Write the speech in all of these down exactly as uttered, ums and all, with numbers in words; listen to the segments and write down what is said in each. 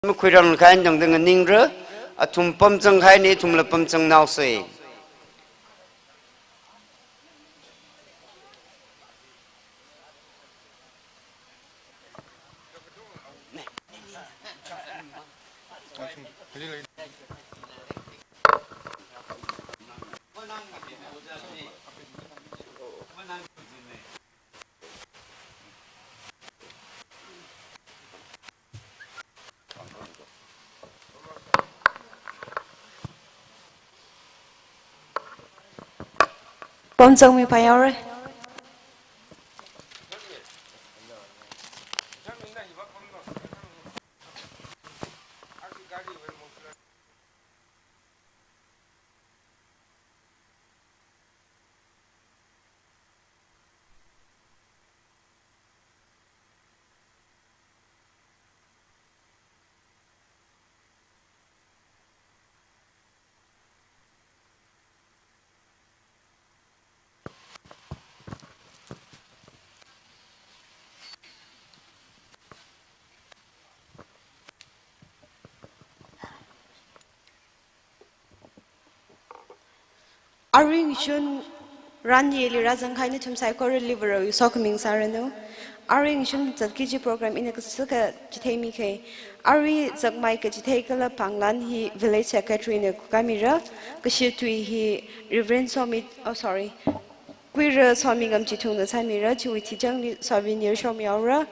makhuirang khain dangdang ningra, athum pamchang khaini ithumla pamchang naosei. Pamchang mi payao re. Arui ngashun ran yeli rāzang khaini ithum saikora liver yu sokhami sāranu. Arui ngashun zatki kaji program ina kasāka chithei mikhui. Arui zakmai kachithei kala panglan hi village secretary na khuikamira. Kashi tui hi Reverend Somi, oh, sorry, Kuira Somingam Chithungna sāmira. Chiwui thichangli souvenir shomihaora.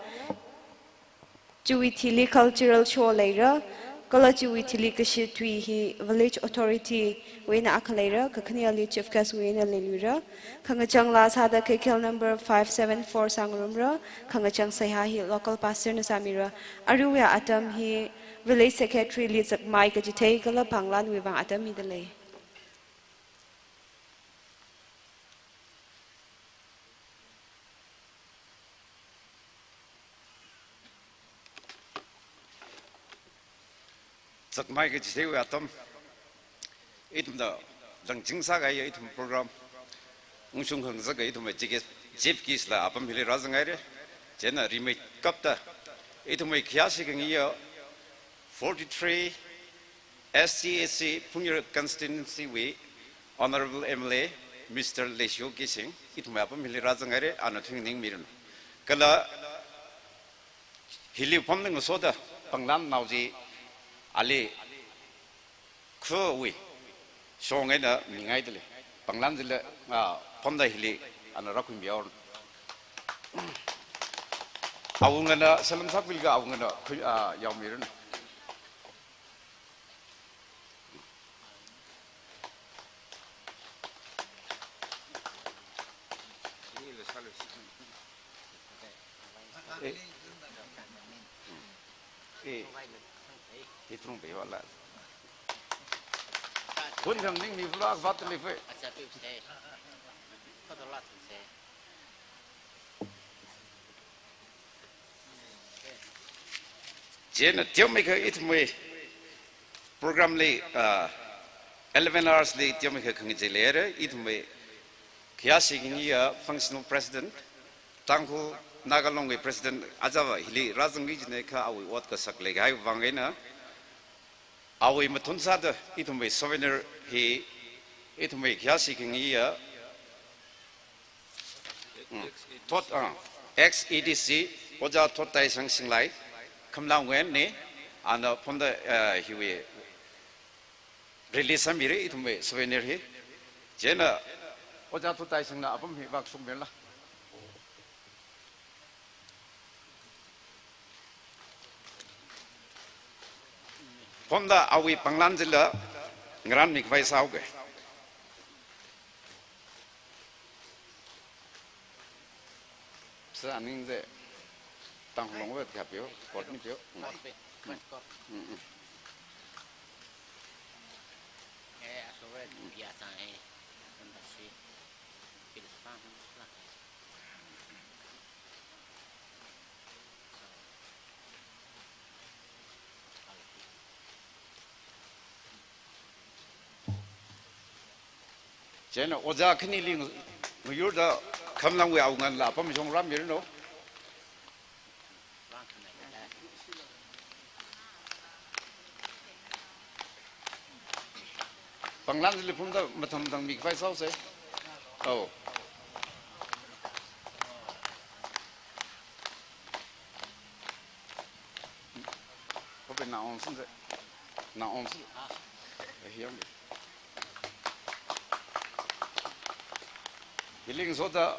Chiwui thili cultural show leira, kala chiwui thili kashi tui hi village authority wui eina akha leira, kakhaneli chief guest wui eina leiluira. Khangachang laa sāda K K L number five seven four sāngarumra, khangachang seihā hi local pastor na sāmira. Aruiwui atam hi village secretary li zakmai kachithei kala panglanwui vang atam midalei. Zakmai kachitheiwui atam, ithumna langching sākahai ithum program ungshung khangazaka ithumwui chief guest, chief guest la apam hili rāzanghaira. Chieina rimeikapta ithumwui khayāshi khangayi forty-three S T A C Phungyar constituency wui Honorable M L A Mister Leishiyo Keishing ithumwui apam hili rāzanghaira, ana thuiningmiranu. Kala hili pamda ngasoda panglannao chi ali khawui shong eina mingaidalei. Panglan chila, ah, pamda hili ana rākhuimihaoranu. Awungana salam sāpilga awungana khui, ah, yaomiranu. Eh. Eh. Hitrung be wala. Kun jang ning mi vlog vat le fe. Chieina teomeikha ithumwui program li, ah, eleven hours li teomeikha khangachei leira, ithumwui khayāshi khangayi functional president, Tangkhul Naga Long wui president, ajava hili rāzangki kajina kha awui ot kasak leikahai vang eina, awui mathun sāda ithumwui souvenir hi, ithumwui khayāshi khangayi, mm, Thot, ah, ex E D C, Ojā Thot Taishang Shinglai, Khamlang wui eina, ana pamda, eh, hiwui release sāmira ithumwui souvenir hi. Chieina Ojā Thot Taishangna apam hi vāshungmirala. Pamda awui panglan chila ngaranmi khavai sāhaoga. Sir, aning chi Tangkhul Long wui kapeo, court ni peo. Mm. Mm, mm. Chieina ojā khanili ngayurda Khamlangwui awunganla apam shong rāmiranu. Panglan chili phumda mathang mathang mikhavai sāsa. Oh. Hope na on sin se. Na on sin. Eh, hiam. Hili ngasoda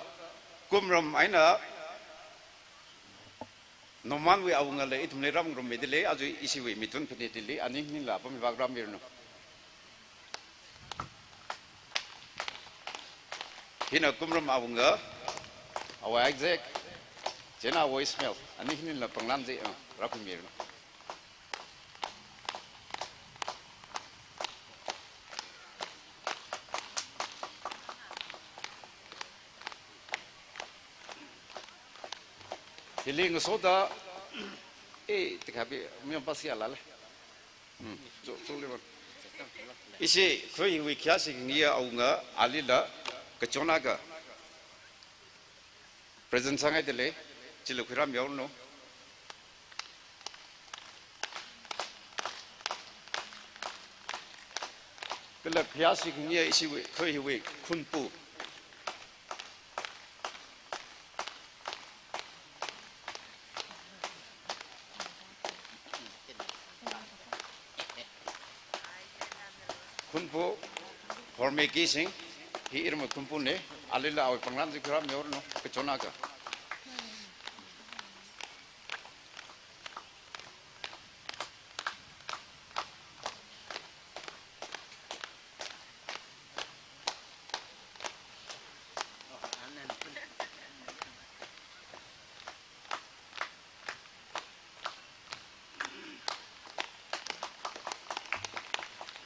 kumram eina Nomanwui awungala ithumli rāngarummida lei, aja ishiwui mithun phanit hili, aning ningla apam hivāk rāmiranu. Hina kumram awunga, awui Isaac, chieina awui Ismail, aning ningla panglan chi, ah, rākhuimiranu. Hili ngasoda, eh, tikhabi, miyam pasi alala. Hmm, so, so le. Ishi, khui wui khayāshi khangayi awunga, alila, kachon akha. Present sāngaida lei, chili khuirāmihaoranu. Kala khayāshi khangayi ishiwui, khui hiwui, khunpu. Khunpu, Hormei Kising, hi iramwui khunpuna, alila awui panglan chi khuirāmihaoranu, kachon akha.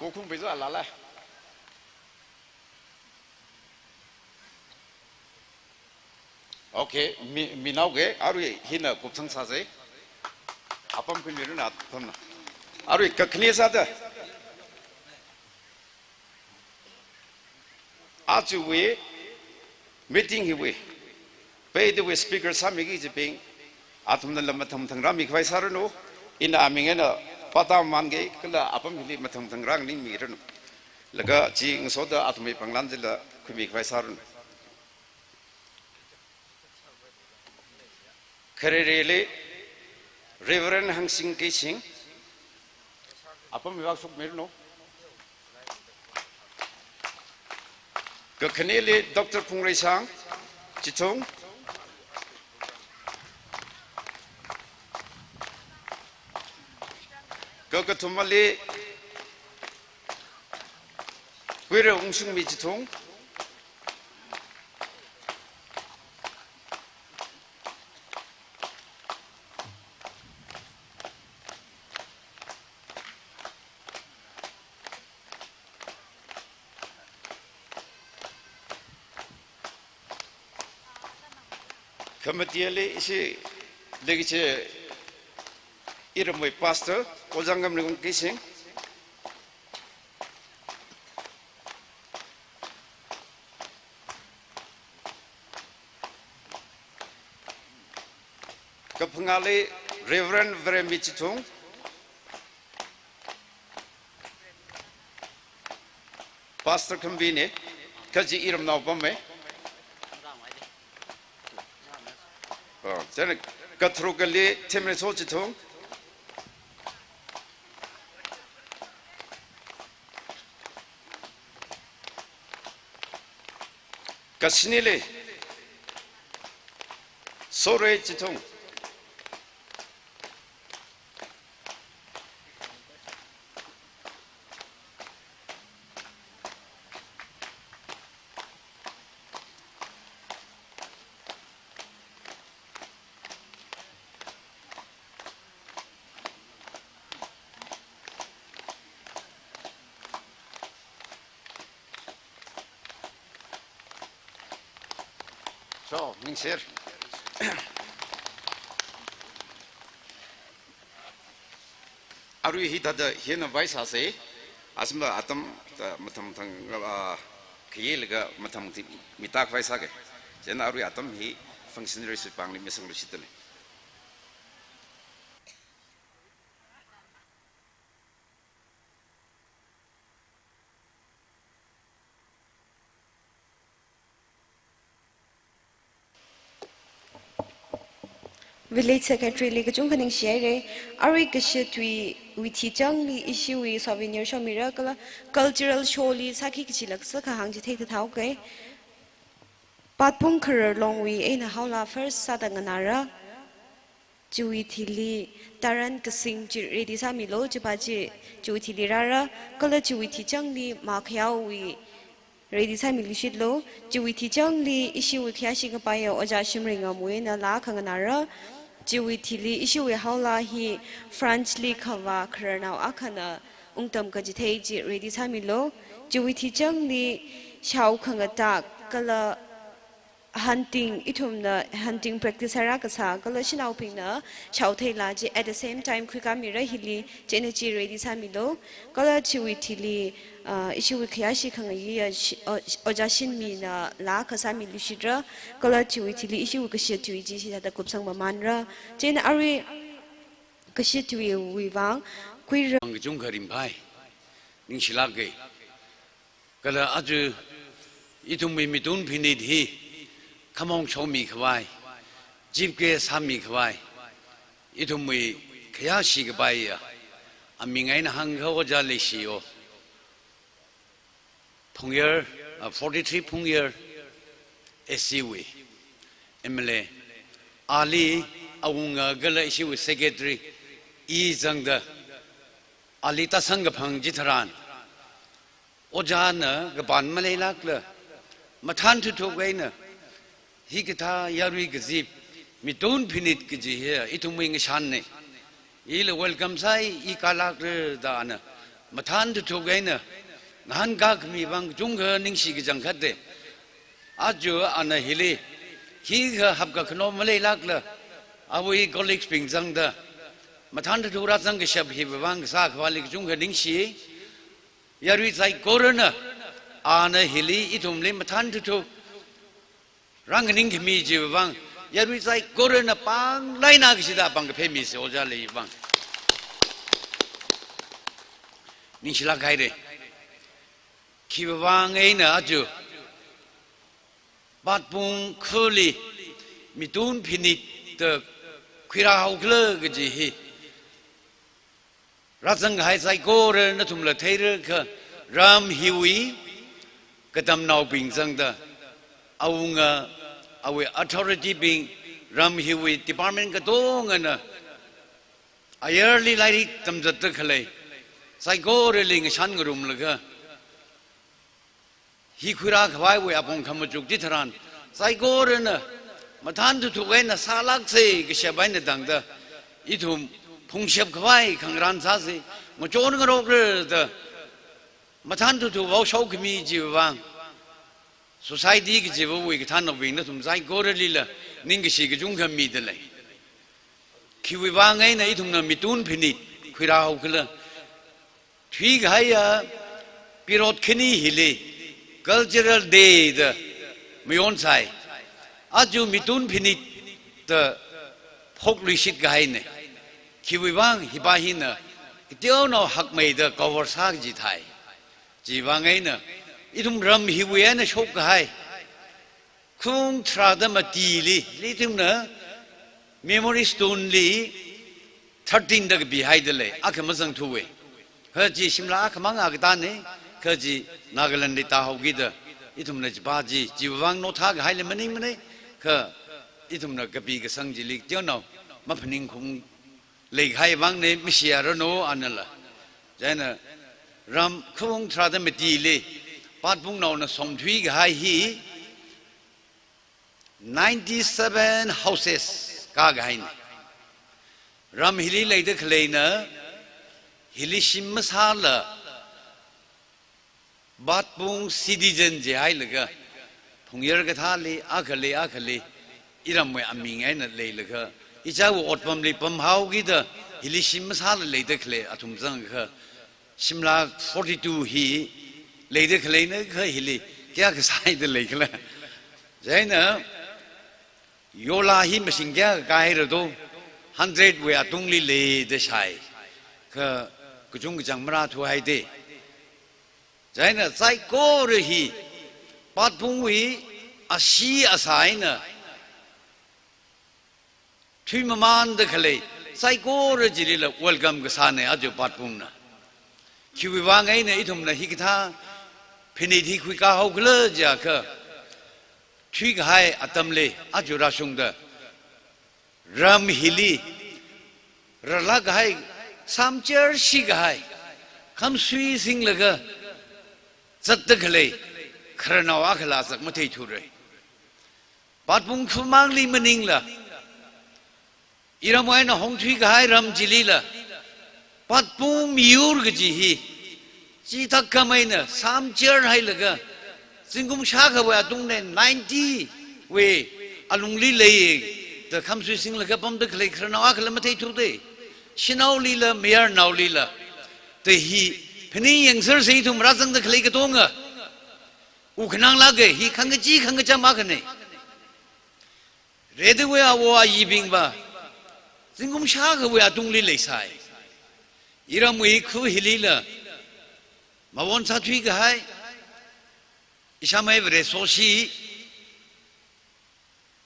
Kokhung peiza alala. Okay, mi, minaoke, arui hina kupsang sāsa. Apam khuimiranu apamna. Arui kakhane sāda. Ajawui meeting hiwui, peidawui speaker sāmiki kajibing, athumnala mathang mathang rāmikhavai sāranu, ina aming eina pātāmānki kala apam hili mathang mathang rānganingmiranu. Laga chi ngasoda athumwui panglan chila khuimikhavai sāranu. Kharereli Reverend Hangsing Keishing, apam hivāk shokmiranu. Kakhaneli Doctor Phungreishang Chithung. Kakathumali Kuira Ungshungmi Chithung. Khamateli ishi leikachi iramwui pastor, Ojang Ngamningkong Keishing. Kaphangāli Reverend Veremi Chithung. Pastor Khambina, kaji iramnao pamma. Oh, chieina katharukali Themreiso Chithung. Kashinili Sorei Chithung. So, ningser. Arui hithāda hina vai sāsa, asamba atam ta mathang mathang, ah, khayilaga mathang ti mitak vai sāga. Chieina arui atam hi functionaries pāngli misang lushitale. Village Secretary li kachungkha ningshihaira. Arui kashit tui wui thichangli ishiwui souvenir shomira kala cultural show li sāki kachila sākha hāngchithei thathaoke. Patpung Kharar Longwui eina haola first sāda nganāra. Chiwui thili taran kasing chi ready sāmilo, chipa chi chiwui thili rāra, kala chiwui thichangli makhayaowui ready sāmiluishitlo. Chiwui thichangli ishiwui khayāshi kapaiya Ojā Shimringamwui eina laa akha nganāra. Chiwui thili ishiwui haola hi France li khavā khararnao akhana ungtam kachithei chi ready sāmilo. Chiwui thichangli shao khangatā kala hunting, ithumna hunting practice sāra kasā, kala shanaobingna shaotheila chi at the same time khuikāmira hili, chieina chi ready sāmilo. Kala chiwui thili, ah, ishiwui khayāshi khangayiya shi-, o-, Ojā Shinmina laa akha sāmiluishitra, kala chiwui thili ishiwui kashit tui chi shithāda kupsang mamanra. Chieina arui kashit tuiwui vang khuira. Ang kachungkha ringphai. Ningshilāke. Kala aja ithumwui Mitun Phinit hi khamong shomi khavai, jipke sāmi khavai, ithumwui khayāshi kapaiya aming eina hāngkha Ojā Leishiwo, Phungyar, uh, forty-three Phungyar S C wui M L A, ali awunga kala ishiwui secretary i zangda, ali tāsang kaphang chitharan, Ojāna kapan maleilākla, mathān thuthuk eina, hikathā yarui kazip, Mitun Phinit kaji hi ithumwui ngashanna. Ila welcome sāi, i kalākra da ana mathān thuthuk eina ngahānkā khami vang kachungkha ningshi kachangkhatta. Aja ana hili, hikha hapkakhano maleilākla, awui colleagues bing zangda mathān thuthuk rāzang kashap hiwui vang kasā khavāli kachungkha ningshi. Yarui saikorana, ana hili ithumli mathān thuthuk rānganing khami chiwui vang, yarui saikorana pānglaina kashida pāng kapheimisa Ojāli vang. Ningshilāk haira. Khiwui vang eina aja Patpung khali Mitun Phinit da khuirāhaokhala kaji hi rāzang kahai saikora nathumla theira kha, ram hiwui katamnaobing zangda, awunga, awui authority bing, ram hiwui department katongana ayarli lairik tamzatda khalei saikorali ngashan ngarumlaga, hi khuirā khavaiwui apong khamachuk chitharan, saikorana mathān thuthuk eina sālāksa kashap eina tangda, ithum phungshap khavai khangarān sāsa, ngachon ngarokra da mathān thuthuk vaoshao khami chiwui vang, society kajiwui kathānnaobing nathum saikoralila ningkashi kachungkha mida lei. Khiwui vang eina ithumna Mitun Phinit khuirāhaokhala, thuikahaiya period khani hili Cultural Day da mayonsai. Aja Mitun Phinit da phokluishit kahaina. Khiwui vang hipa hina kateonao hakmeida cover sā kaji thai. Chiwui vang eina ithum ram hiwui eina shokkahai Khung tharāda matili, ithumna memory stone li thirteen da kapihaida lei, akha mazangthuwa. Kha chi shimla akhamang akatana, kha chi Nagaland li tāhaokida, ithumna chipa chi, chiwui vang nothā kahaila maningmana, kha ithumna kapi kasang chili teonao maphaningkhaung leikahai vangna, mashiyaranu anala. Chieina ram khung tharāda matili, Patpungnaona somthui kahai hi, ninety-seven houses kākahaina. Ram hili leida khaleina, hili shim masāla, Patpung citizen jihailaga, Phungyar kathāli, akhali, akhali, iramwui aming eina leilaga, ichāwui otpamli pamhaokida, hili shim masāla leida khalei athum zangakha, shimlak forty-two hi leida khaleina kha hili kayākha sāida leikhala. Chieina, yola hi mashing kayākha kāhaira do, hundred wui atungli leida shai. Kha kachungkachang marāthuhaida. Chieina saikora hi Patpungwui ashee asā eina Thuimamanda khalei saikora chilila welcome kasāna aja Patpungna. Khiwui vang eina ithumna hikathā phanit hi khuikā haokhala jiakha, thuikahai atamli aja rāshungda ram hili rālāk kahai, samchar shikahai, khamsui singlaga zatda khalei khararnao akhala zak matheithura. Patpung khumangli maningla, iramwui eina hongthuikahai ram chilila, Patpung miyur kaji hi, chithākhamei eina samchar hailaga, zingkum shākhawui atungli ninety wui alungli lei da khamsui singlaga pamda khalei khararnao akhala matheithuda. Shanaolila, mayarnaolila, da hi phaning yangsersa ithum rāzangda khalei katonga. Wukhanang lāka, hi khangachee khangacham akhana. Redawui awo ayibingva zingkum shākhawui atungli leisai. Iramwui khu hilila mawon sāthuikahai, ishāmei Vareshi,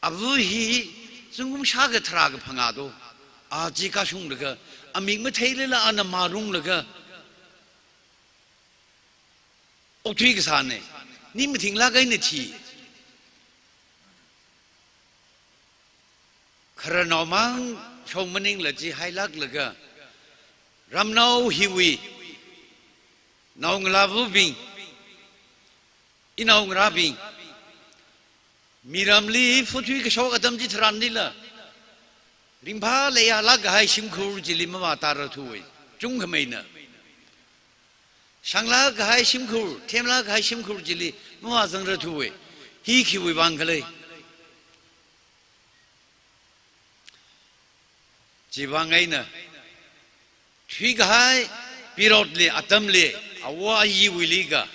ava hi zingkum shākha tharākha phangā do, a chi kashunglaga, amik matheilala ana marunglaga okthui kasāna, ning mathinglāk eina thi. Khararnao mang shong maningla chi hailāklaga, ramnao hiwui naongalāvabing, inaongarābing, miramli phuthui kashok atam chitharanlila, ringphā leiyālāk kahai shimkhur chili mavātararthuwa, chungkhameina. Shanglāk kahai shimkhur, themlāk kahai shimkhur chili mavāzangrarthuwa, hi khiwui vang khala. Chiwui vang eina, thuikahai periodli, atamli, awo ayiwuili ka,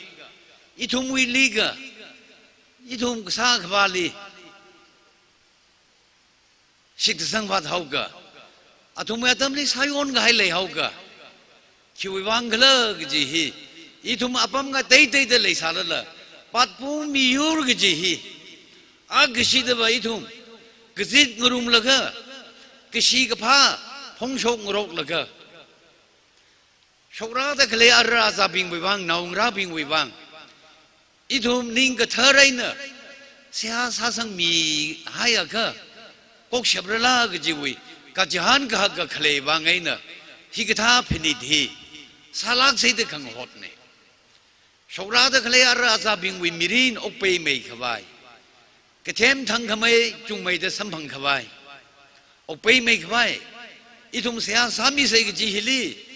ithumwuili ka, ithum kasā akhavāli shitsang vāthaoka, athumwui atamli sāyon kahai leihaoka, khiwui vang khala kaji hi, ithum apam ngateiteida leisālala, Patpung miyur kaji hi, akashidava ithum kazit ngarumlaga, kashi kaphā phongshok ngaroklaga, shokrāda khalei ara azābingwui vang, naongarābingwui vang, ithum ning kathar eina seihā sāsangmihaiakha, kokshaprala kajiwui kachihān kahaka khalei vang eina, hikathā phanit hi sālāksa da khangahotna. Shokrāda khalei ara azābingwui mirin okpaimeikhavai, kathem thangkhamei chungmeida samphangkhavai, okpaimeikhavai, ithum seihā sāmisa kaji hili,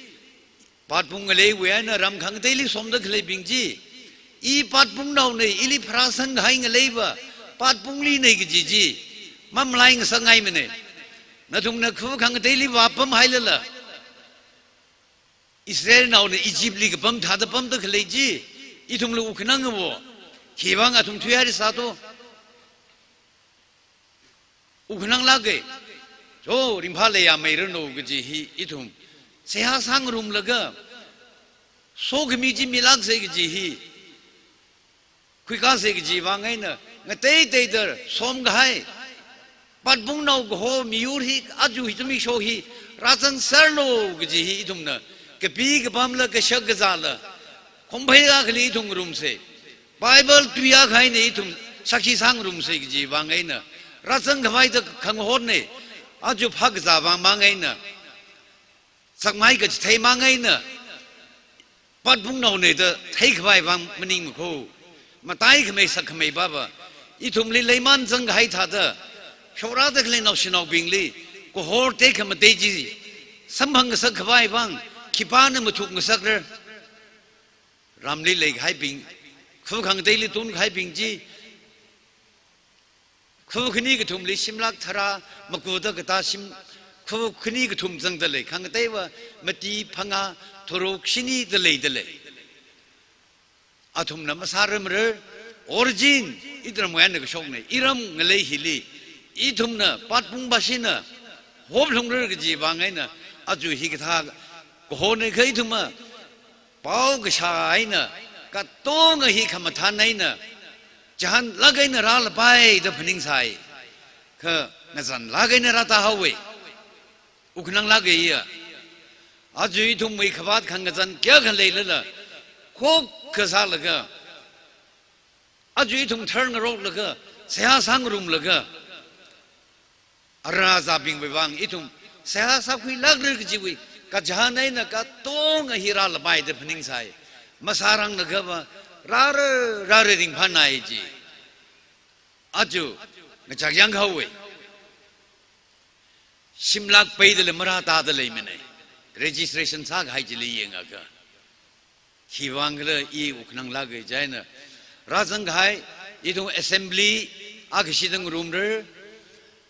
Patpung ngaleiwui eina ram khangateili somda khaleibing chi, i Patpungnaona, ili pharāsang kahai ngaleiva Patpunglina kaji chi mamalai ngasakngaimana. Nathumna khu khangateili vāpamhailala, Israelnaona Egyptli kapam thāda pamda khalei chi, ithumla wukhanangva, khiwui vang athum thuihaira sāto. Wukhanang lāka, cho ringphā leiyāmeiranu kaji hi ithum seihā sāngarumlaga, sokhami chi milāksa kaji hi khuikāsa kaji vang eina, ngateiteida somkahai Patpungnao kaho miyur hi, aja hi zimiksho hi rāzangserlu kaji hi ithumna kapi kapamla, kashak kazāla, khongphei akhali ithum ngarumsa, Bible tui akha eina ithum sakhi sāngarumsa kaji vang eina, rāzangkhavai da khangahotna, aja phākazā vang mang eina, sakmai kachithei mang eina, Patpungnaona da theikhavai vang maningmakho, mataikhamei sakkhamei pava ithumli leiman zangkahai thāda, shokrāda khalei naoshinaobingli kahor tekhamatei chi samphang ngasakkhavai vang khipāna mathuk ngasakra. Ramli leikahaibing, khu khangateili tunkahaibing chi, khu khani kathumli shimlāk tharā, makuda katā shim, khu khani kathum zangda lei, khangateiva mati, phangā, tharuk, shini da leida lei. Athumna masārarmara, origin ithumwui eina kashokna, iram ngalei hili ithumna Patpung bashina hoplungra kaji vang eina, aja hikathā kahona kha ithumva pao kashā eina, katonga hi khamathān eina, chihānlāk eina rālapai da phaningsai. Kha ngazanlāk eina rātāhaowa. Wukhananglāk eiya. Aja ithumwui khavāt khangazan kayākha leilala, khokkha sālaga, aja ithum tharngaroklaga, seihā sāngarumlaga, ara azābingwui vang ithum seihā sākhuilākra kajiwui kachihān eina katonga hi rālapai da phaningsai. Masāranglaga va rāra, rāra ringphānai ji. Aja ngachak yanghaowa. Shimlak peidala marātāda leimana. Registration sākahai chili yangakha. Khiwuivang khala i wukhananglāka chieina rāzangkahai, ithum assembly akha shida ngarumra,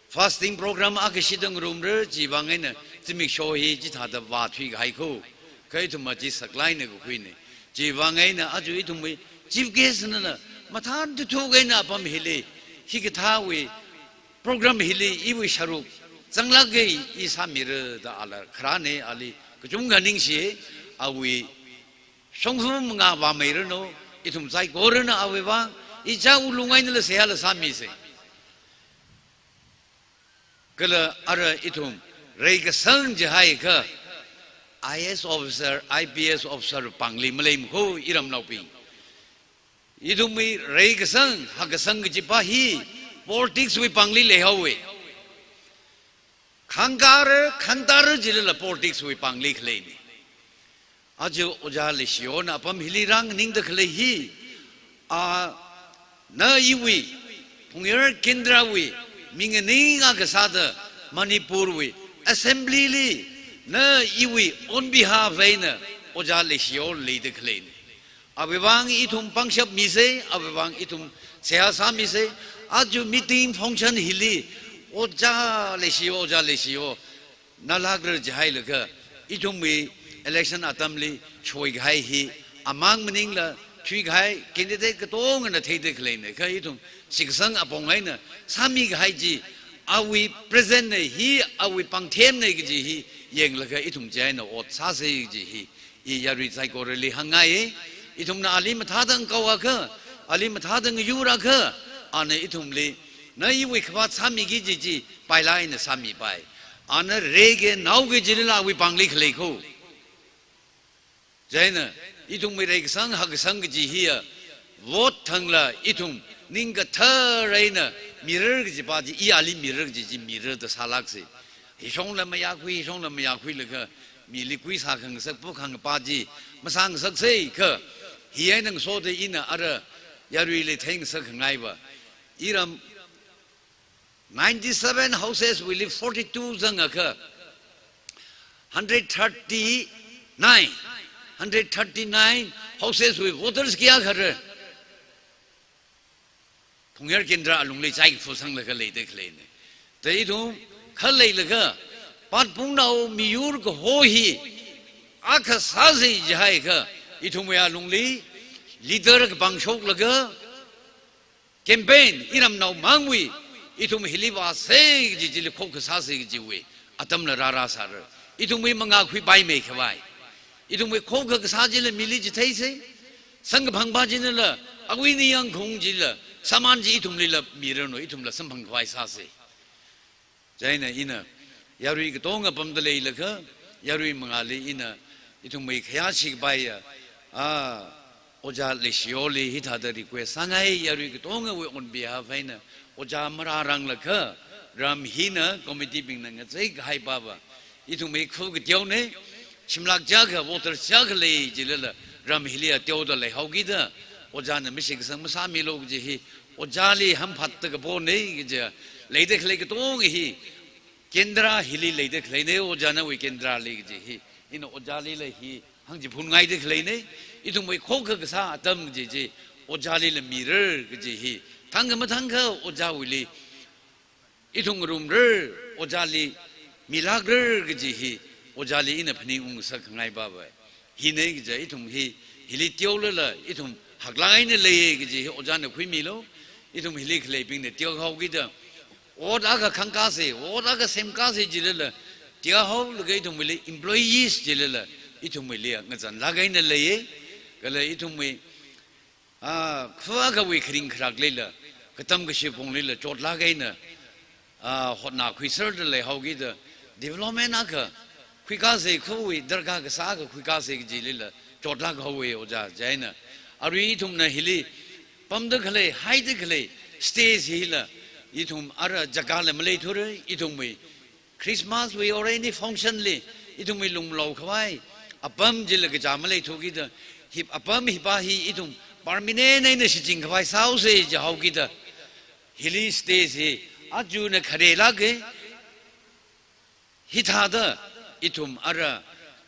fasting program akha shida ngarumra, chiwuivang eina zimiksho hi chithāda vāthuikahai kho. Kha ithum aja saklāk eina kakhuina. Chiwuivang eina aja ithumwui chief guest nala mathān thuthuk eina apam hili, hikathāwui program hili iwui sharuk zanglāk eina sāmira da ala kharāna, ali kachungkha ningshi, awui shongfa mangā vāmeiranu, ithum saikorana awui vang, ichā wuklung einala seihāla sāmisa. Kala ara ithum reikasang jihaiakha, I A S officer, I P S officer pāngli maleimakho iramnaobing. Ithumwui reikasang, hakkasang kajipa hi, politics wui pāngli leihaowa. Khangkāra, khantāra jilala politics wui pāngli khaleina. Aja Ojā Leishiona apam hili rānganingda khalei hi, a, na iwui, Phungyar Kendrawui, minganing akha sāda Manipurwui assembly li, na iwui on behalf eina Ojā Leishio leida khaleina. Awui vang ithum pangshap misa, awui vang ithum seihā sāmisa, aja meeting function hili, Ojā Leishio, Ojā Leishio, nalākra jihailaga, ithumwui election atamli shoikahai hi, amang maningla thuikahai candidate katongana theida khaleina, kha ithum shitkasang apong eina sāmikahai chi, awui present na hi, awui pāngthemna kaji hi yanglaga ithum chieina ot sāsa kaji hi, i yarui saikorali hāngngai. Ithumna ali mathāda ngakaoakha, ali mathāda ngayurakha, ana ithumli, na iwui khavāt sāmiki kaji chi, pailāk eina sāmipai. Ana reiki naoki jilala awui pāngli khalei kho. Chieina, ithumwui reikasang, hakkasang kaji hiya, vote thangla ithum ning kathar eina mirar kajipa chi, i ali mirar kaji chi, mirar da sālāksa. Hishongla mayākhui, hishongla mayākhuilaga, mili khuisā khangasak, pu khangapa chi, masāngasaksa kha, hi eina ngasoda ina ara yaruili theingasak khangaiva. Iram ninety-seven houses wuili forty-two zangakha, hundred thirty-nine, hundred thirty-nine houses wui voters kayākhara Phungyar Kendra alungli chaikaphā sanglaga leida khaleina. Te ithum khaleilaga, Patpungnao miyur kaho hi akha sāsa jihaiakha, ithumwui alungli leader kapang shoklaga, campaign, iramnao mangwui, ithum hili vāsa kaji chili khokkha sāsa kajiwui atamla rārāsāra. Ithumwui mangā khuipaimei khavai. Ithumwui khokkha kasā chila mili chitheisa. Samkaphangpa chinala, awui ningyāng khaung chila, sāman chi ithumlila miranu, ithumla samphang khavai sāsa. Chieina ina, yarui katonga pamda leilakha, yarui mangāli ina, ithumwui khayāshi kapaiya, a, Ojā Leishioli hithāda request sāngai, yarui katongawui on behalf eina, Ojā marāranglakha, ram hina committee bingna ngachei kahaipa va, ithumwui khu kateona, shimlak chiyākha, voter chiyākha lei jilala, ram hili ateoda leihaokida, Ojāna mashitkasang masāmilu kaji hi, Ojāli hamphatda kapona kaji, leida khalei katonga hi, Kendra hili leida khaleina, Ojā nawui Kendrali kaji hi, ina Ojālila hi hāngchiphun ngaida khaleina, ithumwui khokkha kasā atam kaji chi, Ojālila mirar kaji hi, thangkha mathangkha Ojāwuili, ithum ngarumrar, Ojāli milākrar kaji hi, Ojāli ina phaningungngasak khangaipa va. Hina kaja ithum hi, hili teolala, ithum haklāk eina leiya kaji hi, Ojāna khuimilu, ithum hili khaleibingna teohaokida, ot akha khangkāsa, ot akha semkāsa jilala, teohaolaga ithumwuili employees jilala, ithumwuili ngazanlāk eina leiya, kala ithumwui, a, khu akhawui kharing kharaklila, katam kashi ponglila, chotlāk eina, ah, hotnakhuiserda leihaokida, development akha khuikasei, khawui darkar kasā akha khuikasei kajilila chotlāk haowe ojā. Chieina arui ithumna hili pamda khalei, haida khalei stage hila ithum ara jagala maleithura, ithumwui Christmas wui or any function li ithumwui lunglao khavai apam chila kachā maleithukida, hi apam hipa hi ithum permanent eina shichin khavai sāhaosei jihaokida, hili stage hi ajana kharelāka. Hithāda ithum ara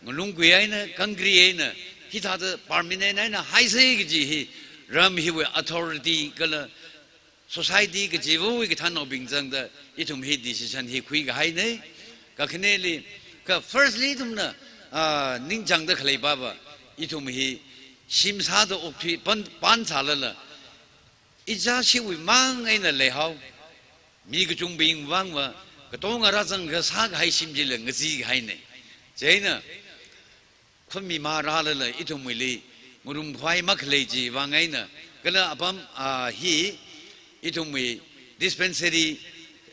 ngalungkui eina, kangkri eina, hithāda permanent eina haisei kaji hi ram hiwui authority kala society kachivawui kathānnaobing zangda ithum hi decision hi khuikahaina. Kakhaneli, ka firstly ithumna, ah, ningchāngda khalei pava, ithum hi shim sāda okthui pan, pan sālala, ichāshiwui mang eina leihao, mi kachungbing vangva, katonga rāzang kasā kahai shim chila ngazikahaina. Chieina, khami marālala ithumwuili ngarumkhavai makhalei chiwui vang eina, kala apam, ah, hi ithumwui dispensary,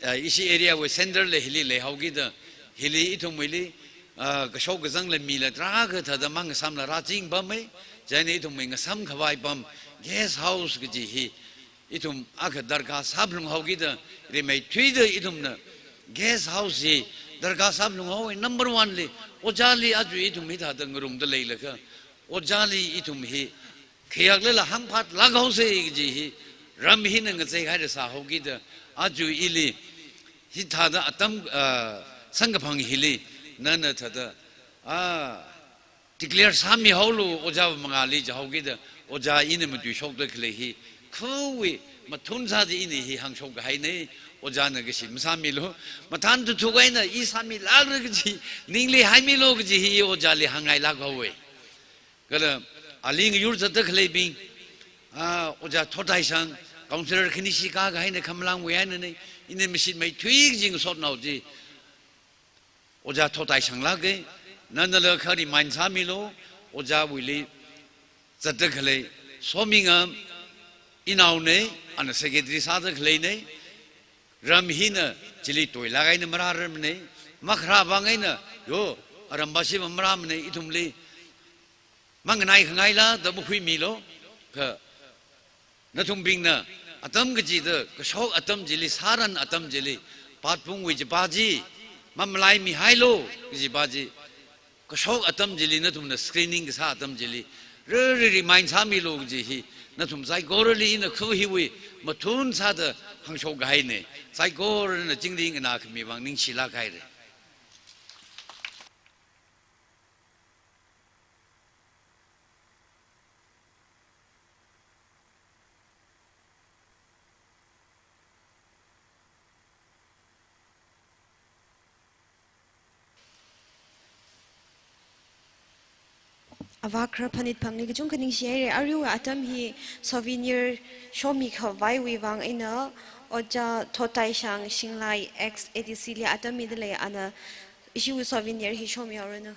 ah, ishi area wui center la hili leihaokida, hili ithumwuili, ah, kashok kazangla mila tarākha thāda mangasamla rāching pamma. Chieina ithumwui ngasam khavai pam, guest house kaji hi ithum akha darkar sāphalung haokida, rimeithuida ithumna guest house hi darkar sāphalung haowa. Number one li, ojāli aja ithum hithāda ngarumda leilakha, ojāli ithum hi khayaklala hāngphatlāk haosei kaji hi ram hina ngacheihaida sāhaokida, aja ili hithāda atam, ah, samkaphang hili nana thāda, ah, declare sāmihaolu ojā mangāli jihaokida, ojā ina matuishokda khalei hi khawui mathun sāda ina hi hāngshok kahaina. Ojāna kashi masāmilu, mathān tuthuk eina i sāmilākra kaji ningli haimilu kaji hi ojāli hāngngailāk haowa. Kala aling yur zatda khaleibing, ah, ojā Thotaishang, councillor khanishi kākahaina Khamlangwui einana, ina mashitmeithui kaji ngasotnao chi ojā Thotaishanglāka. Nanala kha remind sāmilu, ojāwuili zatda khalei Somingam, inaona, ana secretary sāda khaleina. Ram hina chili toilāk eina marārarmana, makharā vang eina, yo, aramba shiva marāmana, ithumli manganai khangaila da makhuimilu, kha nathumbingna atam kachida, kashok atam chili, sāran atam chili, Patpungwui chipa chi mamalaimihailu kajipa chi, kashok atam chili, nathumna screening kasā atam chili, riri remind sāmilu kaji hi nathum saikorali ina kha hiwui mathun sāda hāngshok kahaina. Saikorana chingri nganākhami vang ningshilāk haira. Avā khararphanit phangli kachungkha ningshihaira. Aruiwui atam hi souvenir shomi khavaiwui vang eina Ojā Thotaishang Shinglai ex A D C li atam midalei, ana ishiwui souvenir hi shomihaoranu.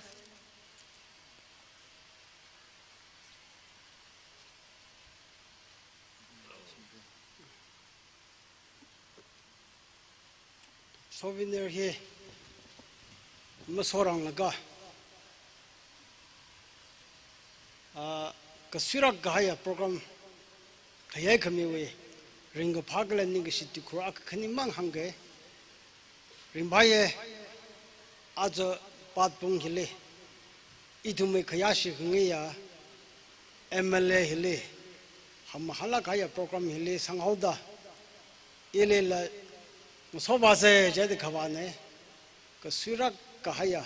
Souvenir hi masoranglaga, ah, kasuirak kahaiya program khayai khamiwui ringkaphā kala ningkashi tuikhur akha khanimang hāngga. Ringphāya, aja Patpung hili ithumwui khayāshi khangaiya M L A hili, hāngmahānlāk kahaiya program hili sanghaoda, ilila ngasovāsa jida khavāna. Kasuirak kahaiya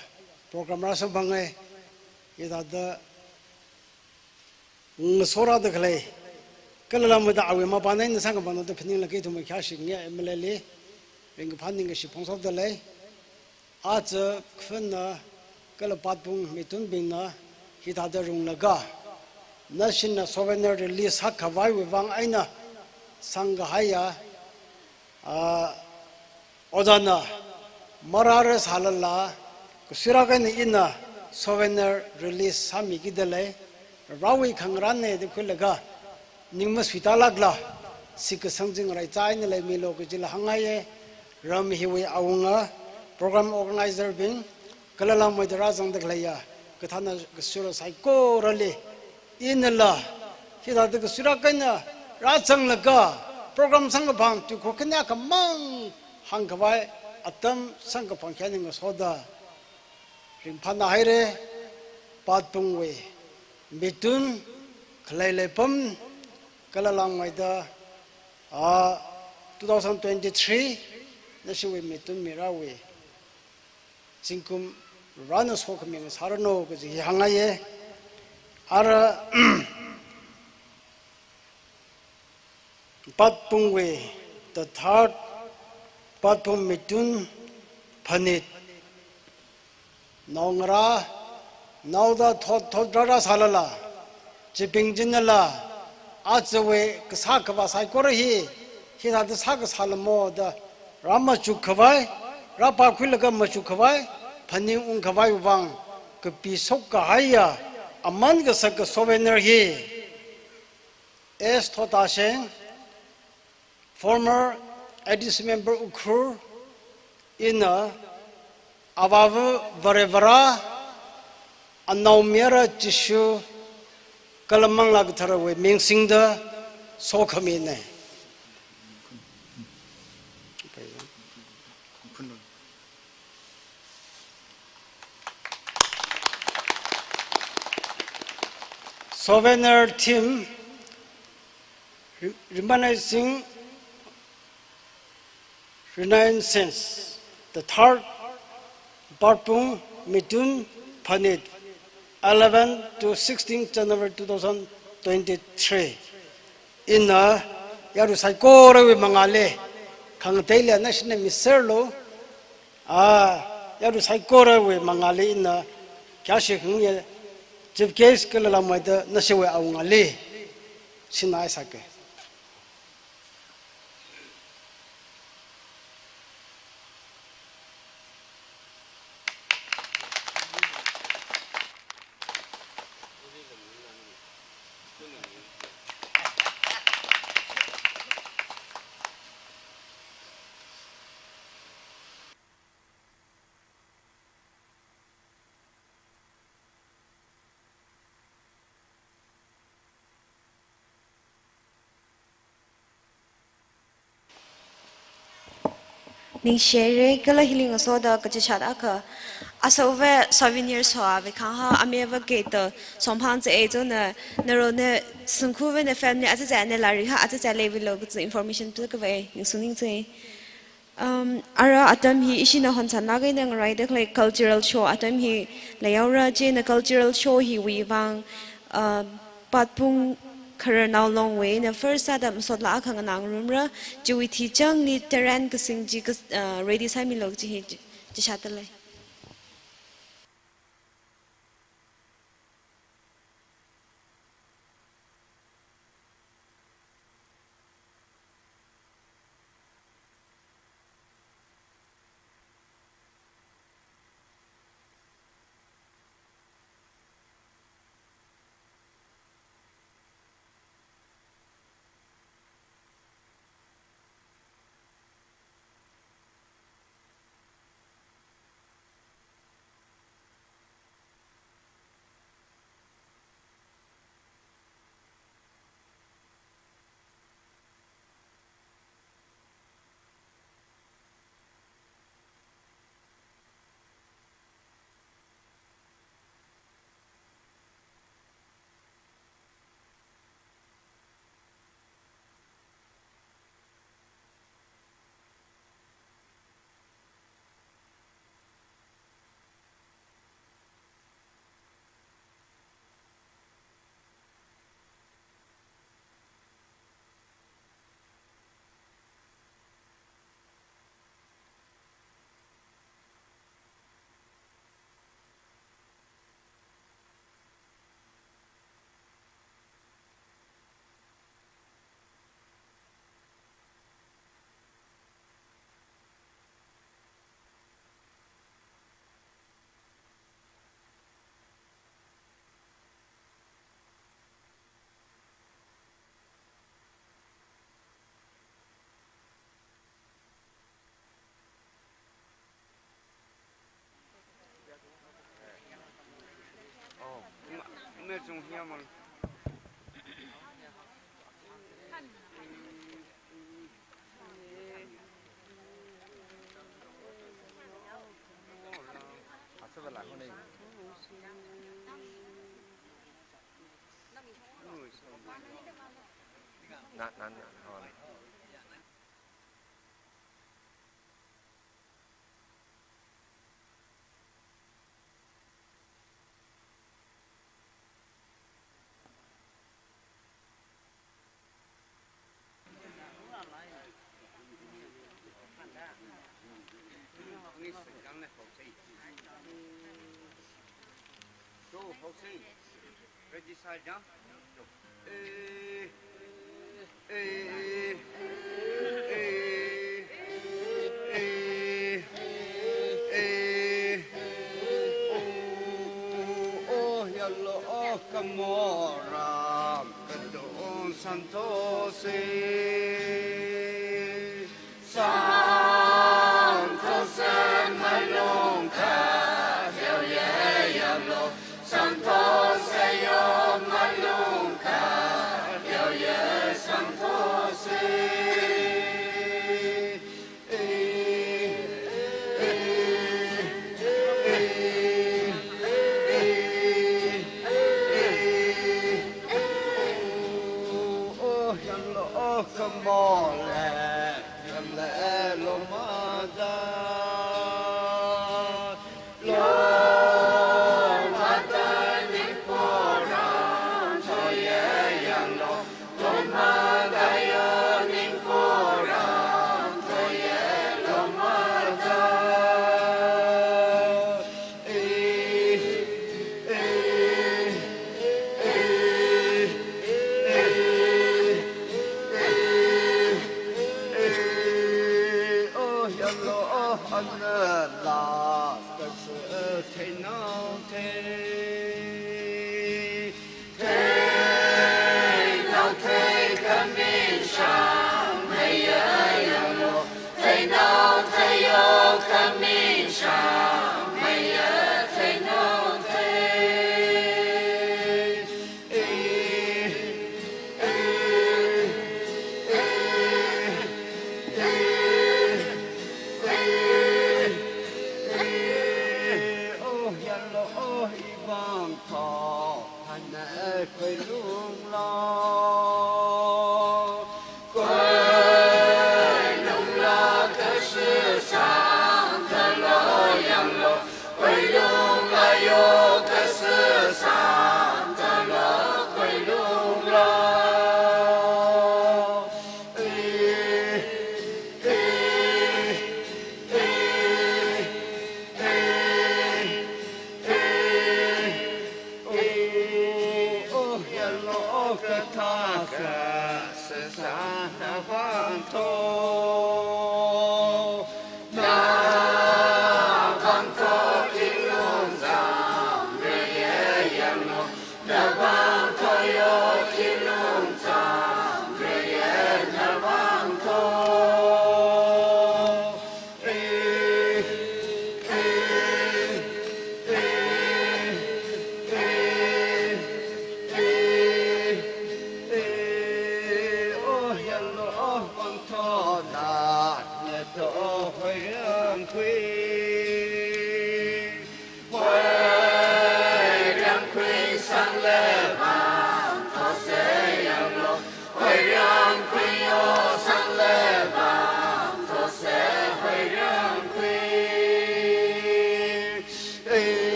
program rāsamphanga. Hithāda ngasorāda khalei, kala lamada awui mapāna ina sangkapamna da phaninglaga ithumwui khayāshi khangaiya M L A li ringkaphā ningkashi phongshokdalei. Aja khunna kala Patpung mithunbingna hithāda runglaga, nashina souvenir release sākhavaiwui vang eina sangkahaiya, ah, ojāna marāra sālala, kasuirak eina ina souvenir release sāmikidalei. Varewui khangarānna da khuilaga, ning masuitālākla, shitkasang chingri chāna leimilu kajila hāngngaiya. ram hiwui awunga, program organizer bing, kala langmeida rāzangda khaleiya kathāna kasura saikorali, inala hithāda kasura kahaina rāzanglaga program samkaphang tuikhur khani akhamang hāngkhavai atam samkaphang khani ngasoda ringphāna haira. Patpungwui mitun, khalei leipam, kala langmeida, ah, two thousand twenty-three nashiwui mitun mirāwui zingkum Varena sokhami ngasāranu kaji hi hāngngaiya. Ara Patpungwui, the third, Patpung mitun phanit, naongarā, naoda thot thot rāra sālala, chibing chinala, ajawui kasā khavā saikora hi, hithāda sākasā lamo da rāmachuk khavai, rāpākhuilaga machuk khavai, phaningungkhavai vang kapishok kahaiya aman kasaka souvenir hi S Thotaseng, former A D C member Ukhrul, ina Avāva Varivarā, Anaomayara Jishu, kala Manglā Katharawui ming singda sokhamina. Souvenir theme, Re-, Reminiscing Renaissance, the third, Patpung mitun phanit, eleven to sixteen January two thousand twenty-three. Ina yarui saikorawui mangāli, khangateili nashina miserlu, ah, yarui saikorawui mangāli ina khayāshi khangya chief guest kala langmeida nashiwui awungali sinai sāka. Ningshihaira, kala hili ngasoda kachichat akha, asova souvenir sowa ve khangha, ameva keta somphang tse e zona, narona sungkhuva na family achacha na lari ha achacha level lo kachi information tu kave, ningsung ningse. Um, ara atam hi ishina honsan laga ina ngaraida khalei cultural show atam hi leihaora. Chieina cultural show hiwui vang, um, Patpung Khararnao Longwui eina first sāda masot la akha nganā ngarumra, chiwui thichangli Teran kasing chi kas-, uh, ready sāmilo kaji hi chi, chishat dalei. Na, na, na, hon.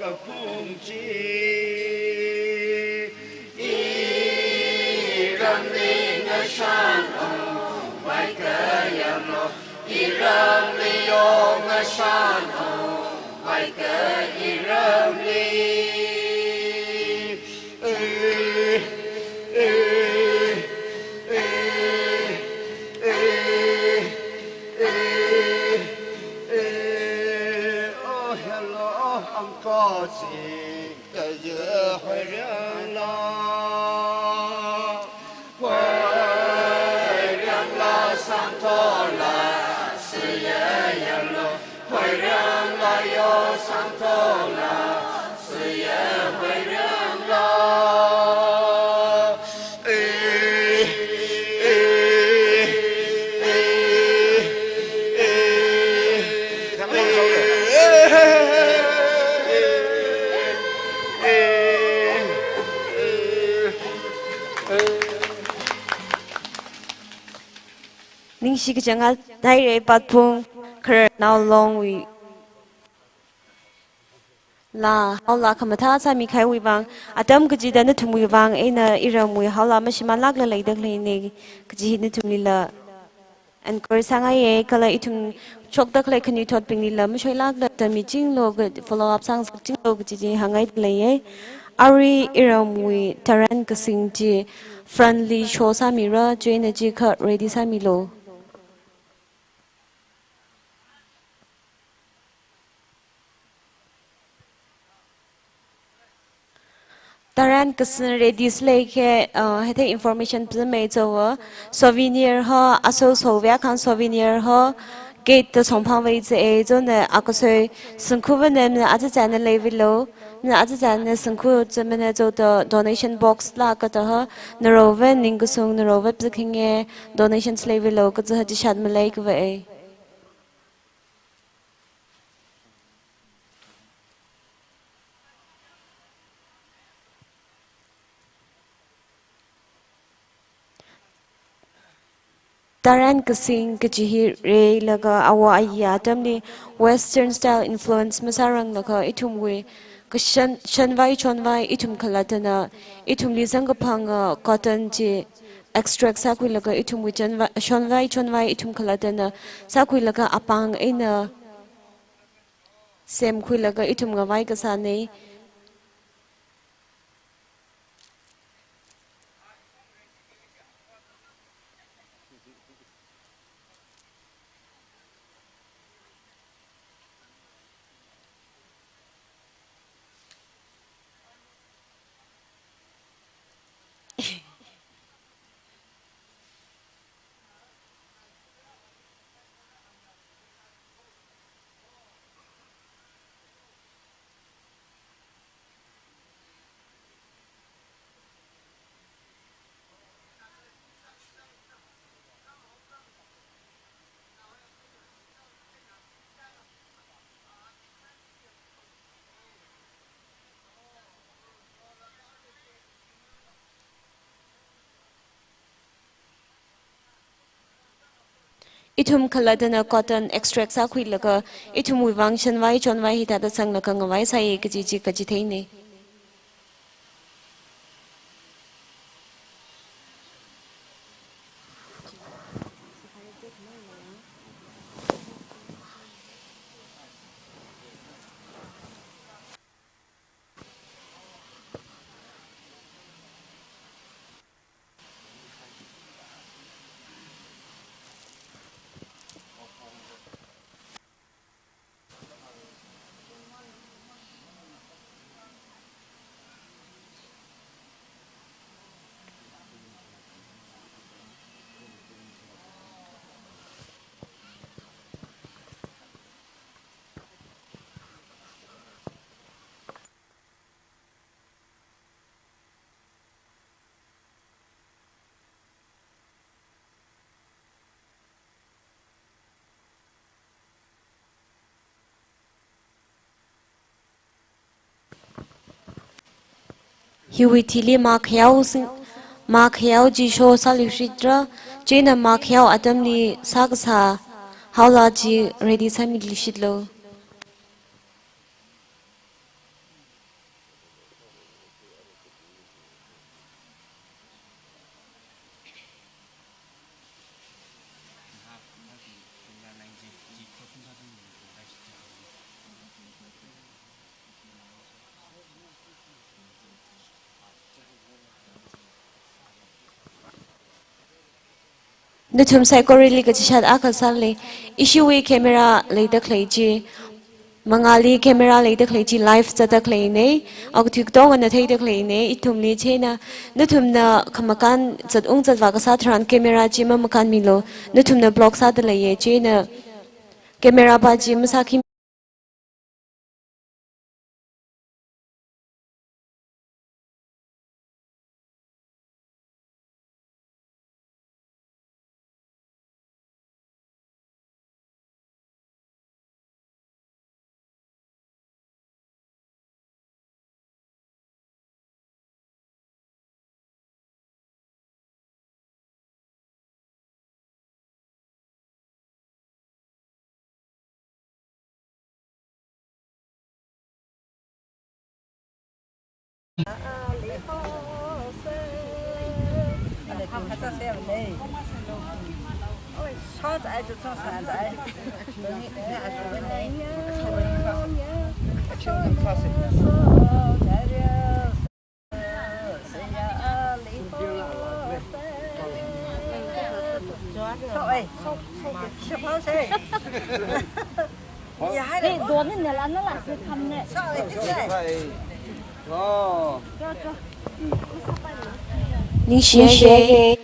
Kapung chi, iramli ngashan o, vaikayamlo, iramli yo ngashan o, vaika iramli. Eh, eh, eh, eh, eh, eh, oh, hello, uncle, si, kaja, hoirangla, hoirangla, sangtola, siya, yamlo, hoirangla, yo, sangtola, siya, hoirangla. Eh, eh, eh, eh, eh, eh, eh, eh. Ningshi kachanga daire Patphung khararnao Longwui laa, haolaa khamathā sāmikahaiwui vang, atam kachida nathumwui vang eina iramwui haolaa mashimānlākla leida khaleina kaji hi nathumlila encourage sāngaiya, kala ithum shokda khalei khanuithotbinglila mashoilākla tammichinglo, follow up sāngasakchinglo kaji chi hāngngaida leiya. Arui iramwui tharan kasing chi front li show sāmira, chieina chi kha ready sāmilo. Tharan kasing ready sālei kha, uh, hithāda information pimei, chieina souvenir ho, aso sovia khan souvenir ho, gate da songphangvai chi e, chieina akasoi singkhuva nemna aja chana leivilo, na aja chana singkhu chimana chieina donation box la kata ho, narowa ningkasung, narowa pikhinge, donation leivilo kaja ha chi shat malei kava e. Tharan kasing kaji hi reilaga awo ayi atamli Western style influence masāranglakha ithumwui kashan, shanvai chonvai ithum khalattana ithumli zangkaphanga cotton chi extract sākhuilaga ithumwui chanva-, shanvai chonvai ithum khalattana sākhuilaga apāng eina semkhuilaga ithum ngavai kasāna. Ithum khalattana cotton extract sākhuilaga ithumwui vang shanvai chonvai hithāda sanglaga ngavai sāya kaji chi kachitheina. Hiwui thili mā khayao sing, mā khayao chi show sāluishitra, chieina mā khayao atamli sākasā haolā chi ready sāmiluishitlo. Nathum saikorali kachishat akha sāli. Ishiwui camera leida khalei chi, mangāli camera leida khalei chi live zatda khaleina. Okathui katongana theida khaleina. Ithumli chieina, nathumna khamakān zatung zatvā kasā tharan camera chi mamakānmilu. Nathumna block sāda leiya, chieina camera pa chi masākhi. Ningshiya.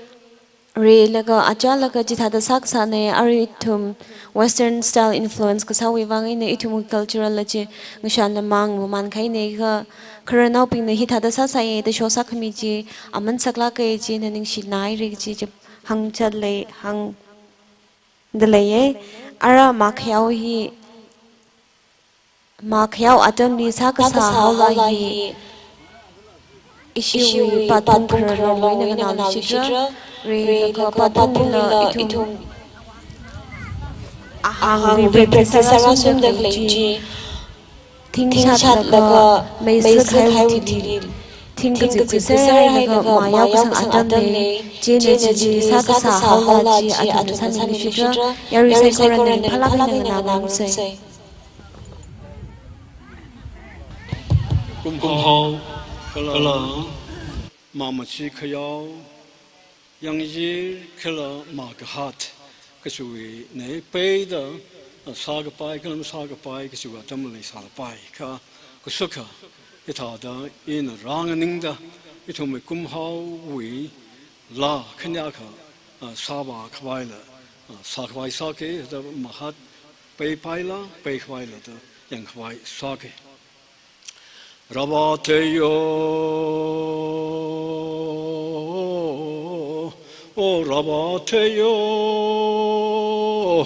Rilaga, achālaga chithāda sākasāna, arui ithum Western style influence kasāwui vang eina ithum cultural la chi ngashanla mang maman kahaina kha, khararnaobingna hithāda sāsāya da show sākhami chi aman saklāka chieina ningshinaira kaji chi hāngchat lei, hāngda leiya. Ara makhayao hi, makhayao atamli sākasā haola hi ishiwui patung khararnao eina nganāluishitra, rilaga patunglila ithum ahāngli practice sārāsumda khalei chi, thing shatlaga mei sākhaiwui thili, thing kazipkazip sāhailaga mayao kasang atamna, chieina chili sākasā haola chi athumna sāmiluishitra. Yarui saikorana ringphālāk eina nganāngarumsa. Kumhao kala, kala mamachi khayao, yangyir kala makahat kachiwui nei, peida sākapai kala masākapai kachiwui atam leisālapai kha, kasukha hithāda ina rānganingda, ithumwui kumhaowui laa khanyakha, ah, sāvākhavaila, ah, sākhavai sāki, da mahat peipaila, peikhavaila da yangkhavai sāki. Rāvāteiyo, o rāvāteiyo,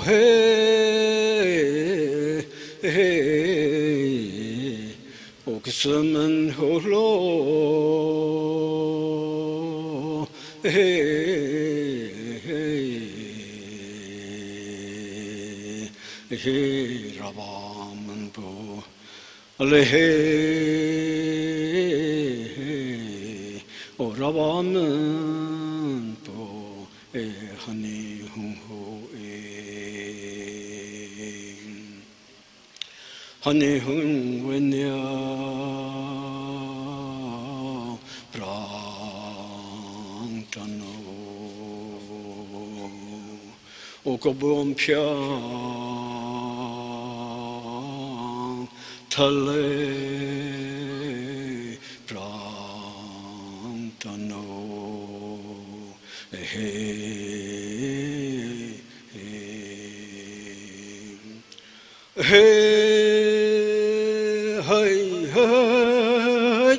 he, he, o khuishi manhulo, he, he, he, rāvāmanpo. Ale he, o rāvāmanpo, e hani hungho e. Hani hungwui nia prang tano. O kabum phiang thalei prang tano. He, he, he, hai, hai.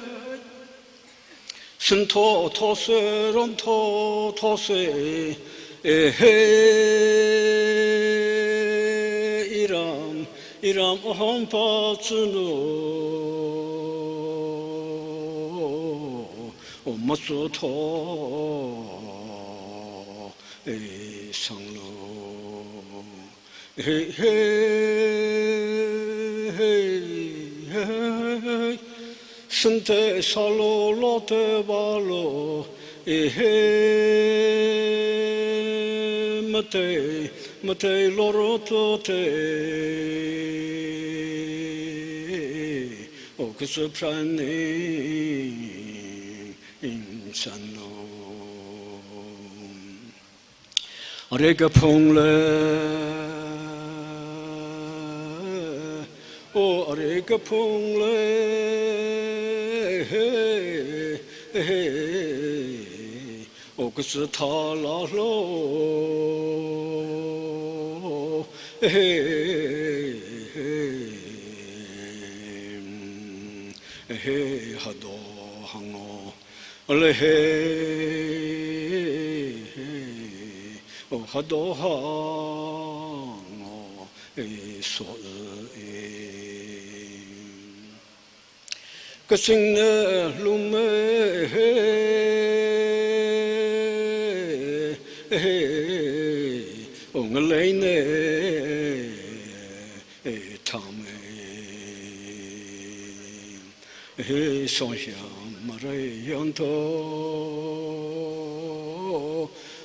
Sintho those, romtho those, e he, iram, iram ahompa chunu, o masutho, e sanglu. He, he, he, he. Sinte sālo, lote vālo, e he. Matei, matei loro tote, o khuishi pharāning sanlo. Arui kaphungla, o arui kaphungla, o kazā thālālo, hado hāngo. Ole he, o hado hāngo, e so e. Kazingna lume, o ngaleina thame. He songhyam marei yangto,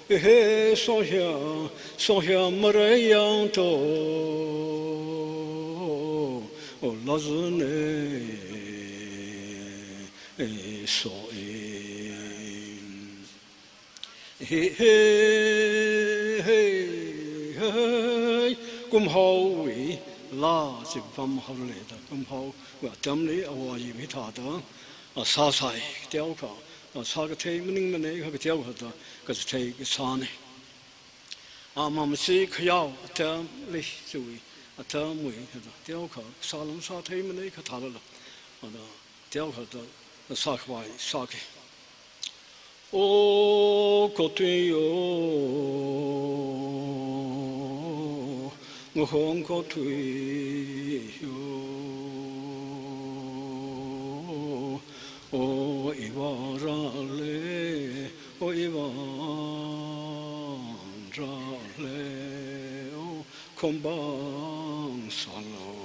he songhyam, songhyam marei yangto, o lazane so e. He, he, he, he, kumhaowui laa chi pam haole da, kumhaowui atamli āwo āyi hithāda, a sāsai, teokha, a sā kathei maningmana, kha teokha da, kathei kasāna. Ama masi khayao atamli, chiwui atamwui, da, teokha, sālam sātheimana, kha thālala, da, teokha da sākhavai sāki. O kothuiyo, ngahong kothuiyo, o iva rāle, o iva rāle, o khombang sālo.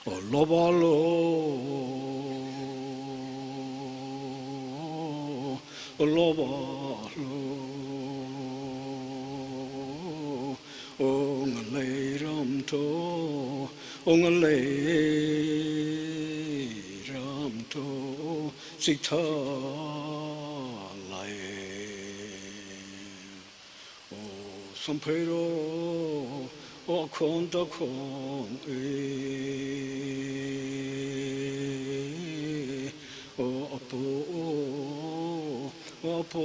O lobalo, o lobalo, o ngalei ramto, o ngalei ramto, chithālai. O sampheiro, o akhon takhon e, o apo, o apo,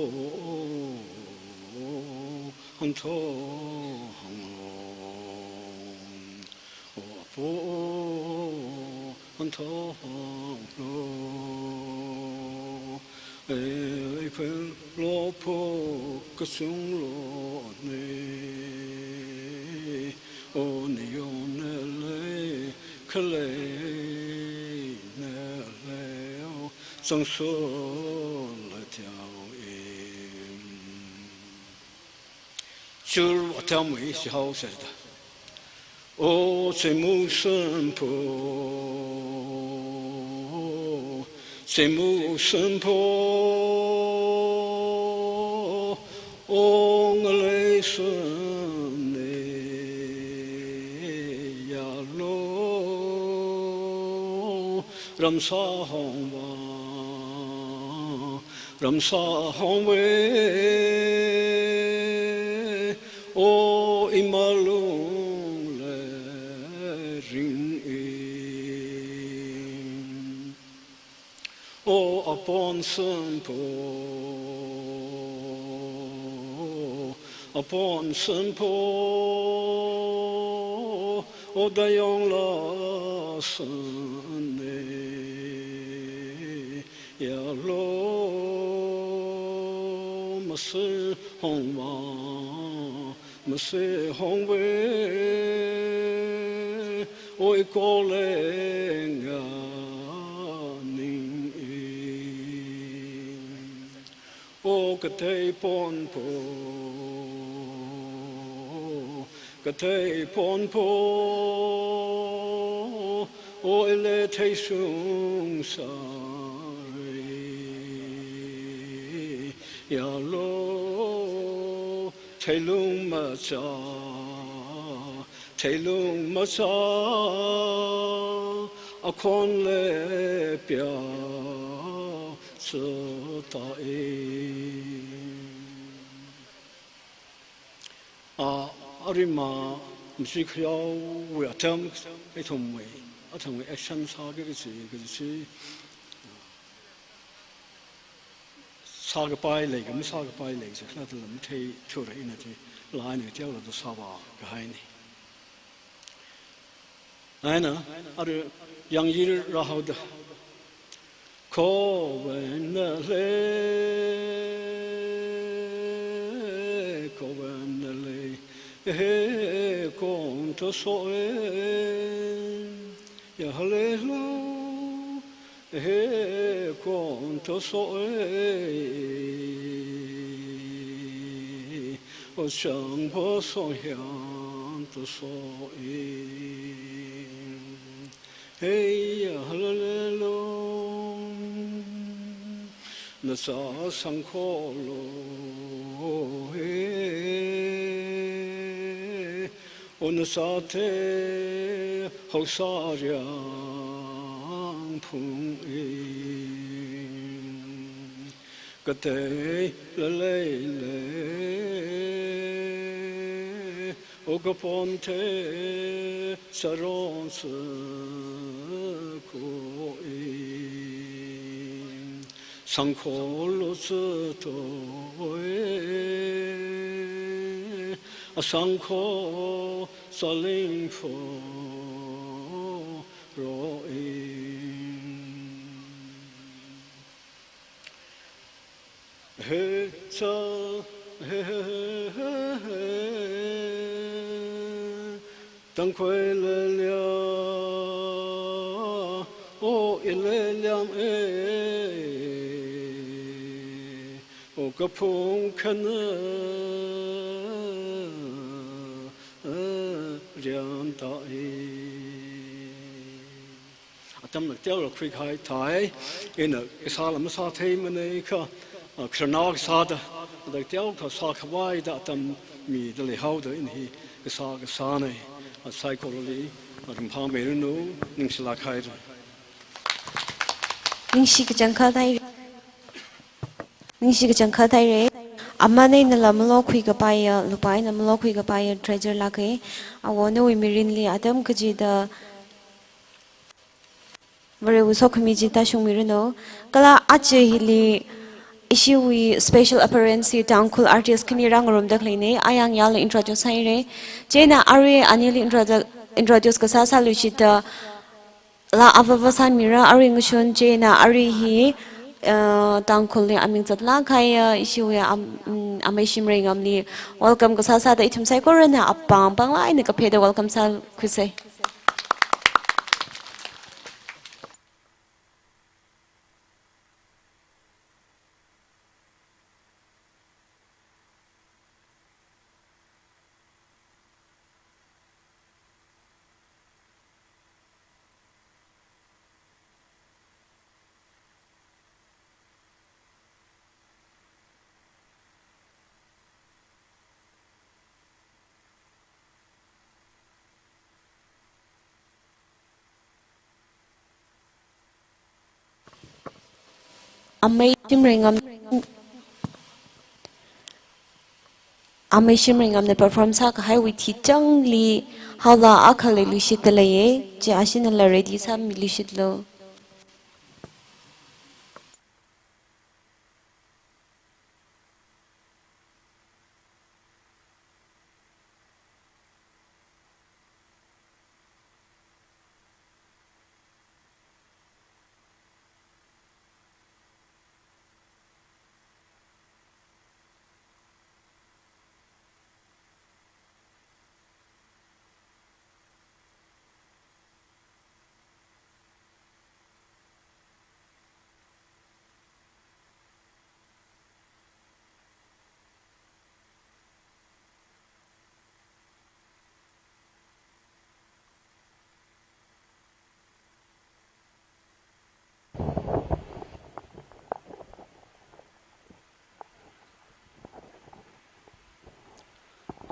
hāngtho hānglo. O apo, hāngtho hānglo. Ei, phei lo pho kachunglo ne. O niyonele, khaleinele, o zangsola teoe. Churwui atamwui shihao serda. O chemu shunpo, chemu shunpo, o ngalei shunne yālo, ramsā hongva, ramsā hongve, o ima lungli ringe. O apon shunpo, apon shunpo, o dayongla shunne yālo, masi hongva, masi hongve, o ikolenga ninge. O kathei ponpo, kathei ponpo, o ile theishung sāre yālo, theilung macha, theilung macha, akhonle pya sātae. A, arui ma, masi khayaowui atam, ithumwui, athumwui action sāki kachi, kachi, sākapai lei, ka masākapai lei, chi khalatta lam theithura ina chi, laa eina teolala sāvā kahaina. Eina, arui yangyirāhaoda. Khovenna lei, khovenna lei, he konta soe, ya halelo, he konta soe, o shangpa sohyang ta soe. Hey, halelo, nasa sangkholo, hey, o nasa te, haosa riang phung e. Kateila leile, o kapon te saron sākhui, sangkholo sātoi, a sangkho sālingphoroi. He cha, he, he, he, he, he. Tangkhul leilia, o i leiliang e, o kaphung khana, rian ta e. Atam lak teolala khuikahai thāi, ina kasāla masātheimanei kha, a, khararnao kasāda, lak teokha sākhavaida atam mida leihaoda ina hi kasā kasānei, a, saikorali, a, ringphāmeiranu, ningshilāk haira. Ningshi kachangkhat haira. Ningshi kachangkhat haira. Aman einala malokhui kapaiya, lupā eina malokhui kapaiya treasure lāka. Awo nawui mirinli atam kachida Varewui sokhami chi tāshungmiranu. Kala aja hili ishiwui special appearance hi Tangkhul artist khani rāngarumda khaleina, ayang yāla introduce haira. Chieina arui anili introdu-, introduce kasā sāluishitda laa avāva sāmira, arui ngashun chieina arui hi, uh, Tangkhulli aming zatlāk kahaiya, ishiwui am-, mm, amei Shimreingamli welcome kasā sāda ithum saikorana apāng pānglāk eina kapheda welcome sākhuisa. Amei Shimreingam, Amei Shimreingamna perform sākahaiwui theichangli haola akha leiluishitda leiya, chi ashinala ready sāmiluishitlu.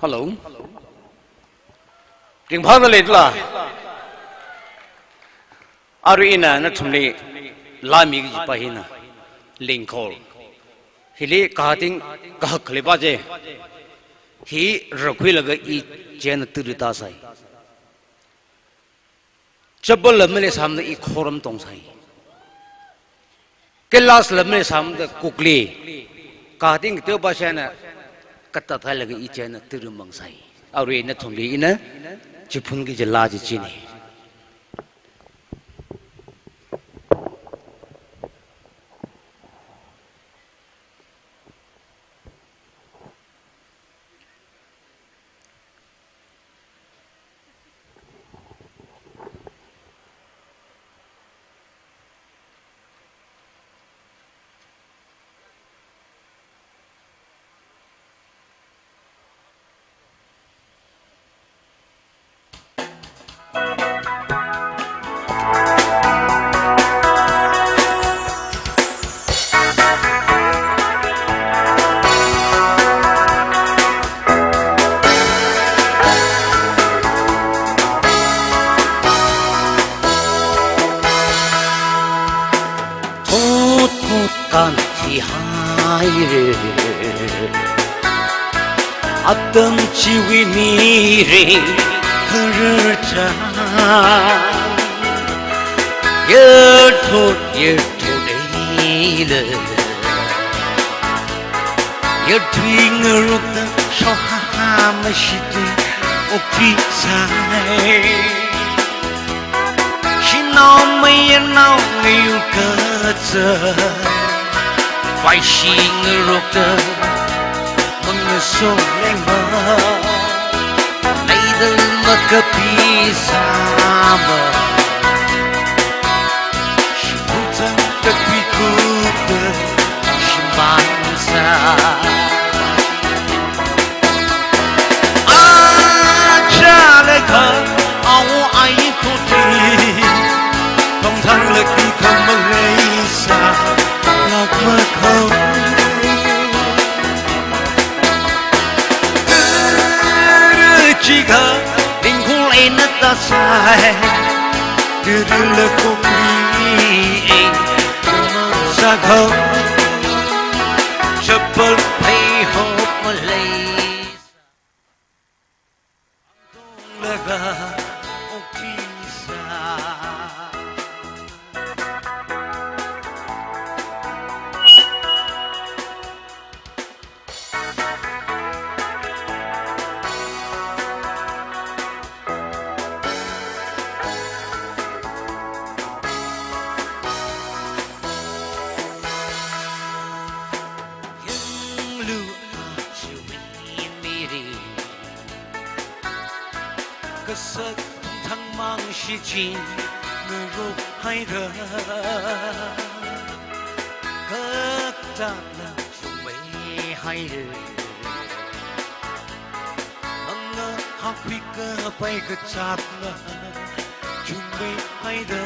Hello. Ringphāda leila? Arui ina nathumli laa miki kajipa hina Lingkhol. Hili kahāting kahak khaleipa chi. Hi rakhuilaga i chieina tiri tāsai. Chapel la maleisāmada i khorum tongsai. Class la maleisāmada kukli. Kating teopa shana katathailaga i chieina tiri mangsai. Arui nathumli ina chiphun kaji laa chi china. Thot thot kan thihaira. Atam chiwui mirin khararchān. Yarthot yarthot eina. Yarthui ngarokta shaoha mashitui okthuisai. Shanao mayarnao ngayur kazā, vaishi ngarokta mangaso leima, leida makapi sāma. Shibutang katui kupta shimān sā. Achālakha, awo ayi thotli, tongthang laki khamaleisā, lak makhao. Tiri chikha, ningkhul eina tāsai, tiri la kukli ei, mangsā khao. Chapel phei hop maleisā. Laga okthuisā. Yanglu chiwui mirin, kasak thangmang shichin ngarok haira. Katakna chungmei haira. Manga hakhui kapai kazatna chungmei haira.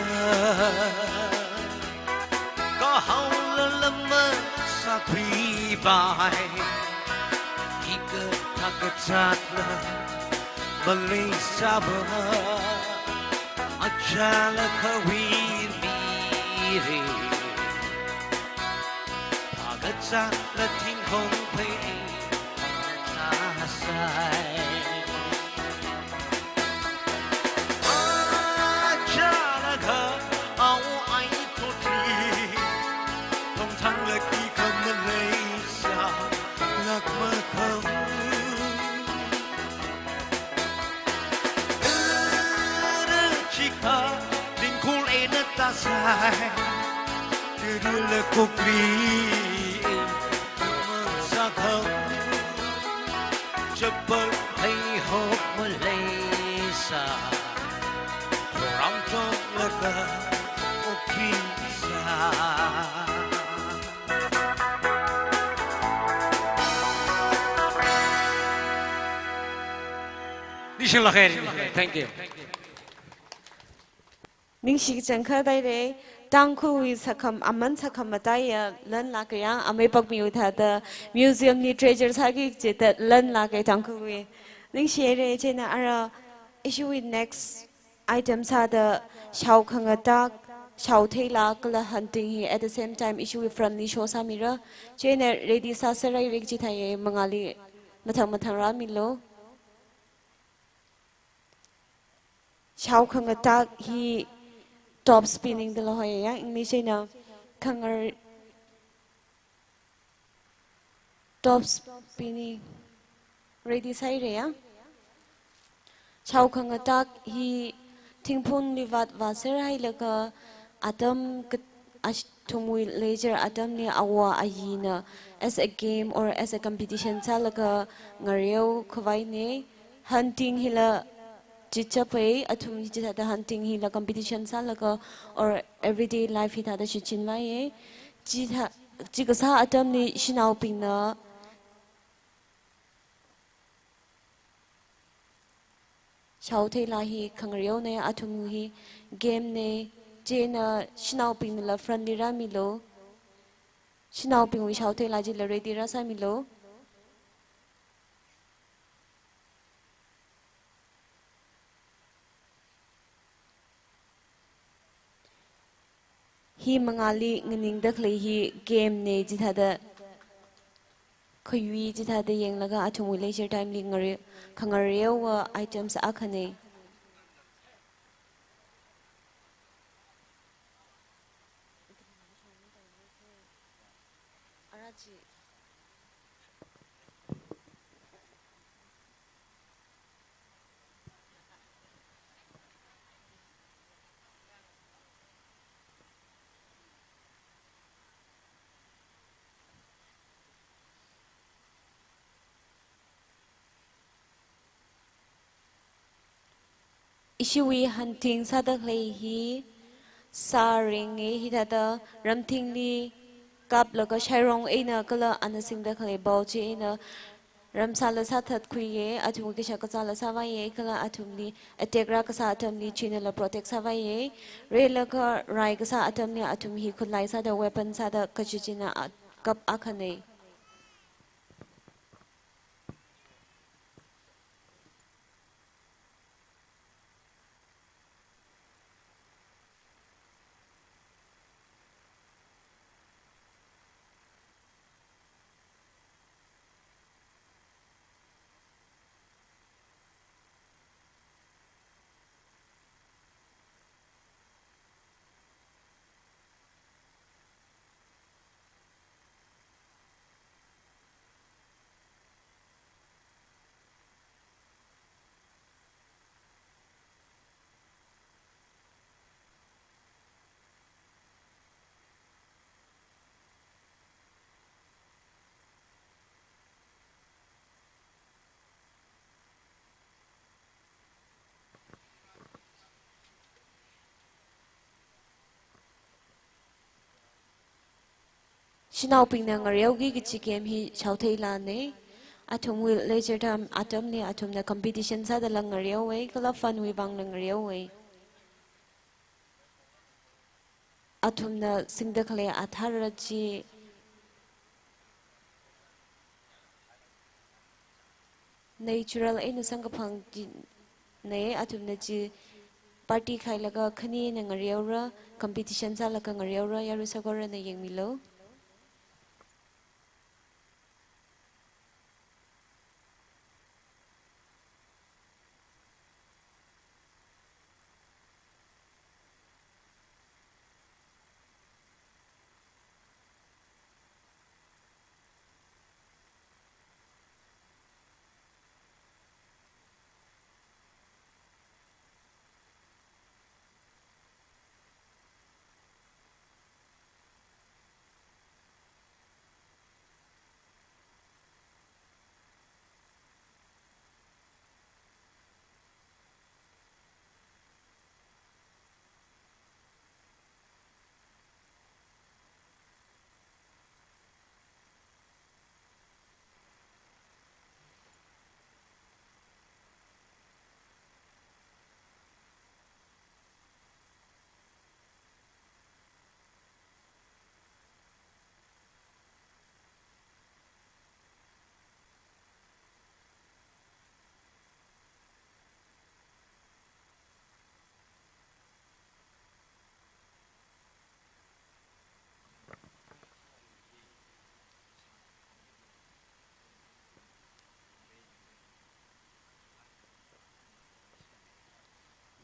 Kahaola lama sākhuipai, hikathā kazatla maleisāva. Achālakha wui mirin, phākazatla thingkhong phei tāsai. Achālakha awo ayi thotli, tongthang laki khamaleisā, lak makhao. Tiri chikha, ningkhul eina tāsai, tiri la kukli ei, mangsā khao. Chapel phei hop maleisā, khorum tonglaga okthuisā. Ningshilāk haira. Thank you. Ningshi kachangkhat haira. Tangkhulwui sakham, aman sakham mataiya lan lāka yang, amei Pakmiwui thāda museum li treasure sāki jida lan lāka Tangkhulwui. Ningshi haira. Chieina ara ishiwui next item sāda shao khangatā, shao theila kala hunting hi at the same time ishiwui front li show sāmira. Chieina ready sāsāra, ready chithāya, mangāli Mathang mathang rāmilu. Shao khangatak hi top spinning dala hoiya, English eina khangar top spinning. Ready sāhaira ya? Shao khangatak hi thingphungli vātvāser hailaga atam kat-, ash-, athumwui leisure atamli āwo āyina as a game or as a competition sālaga ngareo khavaina. Hunting hila chichāpai, athum hi chithāda hunting hila competition sālaga or everyday life hithāda shichinvāya. Chithā, chi kasā atamli shanaobingna shao theila hi khangareona, athum hi game na, chieina shanaobingnala front li rāmilu. Shanaobingwui shao theila chila ready rāsāmilu. Hi mangāli nganingda khalei hi game na chithāda, khayui chithāda yanglaga athumwui leisure time li ngare-, khangareowa items akhana. Ishiwui hunting sāda khalei hi sā renga, hithāda ramthingli kaplaga shairong eina kala ana singda khalei bau chieina ramsāla sāthatkhuiya, athumwui kashak kazāla sāvāya, kala athumli attack rākasā atamli chinala protect sāvāya, reilaga rai kasā atamli athum hi khutlai sāda weapon sāda kachichina a-, kap akhana. Shanaobingna ngareoki kachi game hi shao theilana. Athumwui leisure time atamli athumna competition sādala ngareowa, kala fun wui vangla ngareowa. Athumna singda khalei athara chi natural eina samkaphang china, athumna chi party khailaga khani eina ngareora, competition sālaga ngareora, yarui sakorana yangmilu.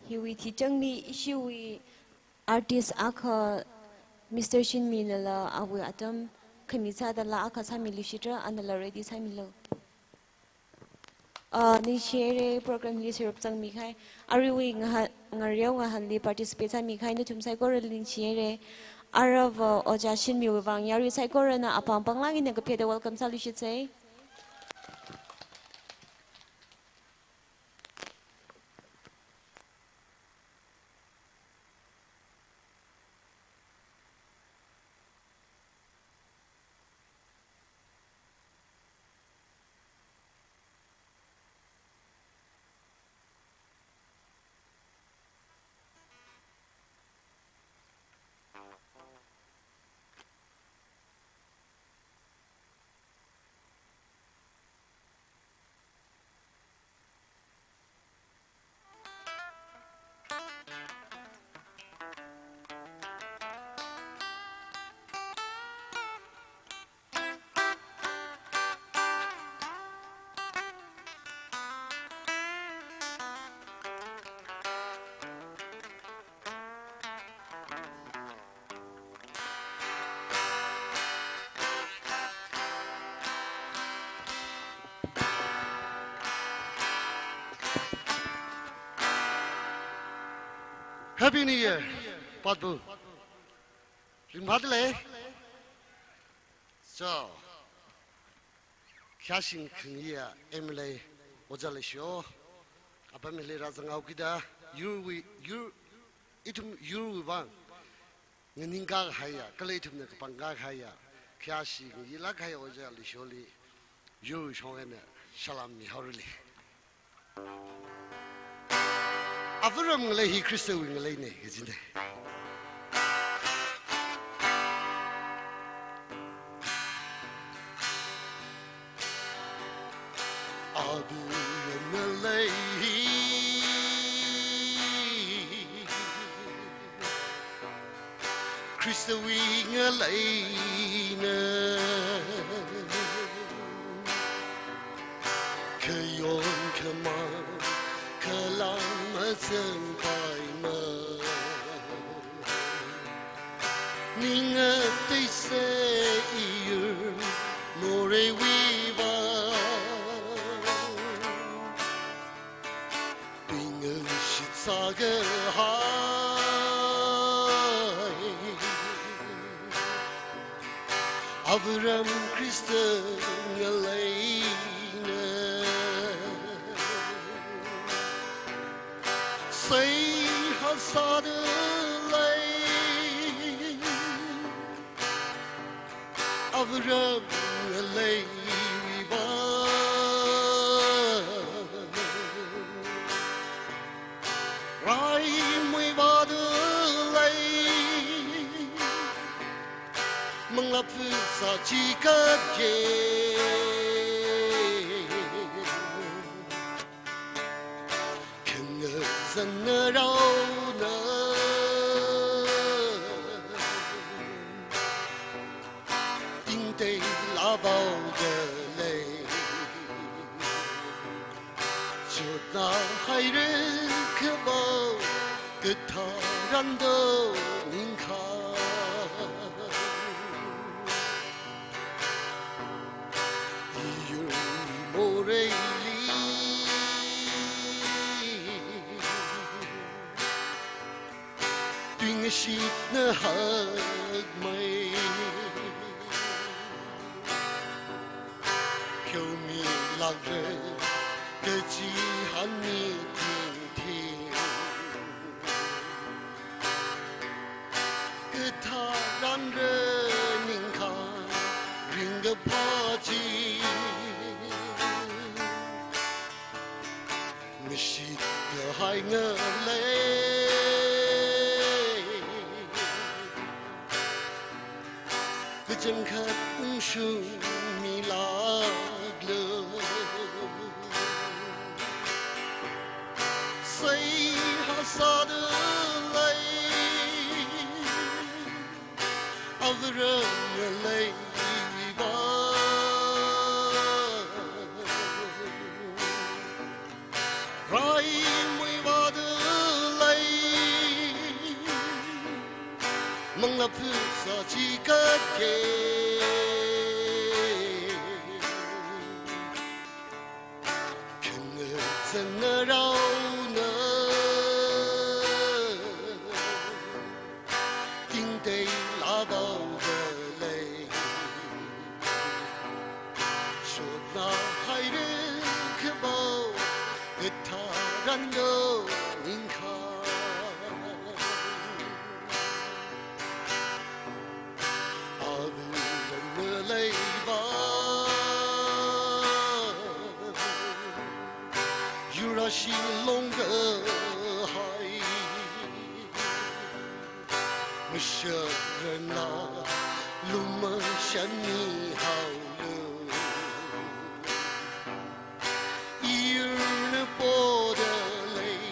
Hiwui thichanli ishiwui artist akha Mister Shinminala awui atam khami sādala akha sāmiluishitra, anala ready sāmilu. Ah, ningshihaira program li sārup zangmikahai. Aruiwui ngaha-, ngareo ngahanli participate sāmikahai nathum saikorali ningshihaira. Aruiva Ojā Shinmiwui vang yarui saikorana apam panglāk eina kapheda welcome sāluishitsei. Happy New Year, Patbu. Ringphāda lei. So, khayāshing khangayi M L A Ojā Leishiwo, apam hili rāzanghaokida, yurwui, yur, ithum yurwui vang nganingkahaiya, kala ithumna kapangkahaiya, khayāshi ngayilāk kahai Ojā Leishiwoli, yurwui shong eina salam mihaorali. Āvaram ngalei hi Khristawui ngaleina, kajina. Āvaram ngalei hi Khristawui ngaleina. Khayon khamāng khalang mazangpaimana. Ning ngateisa iyur moreiwui vang. Tuingashit sākahai Āvaram Khrista ngaleina. Seihā sāda lei Āvaram ngaleiwui vang. Raimui vāda lei manglā phasā chikatye. Khangazan ngarāona tingteila vaoda lei. Chotnāhaira khavao katharan do ningkha. Iyur moreili tuingashitna hakmei. Khaomilākra kachihān mi tingting. Katharan ra ningkha ringkaphā chi. Ngashitkahai ngalei kachangkhat ungshungmilāklu. Seihā sāda lei Āvaram ngaleiwui vang. Raimui vāda Manglā phut sāchikatye, khangazan naraona, tingteilā vaoda lei. Chotnā haira khavao, katharan do ningkhā. Āva ramna leiva, yur ashilong kahai, masharanla lumashanmi haolu. Iyurna poda lei,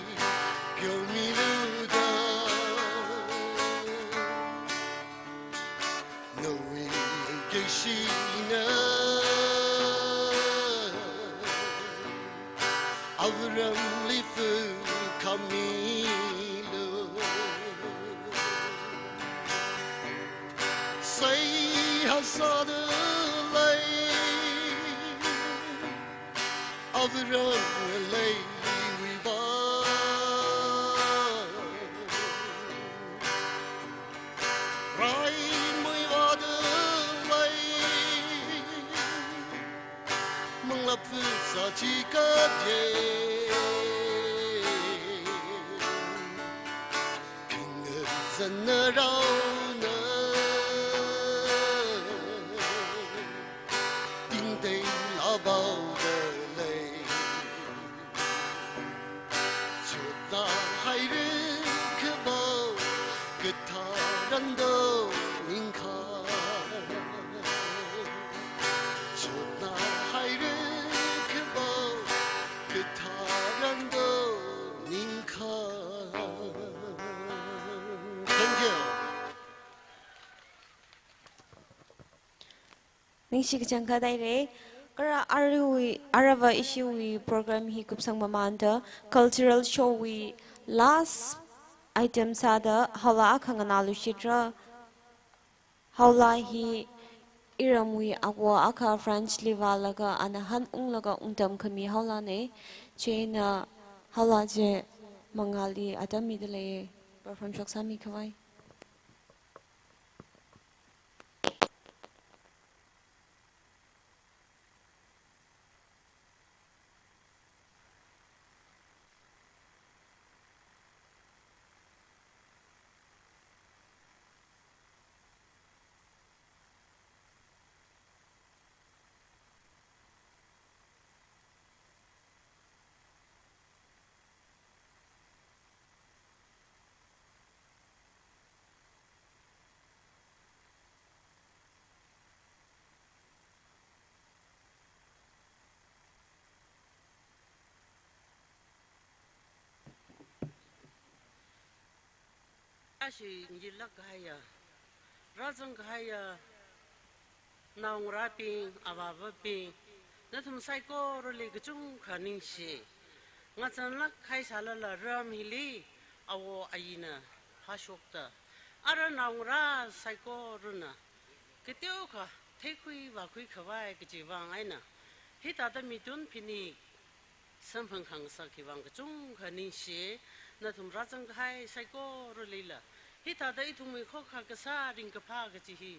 pheomilu da. Nawui keishina, āva ramli phut khamilu. Seihā sāda lei, āva ramna leiwui vang. Raimui vāda lei, manglā phut sāchikatye, khangazan naraona, tingteilā vaoda lei. Chotnā haira khavao, katharan do ningkhā. Chotnā haira khavao, katharan do ningkhā. Thank you. Ningshi kachangkhat haira. Kha ara aruiwui, aruiva ishiwui program hi kupsang mamānda cultural show wui last item sāda haolā akha nganāluishitra. Haolā hi iramwui āwo akha French li vālaga ana hanunglaga ungtamkhami haolāna. Chieina haolā chi mangāli atam mida lei, perform shoksāmi khavai. Ashi ngilak kahaiya, rāzang kahaiya, naongarābing, avāvabing, nathum saikorali kachungkha ningshi. Ngazanlak kahai sālala ram hili awo ayina phāshokta, ara naongarā saikorana kateokha theikhui vākhui khavai kaji vang eina hithāda mithun phanit samphang khangasak hi vang kachungkha ningshi. Nathum rāzang kahai saikoralila hithāda ithumwui khokkha kasā ringkaphā kaji hi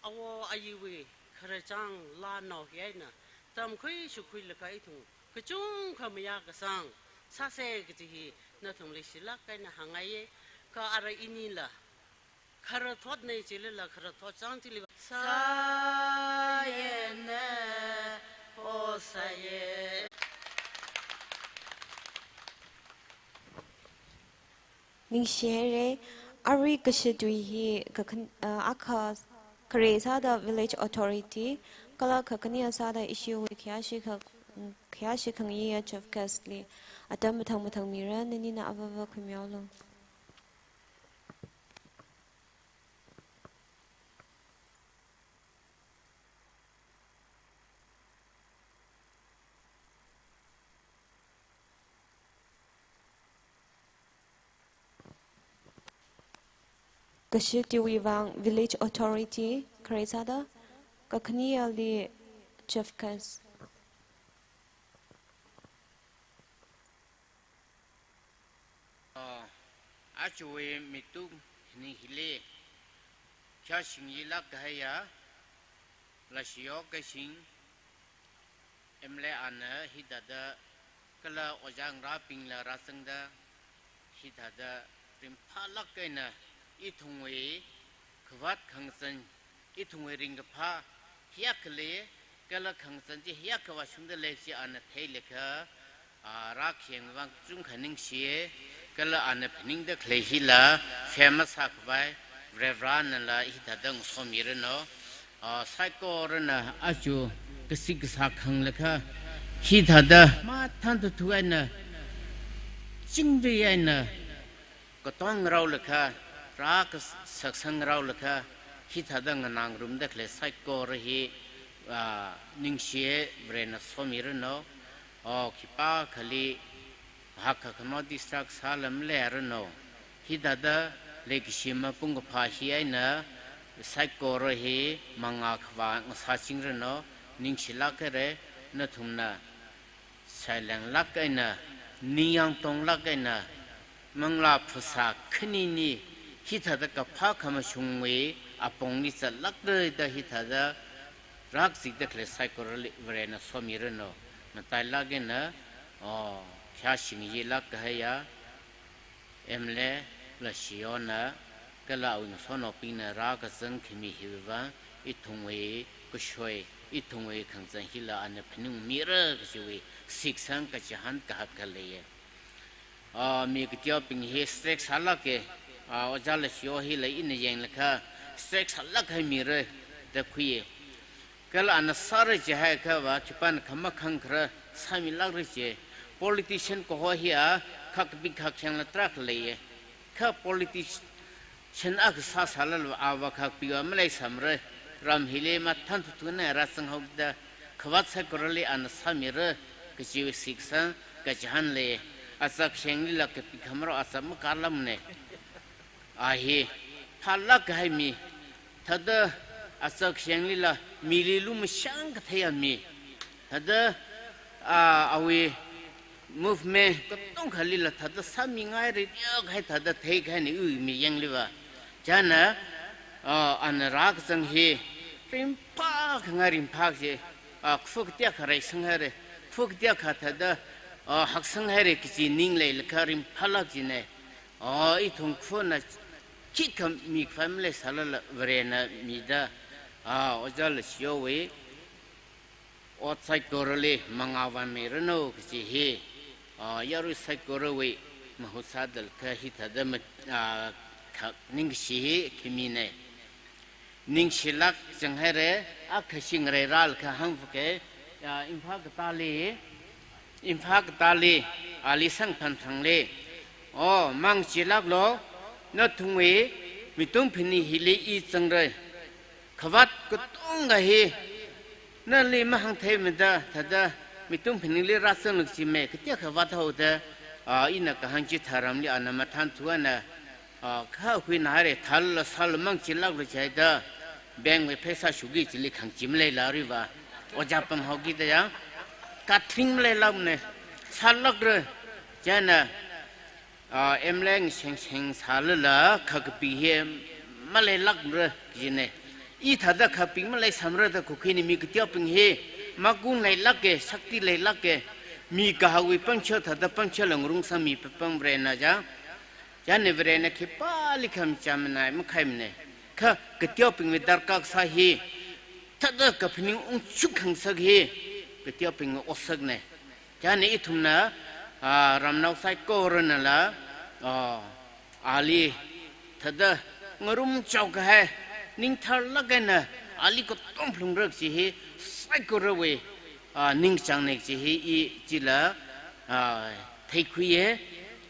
awo ayiwui khararchān lānao hi eina tamkhui shukhuilaga ithum kachungkha mayā kasang sāsa kaji hi nathumli shilak eina hāngngaiya. Kha ara inila kharathotna chilala kharathot chang chili sāyena o sāye. Ningshi haira. Arui kashitwui hi kakhan-, ah, akha khare sāda village authority, kala kakhane sāda ishiwui khayāshi kha-, khayāshi khangayi chief guest li atam mathang mathang mira, nanina avāva khuimilu. Kashitiwui vang Village Authority, khare sāda, kakhane ali Chief Guest. Ah, aruiwui mitung khani hili, kya shingyilāk kahaiya, Lashiyo Keishing, M L A ana hithāda kala ojā ngarābingla rāzangda, hithāda ringphālāk eina ithumwui khavāt khangazan, ithumwui ringkaphā hiyākha lei, kala khangazan chi hiyākha vāshungda lei chi ana theilakha, ah, rākhayang vang chungkha ningshiya, kala ana phaningda khalei hila, famous sākhavai, Varivaranala hithāda ngasomiranu. Ah, saikorana aja kasik kasā khanglakha, hithāda mathānthutthu eina, chingri eina, katong raolakha, rākasaksang raolakha, hithāda nganā ngarumda khalei saikora hi, ah, ningshiya, Varena somiranu. Oh, khipākhali, hakkha khano distract sāla maleiranu. Hithāda leikashi mapung kaphā hi eina saikora hi mangā khavā ngasāchingranu, ningshilāk haira, nathumna sailenglāk eina, ningyāng tonglāk eina, manglā phasā khanini, hithāda kaphā khamashungwui apongli zatlākra da hithāda rākazikda khalei saikorali Varena somiranu. Matailāk eina, oh, kya shingyilāk kahaiya, M L A Lashiyona, kala awui ngasotnaobingna rākazang khami hiwui vang, ithumwui kashoi, ithumwui khangazan hila ana phaningmira kajiwui siksang kachihān kahak khaleiya. Ah, mi kateobing hi strict sālāka, ah, ojā Lashiyo hila ina yanglakha strict sālāk haimira da khuiya. Kala ana sāra jihaiakhava, khipāna khamakhang khara sāmilākra ji. Politician kaho hiya, khakapi khakhyangla tarākha leiya. Kha politician akha sāsālala ava khakapiva maleisāmara. Ram hili mathānthutthu eina rāzanghao da, khavāt saikorali ana sāmira kajiwui siksang kachihān lei. Aja khayānglila kapi khamaro aja makālamana. A hi phālāk kahai mi, thāda aja khayānglila mili lumashang katheiya mi, thāda, ah, awui movement katongkhalila thāda sāmingaira, riya kahai thāda theikahaina iwui miyangliva. Chieina, ah, ana rākazang hi ringphākhangai ringphā kaji, ah, kha kateokha reisang haira, kha kateokha thāda, ah, haksang haira kaji ning leilakha ringphālāk jina. Oh, ithum khana khikha mikhavai maleisālala Varena mida, ah, ojā Lashiyowui ot saikorali mangā vāmiranu kaji hi, ah, yarui saikorawui mahut sādalakha hithāda ma-, ah, kha ningshi hi khimina. Ningshilāk chang haira, akha shingrei rālakha hāngphaka, ya, Imphal katāli, Imphal katāli, ali Sangphanthanli. Oh, mangachilāklu, nathumwui mitung phani hili i zangra. Khavāt katonga hi, nali mahāngtheimada, thāda mitung phanili rāzanglāk jimei, kateokha vāthaoda, ah, ina kahāng chitharamli ana mathānthu eina, ah, kha huina haira, thālala sāla mangachilāklu jihaida, bank wui pheisā shuki chili khangachee maleila riva, ojā pamhaokida ya, kathing maleilākmana, sālākra, chieina, ah, M L A shengsheng sālala khakapi hi maleilākmara jina. I thāda khakapi maleisāmara da khuikhuina, mi kateobing hi magun leilāka, shakti leilāka, mi kahakawui pangshap thāda pangshapla ngarumsangmi papam Varena ja. Chieina Varena khipālikha machāmana, makhaimana. Kha kateobingwui darkar kasā hi, thāda kaphaning ungshung khangasak hi, kateobingwui otsakna. Chieina ithumna, ah, ramnao saikoranala, ah, ali thāda ngarumchao kahai, ningtharlāk eina ali katong phalungra kaji hi saikorawui, ah, ningchāngna kaji hi i chila, ah, theikhuiya.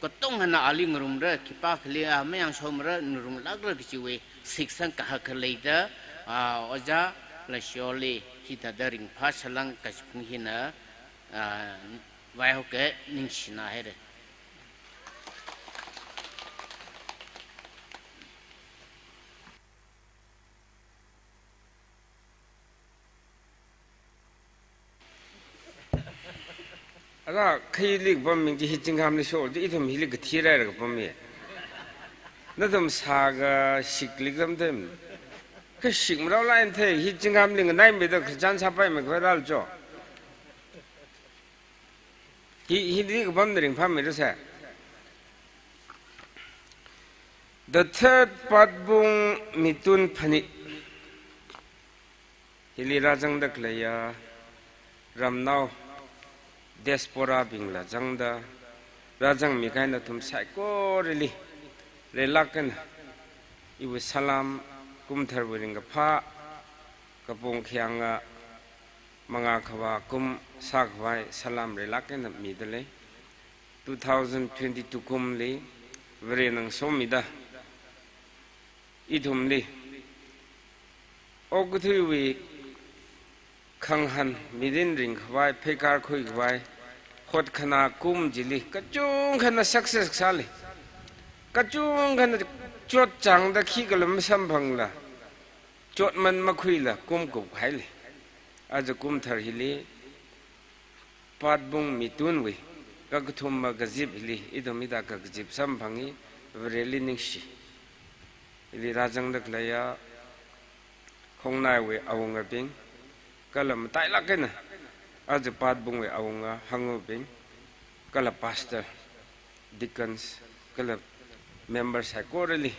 Katongana ali ngarumra, khipākhali, ah, mayangshomara, ngarumlākra kajiwui siksang kahak khalei da, ah, ojā Lashiyoli hithāda ringphā salang kachiphung hina, ah, vaihaoka, ningshina haira. Ara khayili kapam ming chi hi zingkhamli sho, chi ithum hili kathi rāra kapam mi. Nathum sākashikli kapam them. Kashik marao lain the, hi zingkhamli nganaimeida Christian sāpaimei khavai rālu cho. Hi, hili kapam ringphāmei ruse. The third Patbung Mitun Phanit. Hili rāzangda khaleiya ramnao diaspora bingla zangda rāzangmi kahai nathum saikorali reilāk eina iwui salam, kumtharwui ringkaphā, kapong khayānga mangā khavā kum sākhavai salam reilāk eina midalei. Two thousand twenty-two kumli Varena ngasomida ithumli okathuiwui khangahān mirin ringkhavai, pheikar khuikhavai, hotkhana kum chili kachungkhana success sāli. Kachungkhana chotchāngda khikhala masamphangla, chotman makhuila kum kuphaili. Aja kumthar hili Patbung Mitunwui kakathuma kazip hili ithum hithāda kakazip samphangi, Vareli ningshi. Hili rāzangda khaleiya Khongnaiwui awungabing, kala matailāk eina aja Patbungwui awunga hangubing, kala pastor, deacons, kala member saikorali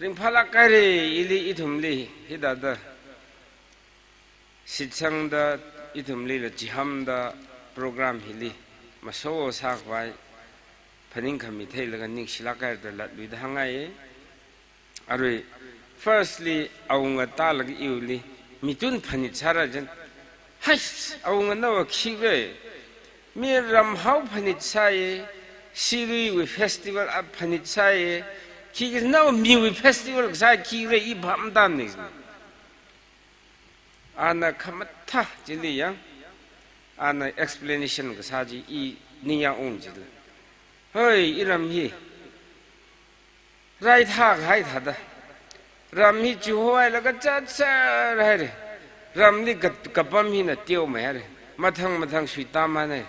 ringphālāk haira, ili ithumli hithāda shitsangda, ithumlila chihamda program hili maso sākhavai phaningkhami theilaga ningshilāk haira da latluida hāngngai. Arui, firstly, awunga tālaga iwuili mitun phanit sāra jen. Hais, awunga nava khikhala. Mi ramhao phanit sāya, Siruiwui festival a phanit sāya, khikhala nava miwui festival kasā khikhala, i phap matāmana. Ana khamathā chili yang, ana explanation kasā chi i ningyāng ung chila. Hoi, iram hi raithā kahai thāda. Ram hi chihohailaga zatser haira. Ramli ka-, kapam hina teomei haira. Mathang mathang suitāmana.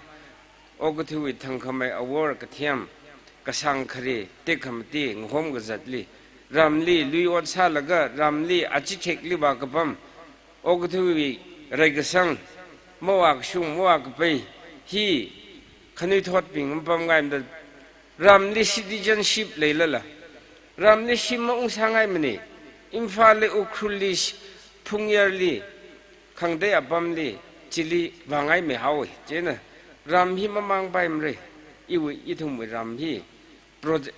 Okathuiwui thangkhamei awor kathem, kasāng khare, tekhamati, ngahom kazatli, ramli lui ot sālaga, ramli achithekli vā kapam, okathuiwui reikasang, mavākashung, mavākapai, hi khanuithotbing mapamngaimada, ramli citizenship leilala, ramli shim maungsāngaimana, Imphalli, Ukhrulli, Phungyarli, khangatei apamli, chili vāngaimei haowa. Chieina ram hi mamāngpaimara, iwui, ithumwui ram hi prote-,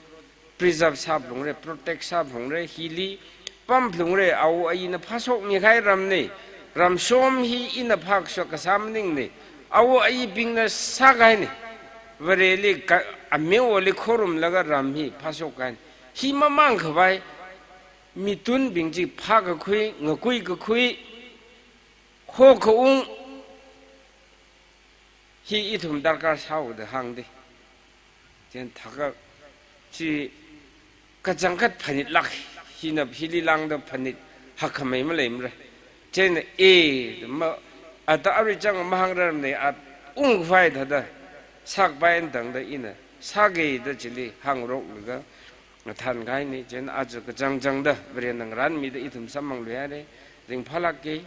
preserve sāphalungra, protect sāphalungra, hili pamphalungra, awo ayina phāshokmi kahai ramna, ramshom hi ina phākashok kasā maningna, awo ayibingna sākahaina, Vareli ka-, amewoli khorumlaga ram hi phāshokkahaina. Hi mamāngkhavai mitunbing chi phākakhui, ngakuikakhui, hokaung, hi ithum darkar sāhaoda hāngda. Chieina thākha chi kachangkhat phanitlāk, hina hili lāngda phanit hakkhamei maleimara. Chieina e, ma, ata arui chang mahāngrarmana, a ungkhavai thāda sākapai eina tangda ina sākida chili hāngroklaga ngathānkahaina. Chieina aja kachangchangda Varena ngarānmida ithum samphangluihaira, ringphālāka.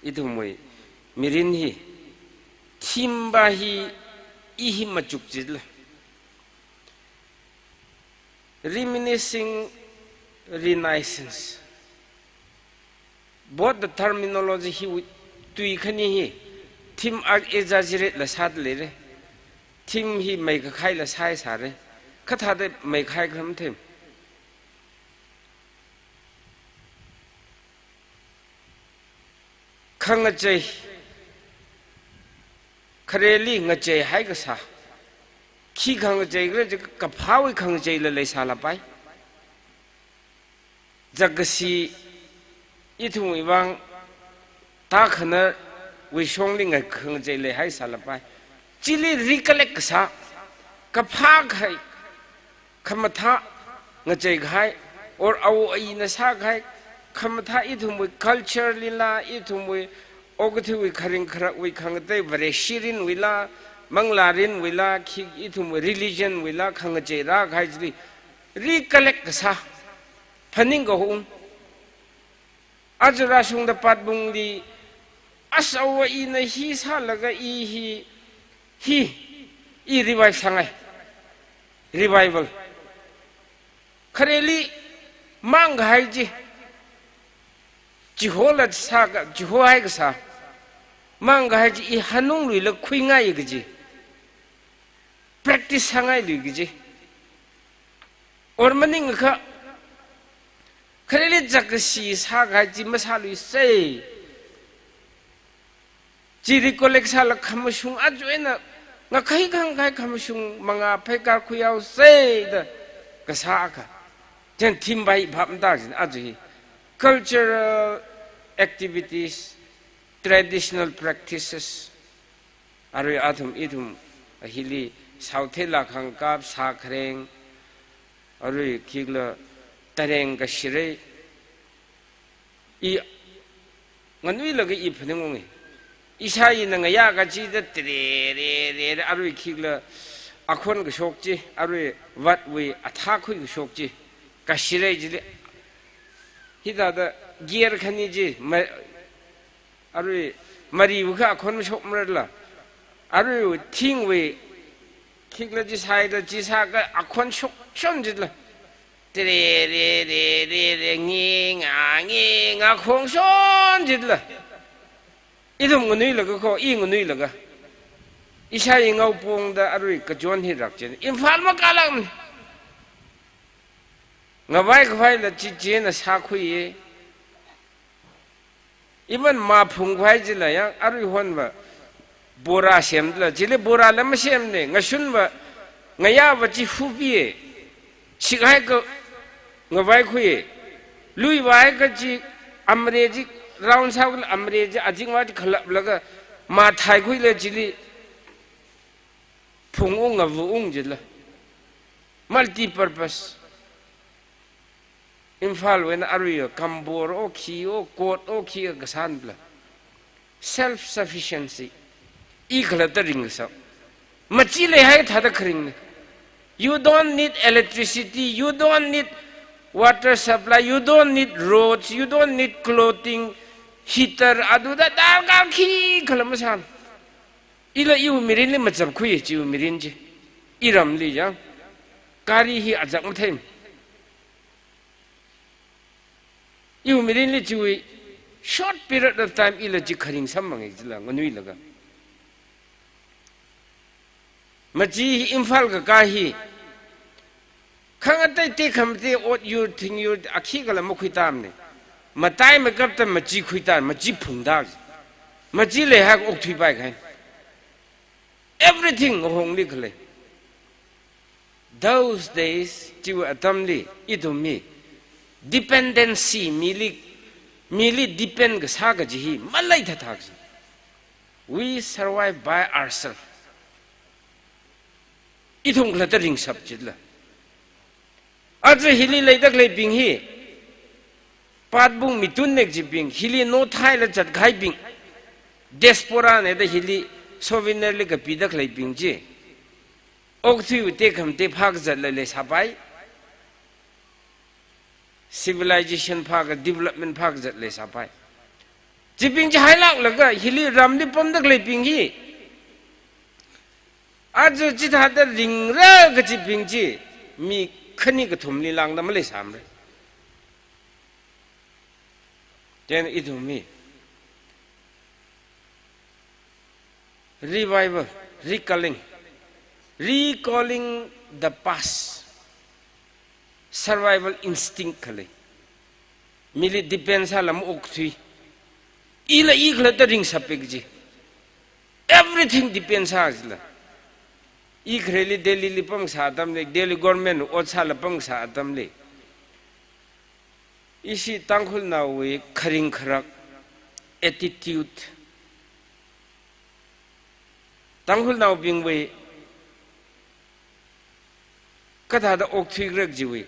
Ithumwui mirin hi, theme va hi, i hi machuk chila. Reminiscing Renaissance. Both the terminology hiwui tui khani hi, theme a exaggerate la sāda leira. Theme hi meikakhaila sāi sāra. Kathāda meikahai kharam them. Khangachei, khareli ngacheihai kasā. Khi khangachei khala chi kaphāwui khangacheila leisālapai. Zakkashi ithumwui vang tākhanarwui shongli nga khangachei leihaisālapai. Chili recollect kasā, kaphā kahai, khamathā ngacheikahai, or awo ayina sākahai, khamathā ithumwui culture lila, ithumwui okathuiwui kharing kharakwui khangatei Vareshi mirinwuila, Manglārinwuila, khi ithum religion wuila khangachei rākahai chili recollect kasā, phaning kahung. Aja rāshungda Patbungli, asawa ina hi sālaga i hi, hi, i revive sāngai. Revival. Khareli mang kahai chi, chihola sāka, chihohai kasā. Mang kahai chi i hanungluila khuingai kaji. Practice sāngailui kaji. Or maningakha, khareli zakkashi sākahai chi masāluisei. Chi recollect sālaga khamashung aja eina ngakhai khangkhai khamashung mangā pheikar khuihaosei da kasā akha. Chieina theme bai phap matāchin aja hi. Cultural activities, traditional practices. Arui athum ithum hili saothela khangkap, sākhareng, arui khikhala tareng kashirei. I nganuilaga i phaningungi. Ishāyina ngayā kachida tere, re, re, re, arui khikhala akhon kashok chi, arui vatwui athā khui kashok chi, kashirei chili. Hithāda gear khani chi, ma-, arui mariwui kha akhon mashokmarala. Arui thingwui khikhala chi sāida chi sākha akhon shokshon chila. Tere, re, re, re, re, nge, nga, nge, nga khongshon chila. Ithum nganuilaga kho, i nganuilaga. Ishāyi ngaopongda arui kachon hi rakchin. Imphal makālākmana. Ngavai kavaila chi china sākhuiya. Even mā phungkhavai chila yang, arui honva bora semla, chili borala masemna, ngashunva, ngayāva chi hupiya, shikhaiakha ngavaikhuiya, luivaiakha chi amre chi round sākhala amre chi azingva chi khalaplaga, mā thaikhuila chili phungung ngavung chila. Multi purpose. Imphalwui eina arui kambor o khi o, kot o khi kasānla. Self sufficiency. I khalatta ringkasā. Machi leihai thāda kharingna. You don't need electricity, you don't need water supply, you don't need roads, you don't need clothing, heater, aduda darkar khikhala masāna. Ila iwui mirinli machapkhui, chiwui mirin chi. Iramli yang. Gari hi azak matheima. Iwui mirinli chiwui short period of time ila chi kharing samphanga chila nganuilaga. Machi hi Imphal kakā hi. Khangatei tekhamatei ot yur, thing yur, a khikhala makhuitamna. Mataimeikapta machi khuitam, machi phungda. Machi leihaiakha okthuipai kahai. Everything ngahongli khalei. Those days, chiwui atamli, ithum hi, dependency, mili, mili depend kasā kaji hi, maleithatha kaji. We survive by ourselves. Ithum khalatta ringshap chila. Aja hili leida khaleibing hi, Patbung mitun nek chibing, hili nothailaga zatkahaibing, diaspora na da hili souvenir li kapida khaleibing chi. Okthuiwui tekhamatei phākazatla leisāpai. Civilization phāka, development phākazat leisāpai. Chibing chi hailāklaga, hili ramli pamda khaleibing hi. Aja chithāda ringra kachibing chi, mi khani kathumli lāngda maleisāmara. Then ithum hi revival, recalling, recalling the past, survival instinct khalei. Mili depend sāla maokthui. Ila i khalatta ringshap kaji. Everything depend sā jila. I khareli Delhi li pamkasā atamli, Delhi government ot sāla pamkasā atamli. Ishi Tangkhulnaowui kharing kharak, attitude. Tangkhulnaobingwui kathāda okthuikhala jiwui.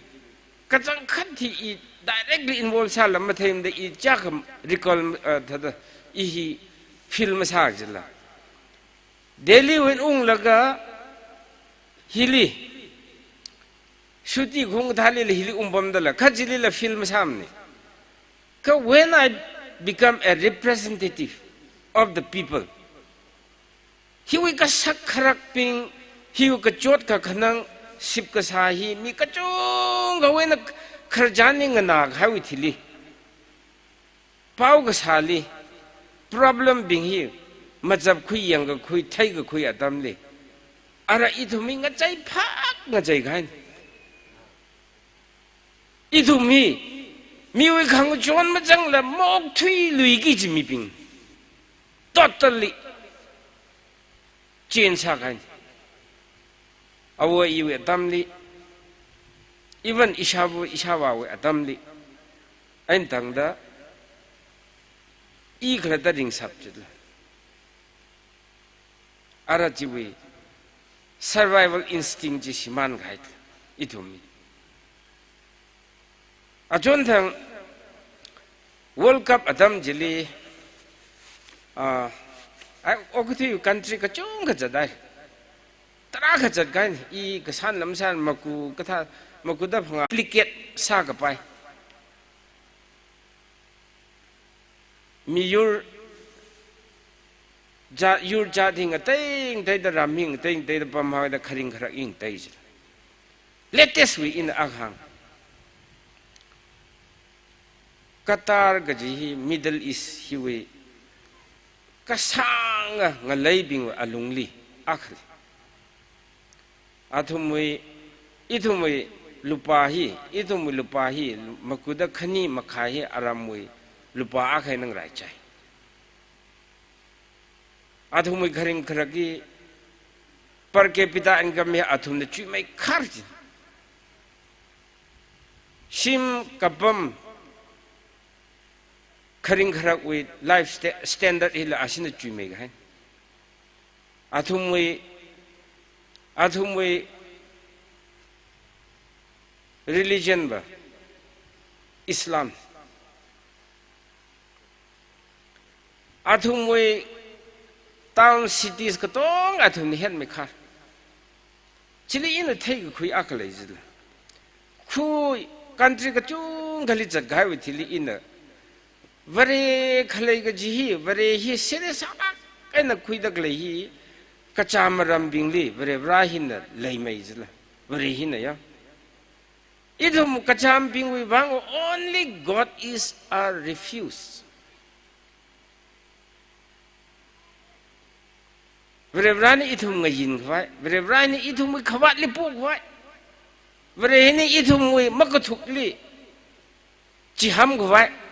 Kachangkhat hi i directly involve sāla matheimada i chakam recall, uh, thāda i hi feel masā jila. Delhi wui eina unglaga hili, shuti khung thālila hili ungpamdala, kha chilila film sāmana. Kha when I become a representative of the people, hiwui kasak kharakbing, hiwui kachot kakhanang sip kasā hi, mi kachungkhawui eina khararchan hi nganākahaiwui thili, pao kasāli, problem bing hi machapkhui, yangkakhui, theikakhui atamli, ara ithum hi ngacheiphak ngacheikhai. Ithum hi miwui khangachon mazangla mokthuiluiki kaji mibing totally change sākahai. Awo ayiwui atamli, even ishāva ishāvāwui atamli, eina tangda i khalatta ringshap chitla, ara chiwui survival instinct chi shimānkahai ithum hi. Achonthang World Cup atam chili, ah, ai, okathui country kachungkha zatai. Tarākha zatkahai, i kasān lamsān maku kathā, makuda phangā duplicate sākapai. Miyur jat, yur jat hi ngatei ngateida, ram hi ngatei ngateida pamhaoda, kharing kharak hi ngatei chi. Latest wui eina akha hāng. Qatar kaji hi Middle East hiwui kasānga ngaleibingwui alungli akhali. Athumwui, ithumwui lupā hi, ithumwui lupā hi, makuda khani makhai hi aramwui lupā akha eina ngaraichai. Athumwui kharing kharak hi, per capita income hi athumna chuimeikhar chi. Shim kapam kharing kharakwui life sta-, standard hila ashina chuimeikahai. Athumwui, athumwui religion va Islam. Athumwui town cities katonga athumna hotmeikhar. Chili ina theikakhui akha lei chila, khu country kachungkhali zatkahaiwui thili ina Vare khalei kaji hi, Vare hi serious sālāk eina khuida khalei hi, kachām arambingli Varevara hina leimei chila, Vare hina ya. Ithum kachāmbingwui vang only God is our refuge. Varevarana ithum ngayinkhavai, Varevarana ithumwui khavātli pokhavai, Varena ithumwui makathukli chihāmkhavai.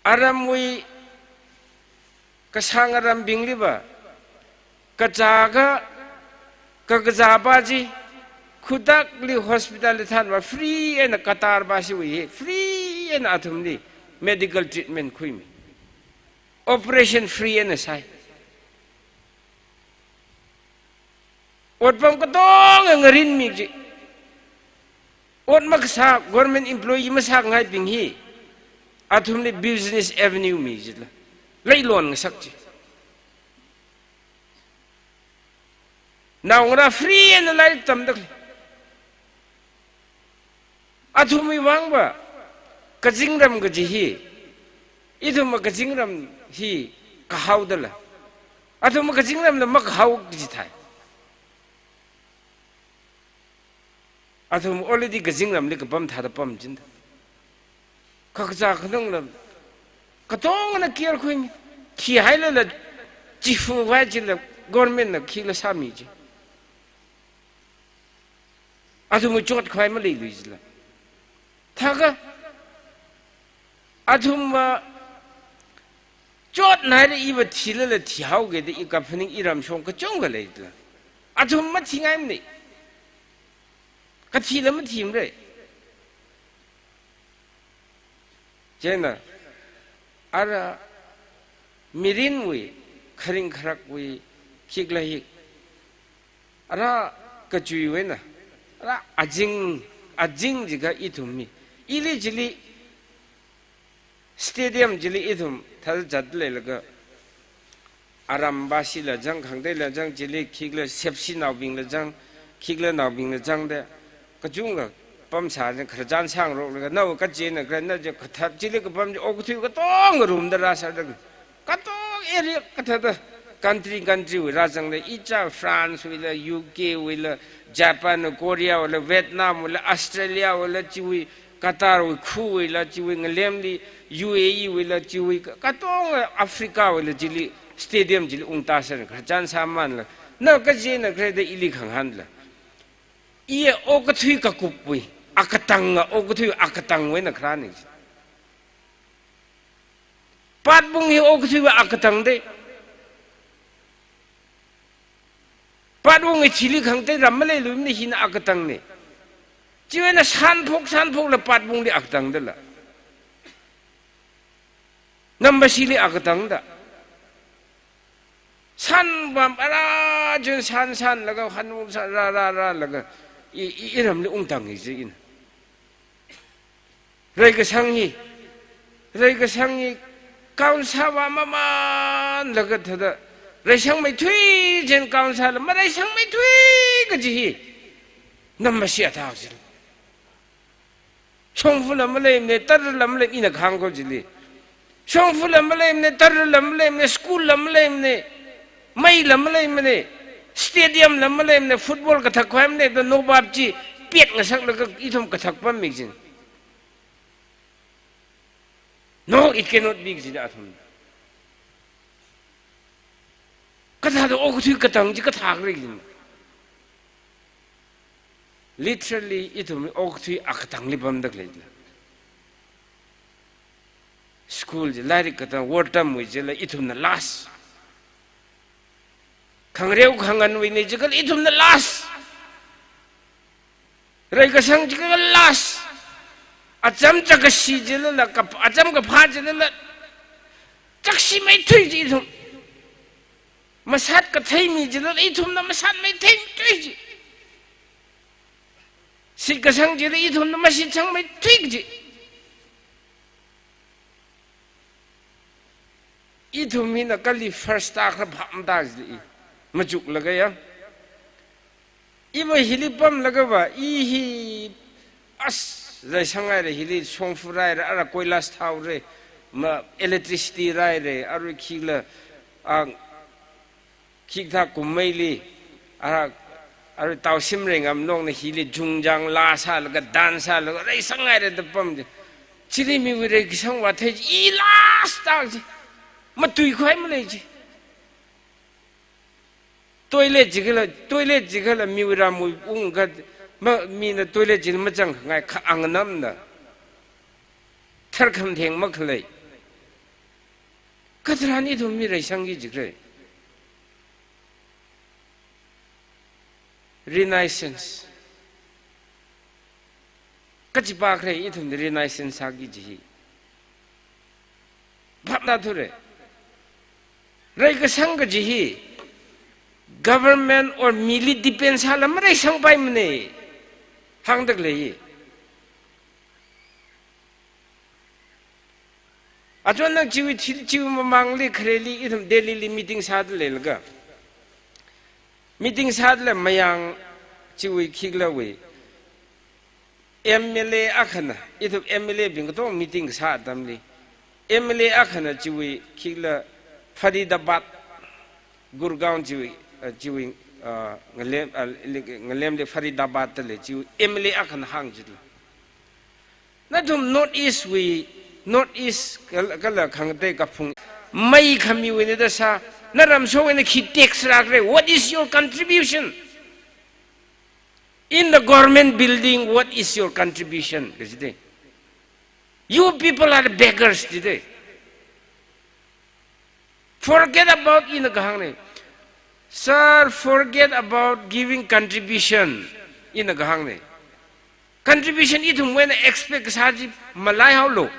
Aramwui kasāng arambingliva, kazā ka, kakazā pa chi, khudakli hospital li thanva free eina Qatar pa chiwui hi, free eina athumli medical treatment khuimi. Operation free eina sai. Otpam katonga ngarinmi chi. Ot makasā, government employee masāngaibing hi athumli business avenue mi chila, leilon ngasak chi. Naongarā free eina lairik tamda khalei. Athumwui vangva kazingram kaji hi, ithumva kazingram hi kahaodala, athumva kazingramla makahao kaji thai. Athum already kazingramli kapam thāda pam chinda. Kakazā khanangla katongana care khuimi. Thihailala chifu vai chila government na khila sāmi chi. Athumwui chotkhavai maleilui chila. Thākha athumva chotnaira iva thilala thihaoki da i kaphaning iram shong kachungkha lei chila. Athum mathingaimana. Kathila mathimara. Chieina, ara mirinwui, kharing kharakwui, khikhala hik, ara kachuiwui eina, ara azing, azing jiakha ithum hi, ili chili, stadium chili ithum thāda zatleilaga, Arambasila zang, khangateila zang, chili khikla sepsi naobingla zang, khikla naobingla zang da. Kachungkha pamsā zang, khararchan sāngaroklaga, nao kachina kharā, na je kathā, chili kapam je, okathui katonga ngarumda rāsāda. Katong area kathāda, country, country wui rāzangda, ichā France wuila, U K wuila, Japan, Korea wuila, Vietnam wuila, Australia wuila, chiwui, Qatar wui khu wuila, chiwui ngalemli, U A E wuila, chiwui ka-, katonga Africa wuila, chili stadium chili ungtāsāna, khararchan sāmanla. Nao kachina kharā da ili khangahānla. Iya okathui kakupwui akatanga, okathui akatangwui eina kharāna. Patbung hi okathuiwui akatang da. Patbung hi thili khangatei ram maleiluimana, hina akatangna. Chiwui eina sanphok, sanphokla Patbungli akatang dala. Namvāshili akatang da. Sanvā ara chun san sanlaga, hanung san rā rā rālaga, i, i, iramli ungtang hi chi ina. Reikasang hi, reikasang hi, council vā mamanlaga thāda, reisangmeithui chieina council la, mareisangmeithui kaji hi, namvāshi athak chili. Shongfala maleimana, tarla maleimana, ina kahāng ko chili. Shongfala maleimana, tarla maleimana, school la maleimana, meila maleimana, stadium la maleimana, football kathak khuihaimana da, nobab chi pet ngasaklaga ithum kathak pammi kajina. No, it cannot be kajina athum. Kathāda okathui katang chi kathā khalei kajina. Literally, ithum okathui akatangli pamda khaleila. School chi, lairik katang, war tamwui chila ithumna last. Khangareo khanganwui eina chikha ithumna last. Reikasang chikha last. Acham chakashi chilala, kap-, acham kaphā chilala, chakshimeithui chi ithum. Masat kathei mi chilala, ithumna masatmeithuithui chi. Shitkasang chila ithumna mashitsangmeithui chi. Ithum hina kali first ta khara phapta chi i. Machuklaga ya. Iva hili pamlaga va, i hi as, reisanghaira hili, shongfa rāhaira, ara koilas thaora, ma electricity rāhaira, ara khikla, a, khikthā kummeili, ara, ara Taoshim Reingam nongna hili jungjang la sālaga, dance sālaga, reisanghaira da pam chi. Chili miwui reikasang va thei chi, i last ta chi. Matuikhuihai malei chi. Toilet chikhala, toilet chikhala miwui ramwui ungkha, ma, mina toilet chili mazangngai kha angnamna. Tharkham theng makhalei. Katharan ithum mi reisangki jikhala. Renaissance. Kachipa khalei ithumna Renaissance sāki kaji hi. Phapna thura. Reikasang kaji hi government or mili depend sāla mareisangpaimana. Hāngda khalei hi. Achon nang chiwui thil, chiwui mamangli khareli ithum Delhili meeting sāda leilaga. Meeting sāda lei mayang chiwui khiklawui. M L A akhana, ithum M L A bing katong meeting sā atamli. M L A akhana chiwui khikla Faridabad, Gurgaon chiwui, uh, chiwui, uh, ngalem, uh, li-, ngalemli Faridabad da lei chiwui M L A akhana hāng chila. Nathum North East wui, North East kal-, kala khangatei kaphung. Mei khamiwuina da sā, naramsowuina khi tax rākhala, what is your contribution? In the government building, what is your contribution? Kaji da. You people are beggars, jida. Forget about ina kahāngna. Sir, forget about giving contribution, ina kahāngna. Contribution ithumwuina expect sā chi malaihaolu.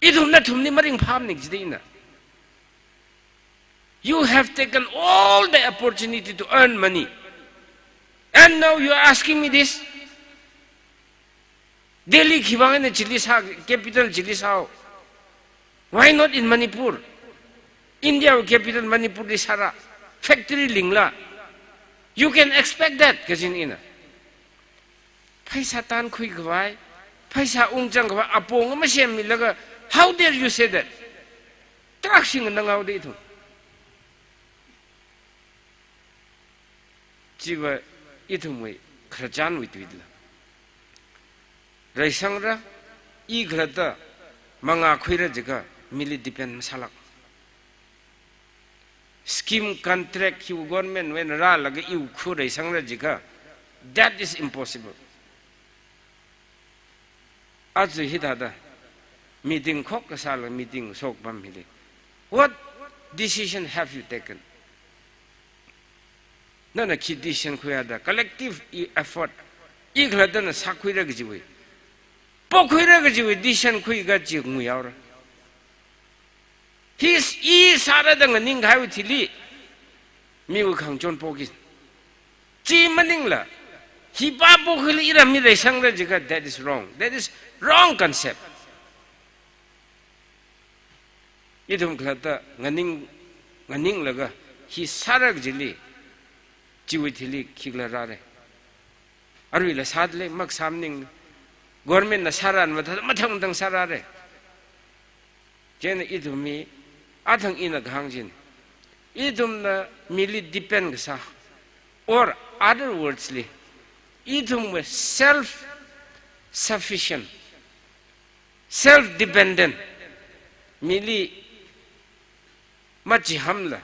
Ithum nathumli maringphāmana jida ina. You have taken all the opportunity to earn money. And now you are asking me this? Delhi khiwui vang eina chili sā, capital chili sāo. Why not in Manipur? India wui capital Manipur li sāra, factory lingla. You can expect that, kajina ina. Pheisā tankhui khavai, pheisā ungchang khavai, apong masem milaga, how dare you say that? Trak sing nangau de ithum. Chiva ithumwui khararchanwui tuila. Reisangra, i khalatta mangā khuira jiakha mili depend masālak. Scheme contract hiwui government wui eina rālaga iwui khu reisangra jiakha, that is impossible. Aja hithāda meeting khokha sālaga meeting shokpam hili. What decision have you taken? Nana khi decision khuiya da, collective effort. I khalattana sākhuira kajiwui, pokhuira kajiwui decision khuiakha chi nguihaora. Hi s-, i sāra da nganingkahaiwui thili, miwui khangachon poki. Chi maningla, hi pa pokhuili iram hi reisangra jiakha, that is wrong. That is wrong concept. Ithum khalatta nganing, nganinglaga, hi sāra kajili, chiwui thili khikhala rāra. Aruila sāda lei, makasā maning. Government na sāran mathā, mathang mathang sārāra. Chieina ithum hi, athang ina kahāng china, ithumna mili depend kasā, or other words li, ithumwui self sufficient, self dependent, mili machihamla,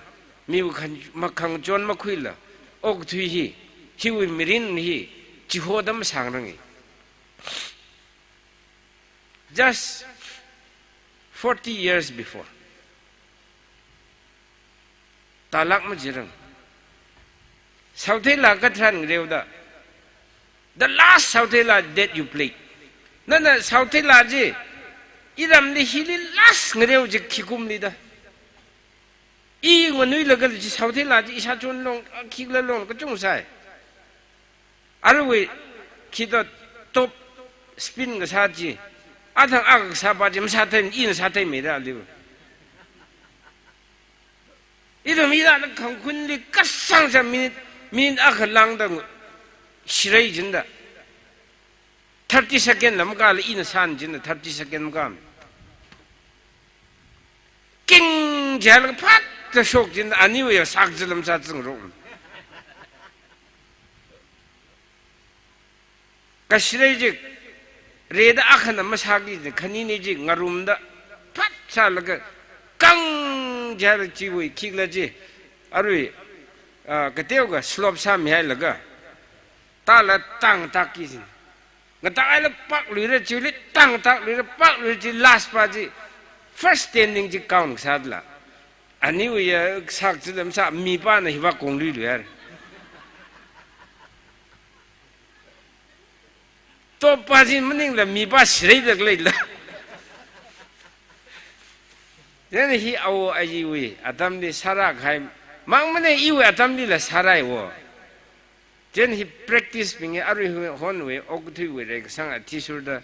miwui khan-, makhangachon makhuila, okathui hi, hiwui mirin hi, chihoda masangranga. Just forty years before. Tālāk majirang. Saotheilā katharan ngareoda, the last saotheilā that you played. Nana saotheilā chi, iramli hili last ngareo chi khi kumli da. I nganuilaga chi saotheilā chi ishāchon long, khikhala long kachung sāi. Aruiwui khida top spin kasā chi, athang akha kasā pa chi masāthei, ina sātheimeira aliva. Ithum hithāda khangkhunli kasāngsa minute, minute akha lāngda ngu-, shirei jinda. Thirty second la makāla ina sān jinda, thirty second makāmi. King jilaga phat da shok jinda, aniwui ya sākzala masāzangrok. Kashirei chi, rida akhana masāki chi, khanini chi ngarumda, phat sālaga, kang jilaga chiwui khikhala chi, arui, ah, kateokha slope sāmihailaga, tāla tāngtakki chi. Ngatā eina pakluira chili, tāngtakluira, pakluira chi, last pa chi, first standing chi count sādala. Aniwui ya sākzala masā, mipana hiva kongluiluihaira. Top pa chi maningla mipa shireida leila. Then hi awo ayiwui atamli sārākahai, mangmana iwui atamlila sārāiwo. Then hi practice bing hi arui hui honwui, okathuiwui reikasang athishurda,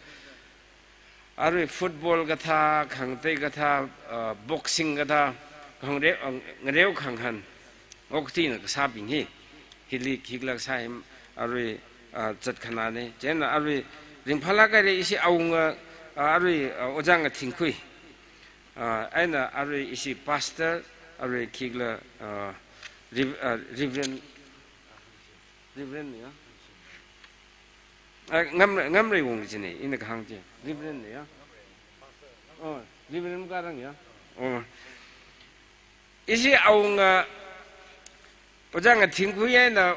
arui football kathā, khangatei kathā, uh, boxing kathā, khangre-, uh, ngareo khangahān, okathuina kasābing hi, hili khikhala sā hi, arui, uh, zatkhanāna. Chieina arui ringphālāk haira ishi awunga, uh, arui, uh, Ojā Ngathingkhui. Uh, eina arui ishi pastor, arui khikhala, uh, Rev-, uh, Reverend, Reverend ya? Ah, Ngam-, Ngamreiwung jina, ina kahāng chi. Reverend ya? Oh, Reverend karang ya? Oh. Ishi awunga, Ojā Ngathingkhui eina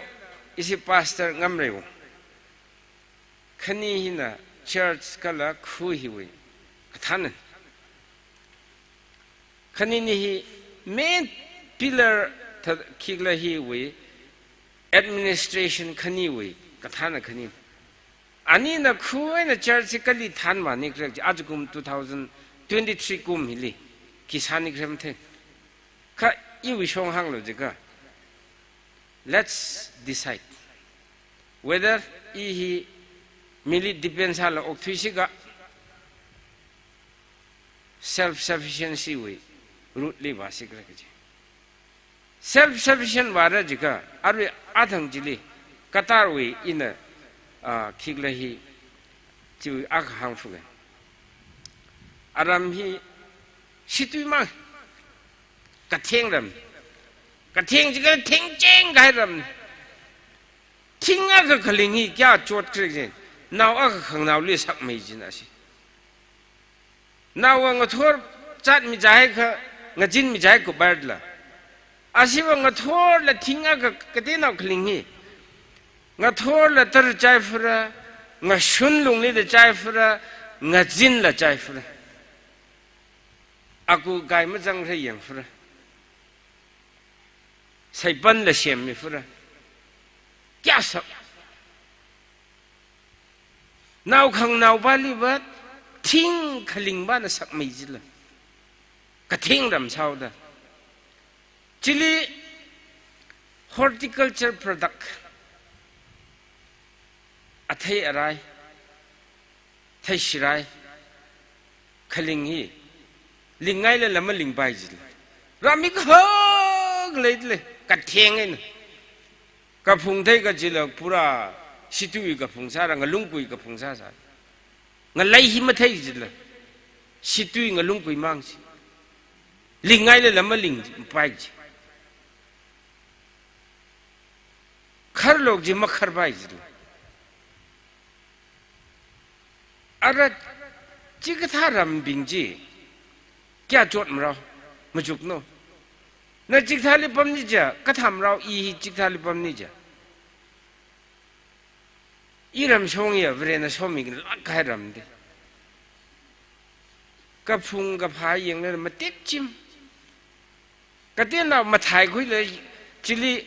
ishi pastor Ngamreiwung. Khani hina church kala khu hiwui kathāna. Khanini hi main pillar tha-, khikhala hiwui administration khaniwui kathāna khani. Anina khu eina church hi kali thanvānikhala chi, ajakum two thousand twenty-three kum hili khi sānikhala mathei. Kha iwui shong hānglu jiakha, let's decide whether i hi mili depend sālaga okthuisi ka, self sufficiency wui route li vāsikra kaji. Self sufficient vāra jiakha, arui athang chili, Qatar wui ina, ah, khikhala hi, chiwui akha hāngphalunga. Aram hi situimang, katheng ram. Katheng jiakha thengcheng kahai ram. Thing akha khaling hi kayā chotkhala jin. Nao akha khangnaoli sakmei jina si. Naowa ngathor zatmi jiakha, ngazinmi jiakha kubarla. Asiva ngathorla thing akha kateonao khaling hi. Ngathorla tara chaiphara, ngashun lungli da chaiphara, ngazinla chaiphara. Aku kai mazangra yangphara. Saipanla semmiphara. Kayā sak. Nao khangnaopāli va thing khaling vāna sakmei jila. Katheng ram sāhaoda. Chili horticulture product. Athei arai. Thei shirai. Khaling hi. Lingngailala malingpai jila. Ram hi kahak leidalei. Katheng eina. Kaphung thei kajila pura situi kaphung sāra, ngalungkui kaphung sāsā. Ngalei hi mathei jila. Situi ngalungkui mang si. Lingngailala malingpai ji. Kharlok ji makharpai jila. Ara chikathā rambing chi, kayā chotmarao, machukno. Na chikathāli pamni jiakha, kathā marao i hi chikathāli pamni jiakha. Iram shong ya, Varena somilāk kahai ram de. Kaphung kaphā yanglala matek chim. Kateonao mathai khuilala, chili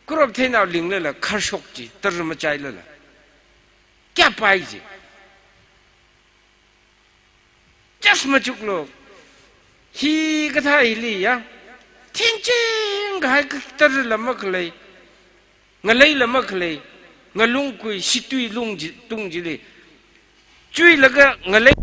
crop theinao linglala, kharshok ji, tara machailala. Kayā pai ji. Just machuklo. Hikathā hili ya. Thingching kahai katarla makhalei. Ngaleila makhalei. Ngalungkui situi lung ji, tung jili. Chuilaga ngalei.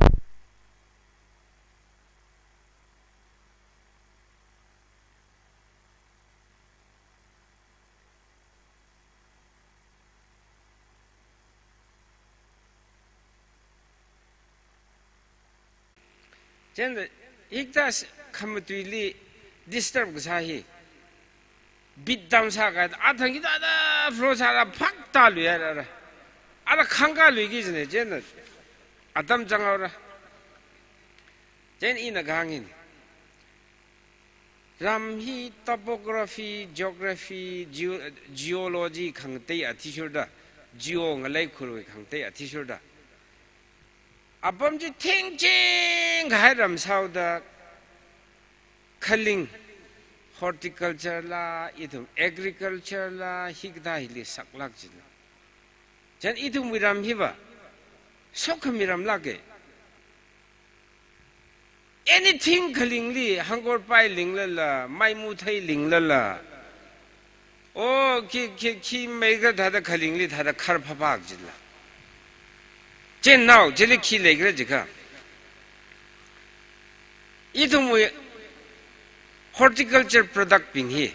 Chieina hikathā s-, khamatuili disturb kasā hi. Beat down sākahai, athang hithāda flow sāra phakta lui haira. Ara khangkā luiki jina, chieina atam zanghaora. Chieina ina kahāng hina. Ram hi topography, geography, geo-, geology khangatei athishurda, geo ngalei khurwui khangatei athishurda. Apam chi thingching kahai ram sāhaoda khaling, horticulture la, ithum agriculture la, hikathā hili saklāk jina. Chieina ithumwui ram hiva, sokhami ramlāka. Anything khalingli, hangkorpai linglala, maimuthei linglala. O, khi, khi, khi mei kathāda khalingli thāda khar phapāk jila. Chieina nao, chili khi leikhala jiakha. Ithumwui horticulture product bing hi,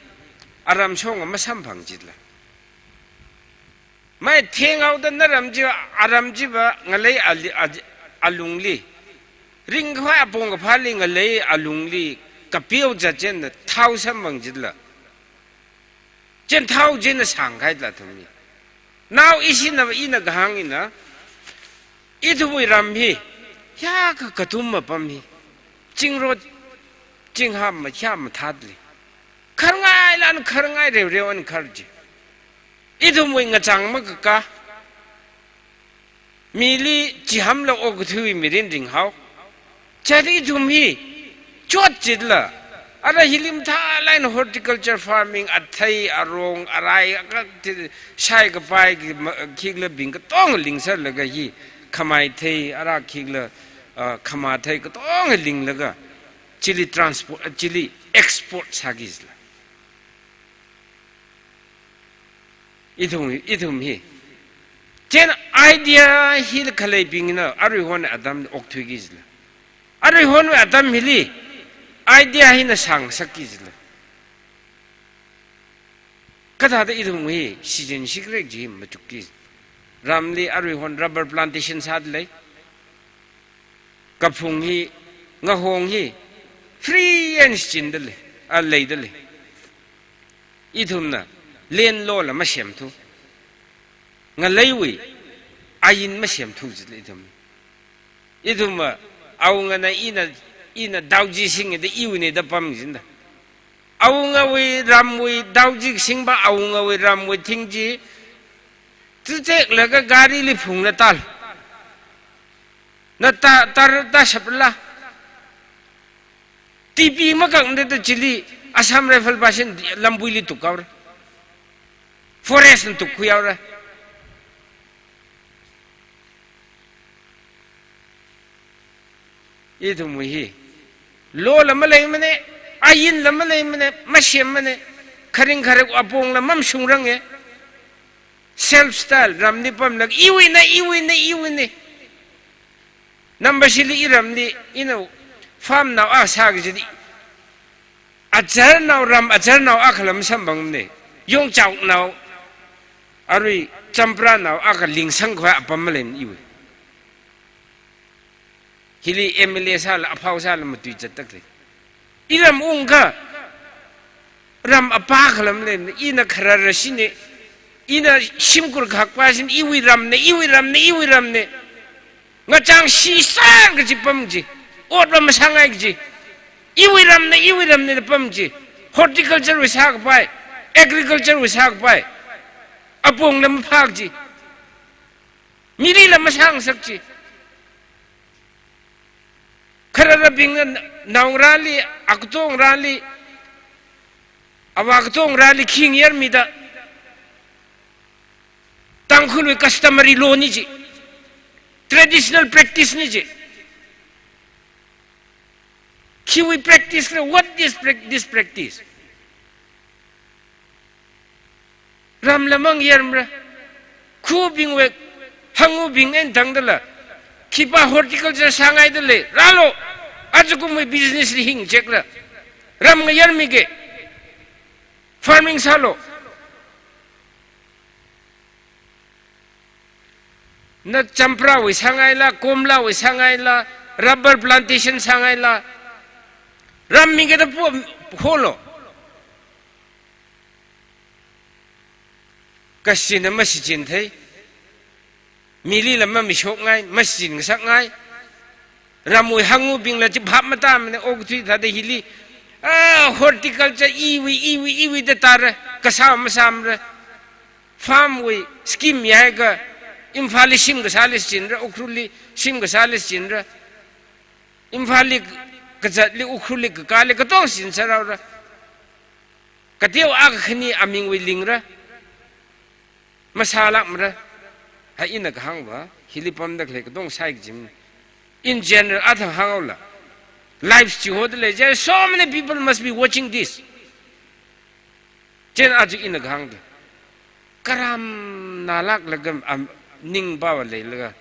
aram shonga masamphang jila. Mai thenghaoda naram chi, aram chiva ngalei ali-, ali-, alungli. Ringkhavai apong kaphāli ngalei alungli. Kapeo zat chieina thao samphang jila. Chieina thao chieina sangkahai la thumli. Nao ishina ina kahāng hina. Ithumwui ram hi. Hiyākha kathum apam hi. Chingrot, chingham ma hiyā mathātli. Kharngai lan kharngai reureu eina khar ji. Ithumwui ngachang makakā. Mili chihamla okathui mirin ringhao. Chieina ithum hi chot jila. Ara hili mathālāk eina horticulture farming, athei, arong, arai, aka ti-, shaikapai ki ma-, khikhala bing katonga lingserlaga hi. Khamai thei, ara khikhala, ah, khama thei katonga linglaga. Chili transport, ah, chili export sāki jila. Ithum, ithum hi. Chieina idea hili khaleibingna aruihon atam okthuiki jila. Aruihon atam hili. Idea hina sāngasakki jila. Kathāda ithum hi shichin shikharek chi machukki. Ramli aruihon rubber plantation sāda lei. Kaphung hi, ngahong hi, free and shichinda lei, a leida lei. Ithumna land law la masemthu. Ngaleiwui ain masemthu jila ithum. Ithum, ah, awungana ina, ina daoji singda iwuina da pam jida. Awungawui ramwui daoji singva awungawui ramwui thing chi, tsuteklaga garili phungla tal. Na ta, tar, ta shapla. T P makakda ta chili Assam Rifle pashin lambuili tukhaora. Forest na tukkhuihaora. Ithumwui hi law la maleimana, ain la maleimana, masemmana, kharing kharek apong la mamashungrange. Self style, ramli pamlaga, iwuina, iwuina, iwuina. Nambashili iramli, ina farm nao a sāki jidi. Acharnao ram, acharnao akhala masamphangmana. Yongchaonao, arui champranao akha lingsangkhavai apam maleimana iwui. Hili M L A sāla, aphao sāla matuizatda khalei. Iram ungkha, ram apā khala maleimana, ina kharara shina, ina shimkhur khakpa shina, iwui ramna, iwui ramna, iwui ramna. Ngachang shisang kaji pam chi, otva masāngai kaji. Iwui ramna, iwui ramna da pam chi. Horticulture wui sākapai, agriculture wui sākapai. Apongla maphā kaji. Milila masāngasak chi. Khararabingna naongarāli, akatongarāli, avā katongarāli khi ngayarmida, Tangkhulwui customary law na chi, traditional practice na chi. Khiwui practice khala, what is prac-, this practice? Ramla mangayarmara. Khubingwui hangubing eina tangdala, khipā horticulture sāngaida lei, rālu. Ajakumwui business li hingchekra. Ram ngayarmike. Farming sālu. Na champrawui sāngaila, komlawui sāngaila, rubber plantation sāngaila, ram mingkada po holu. Kashina mashichinthei, milila mamishokngai, mashichin ngasakngai. Ramwui hangubingla chi phap matāmana, okathui thāda hili, ah, horticulture iwui, iwui, iwui da tāra, kasā masāmara. Farm wui scheme yāhaiakha, Imphalli shim kasāli shichinra, Ukhrulli shim kasāli shichinra. Imphalli kazatli, Ukhrulli kakāli, katong shichin sāra haora. Kateo akha khani amingwui lingra. Masālākmara. Ha ina kahāngva, hili pamda khalei katong sai kajim. In general, athang hānghaola. Lives chihoda lei, there are so many people must be watching this. Chieina aja ina kahāngda, karam nalāklaga, am, ningpava leilaga,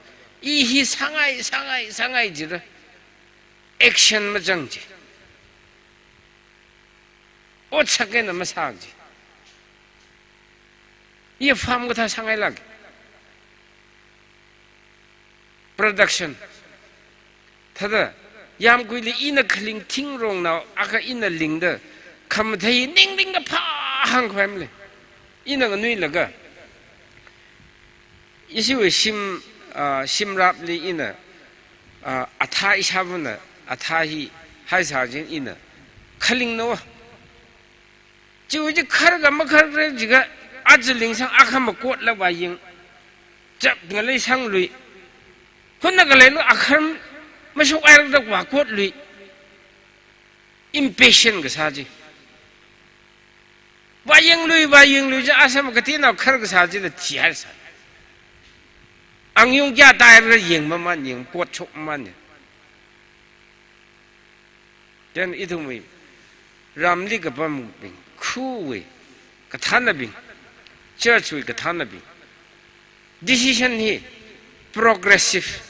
i hi sāngai, sāngai, sāngai jira. Action mazang chi. Otsak eina masā chi. I farm kathā sāngailāka. Production. Thāda, yāmguili ina khaling thingrongnao akha ina lingda, khamathei ningling kaphā hāngkhavai male. Ina nganuilaga, ishiwui shim, ah, shimrapli ina, ah, athā ishāvāna, athā hi, haisā jin ina, khalingnao. Chiwui chi kharka makharkra jiakha, aja lingsang akha makotla vāyang. Chap ngalei sanglui. Hunna khalei nu akhar mashok airda vākotlui. Impatient kasā chi. Vāyanglui, vāyanglui chi asam katinao khar kasā chila thihaisā. Angyung kya taira yangmaman, yangkot chokmaman. Then ithumwui ramli kapambing, khawui kathānabing, church wui kathānabing, decision hi progressive,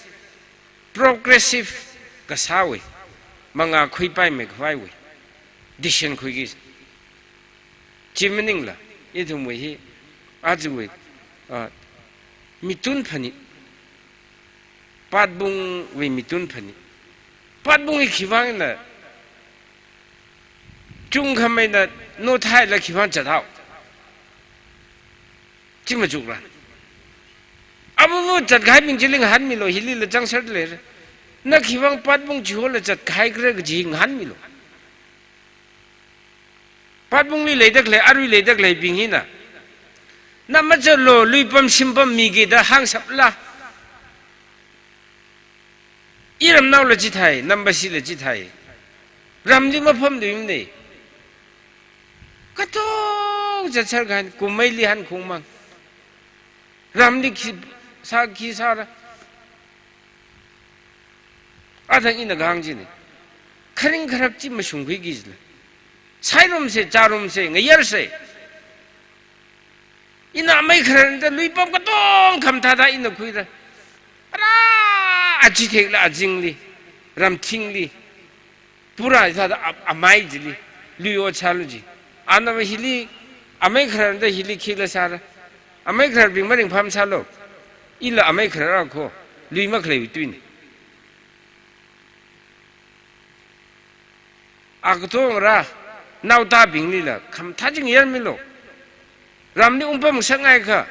progressive kasāwui, mangā khuipaimei khavaiwui, decision khuiki. Chi maningla, ithumwui hi, ajawui, ah, mitun phani, patbungwui mitun phani. Patbung hi khiwuivang eina, chungkhameina nothāhaila khiwuivang zathao. Chi machukra. Abubu zatkahaibing chili ngahānmilu, hilila zangsar leira. Na khiwuivang patbung chihola zatkahai khala kaji ngahānmilu. Patbungli leida khalei, arui leida khaleibing hina, na mazatlu, luipam shimpam miki da hāngsapla. Iramnaola chithāi, Nambashi la chithāi. Ramli mapamluimana. Katok zatsar kahai, kumeili hankhungmang. Ramli khi sā, khi sāra. Athang ina kahāng china. Kharing kharak chi mashungkhuiki jila. Shairumsa, chārumsa, ngayarsa. Ina amei khararda luipam katonga khamathāda ina khuira. Ara, achithekla azingli, ramthingli. Pura thāda a-, amei chili, lui ot sālu ji. Ana hili, amei khararda hili khikhala sāra. Amei khararbing maringphā masālu. Ila amei kharar akha, lui makhaleiwui tuina. Akatong ra, naotabinglila, khamathā chi ngayarmilu. Ramli ungpamngasakngai kha.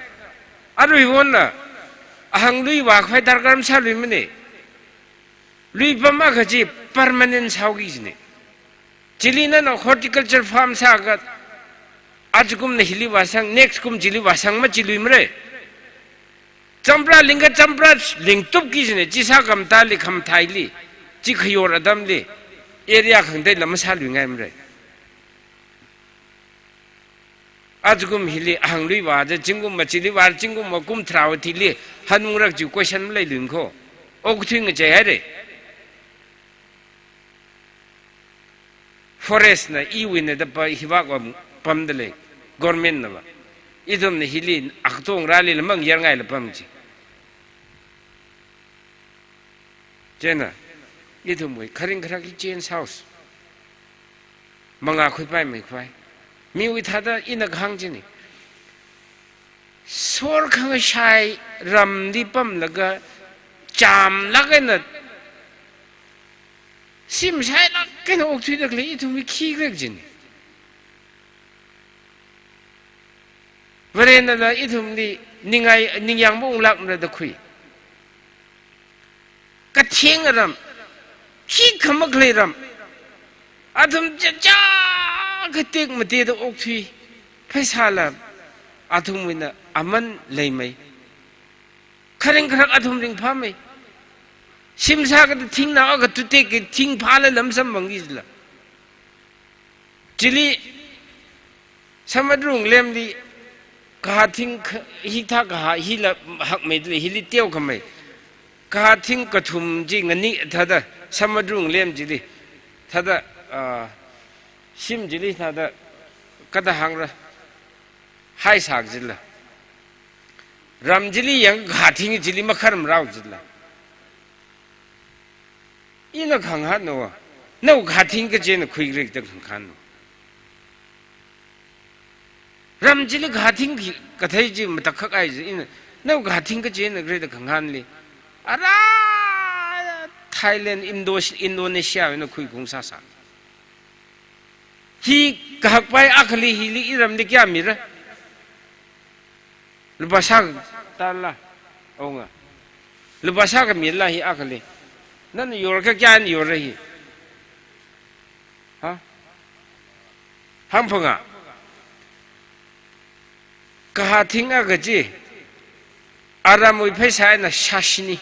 Aruihonla, ahang lui vākhavai darkar masāluimana. Luipam akha chi permanent sāhaoki jina. Chili nana horticulture farm sāakha, ajakumna hili vāsang, next kum chili vāsang ma chi luimara. Champra lingkha champra lingtupki jina, chi sākhamathāli khamathāli, chi khayor atamli, area khangateila masāluingaimara. Ajakum hili ahang lui vāda, zingkum machili vā, zingkum makum tharāwui thili, hanungrak chi question maleiluimana kho. Okathui ngacheihaira. Forest na iwuina da pa hivak wa pamda lei, government na va. Ithumna hili akatong rali la mangyarngaila pam chi. Chieina, ithumwui kharing kharak hi change sāhaosa. Mangā khuipai mei khuipai. Miwui thāda ina kahāng china. Sor khangashai ramli pamlaga chamlāk eina, shimshailāk eina okthuida khalei ithumwui khi kharek jina. Varenala ithumli ningai, ningyāng maunglākmara da khui. Katheng ram, khikha makhalei ram, athum chacha katek mateda okthui, pheisāla athumwuina aman leimei. Kharing kharak athum ringphāmei. Shim sākada thingnao akha tutekki thing phālala masamphangki jila. Chili, Samadru ngalemli, kahāthing kha-, hithā kahā, hila hakmeida lei, hili teokhamei. Kahāthing kathum chi ngani thāda, Samadru ngalem chili, thāda, ah, shim chili thāda, kathā hāngra, haisāk jila. Ram chili yang kahāthing chili makharam rao jila. Ina khangahānna, nawui kahāthing kachi eina khuirakda khangahānna. Ram chili kahāthing khi kathei chi matakhak ai chi ina, nawui kahāthing kachi eina khuirakda khangahānli. Ara Thailand, Indo-, Indonesia wui eina khuikhung sāsā. Hi kahakpai akhali hili iramli kayā mira? Lupā sā tala, onga. Lupā sākha mila hi akhali. Nana yorkha kayāna yorra hi? Ha? Hāngphanga. Kahāthing akha chi, aramwui pheisā eina shāshini.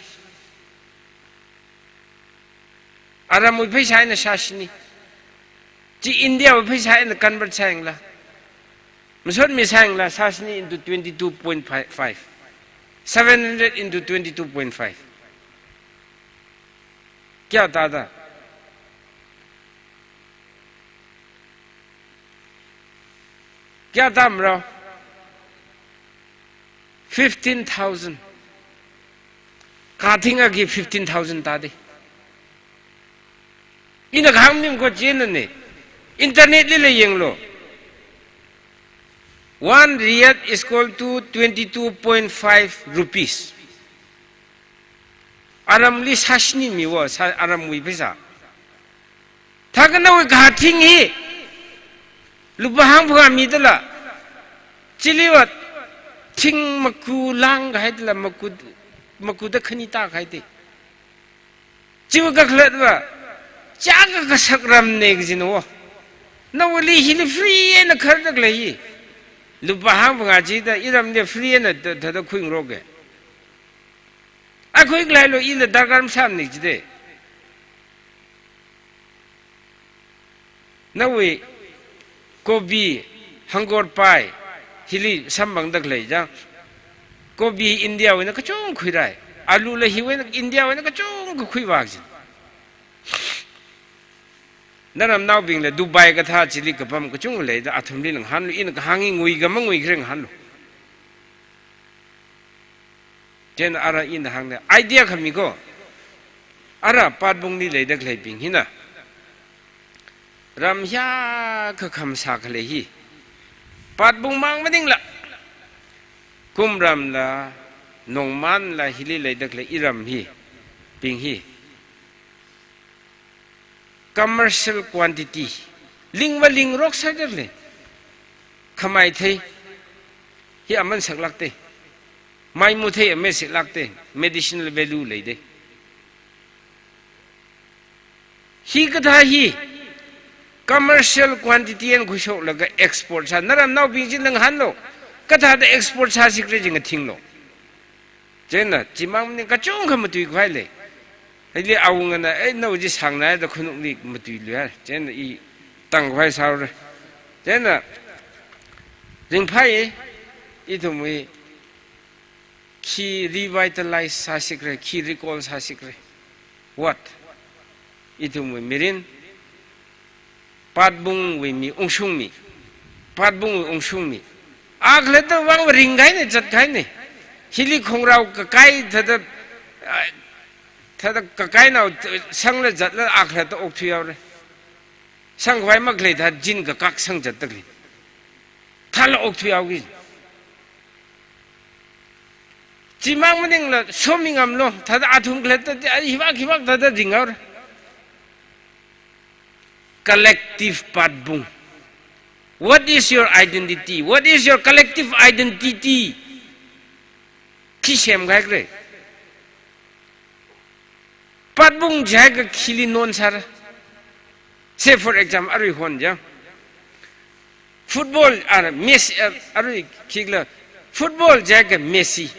Aramwui pheisā eina shāshini. Chi Indiawui pheisā eina convert sāyangla. Masot misāyangla, shāshini into twenty-two point five. Seven hundred into twenty-two point five. Kayā tāda? Kayā tāmara? Fifteen thousand. Kahāthing akha fifteen thousand tāda. Ina kahāng maningkho chi einana. Internet lila yanglu. One riyal is equal to twenty-two point five rupees. Aramli sāshini miwo, sā, aramwui pheisā. Thākha nawui kathing hi lupā hangphangā midala, chiliva thing maku langkahaidala, maku, makuda khani tākahaida. Chiwui kakhalatva, chiyākha kasak ramna kajina wo. Nawuili hili free eina khardakhalei hi. Lupā hangphangā chida, iramli free eina thā, thāda khuingaroka. A khuikhalei lo, ila darkar masāmana jida. Nawui kobi, hangkorpai, hili samphangdakhalei chang. Kobi India wui eina kachungkha khuirai. Alu la hiwui eina India wui eina kachungkha khuivā jin. Naramnaobingla Dubai kathā chili kapam kachungkha leida, athumli ngahānlu, ina kahāng hi nguikha mangui khala ngahānlu. Chieina ara ina hāngna, idea khami ko. Ara Patbungli leidakhaleibing hina, ram hiyākha kham sākhalei hi, Patbung mang maningla, Kumramla, Nongmanla hili leidakhalei iram hi, bing hi commercial quantity, lingva lingrok sādakhalei. Khamai thei hi aman saklākda. Mai mu thei amei saklākda. Medicinal value leida. Hikathā hi commercial quantity eina khuishoklaga export sā. Naramnaobing chili ngahānlu. Kathāda export sāsi khala chi ngathinglu. Chieina, chimang maning kachungkha matuikhavai lei. Hili awungana, "Ei, nawui chi sāngnai," da khanukli matuilui hai. Chieina i tangkhavai sāhaora. Chieina, ringphai, ithumwui khi revitalize sāsi khala, khi recall sāsi khala. What? Ithumwui mirin, Patbungwui mi, ungshung mi. Patbungwui ungshung mi. Akhalatta vangva ringkahaina, zatkahaina. Hili khongrao kakai thāda, ah, thāda kakainao sangla zatla akhalatta okthuihaora. Sangkhavai makhalei thā jin kakak sang zatdakhalei. Thāla okthuihaoki. Chimang maningla somingamlu, thāda athum khalatta, ai, hivak, hivak thāda ringhaora. Collective Patbung. What is your identity? What is your collective identity? Khi semkahai khala. Patbung jiakha khili non sāra. Say for example, arui hon ja. Football, ah, Messi, ah, arui khikhala. Football jiakha Messi,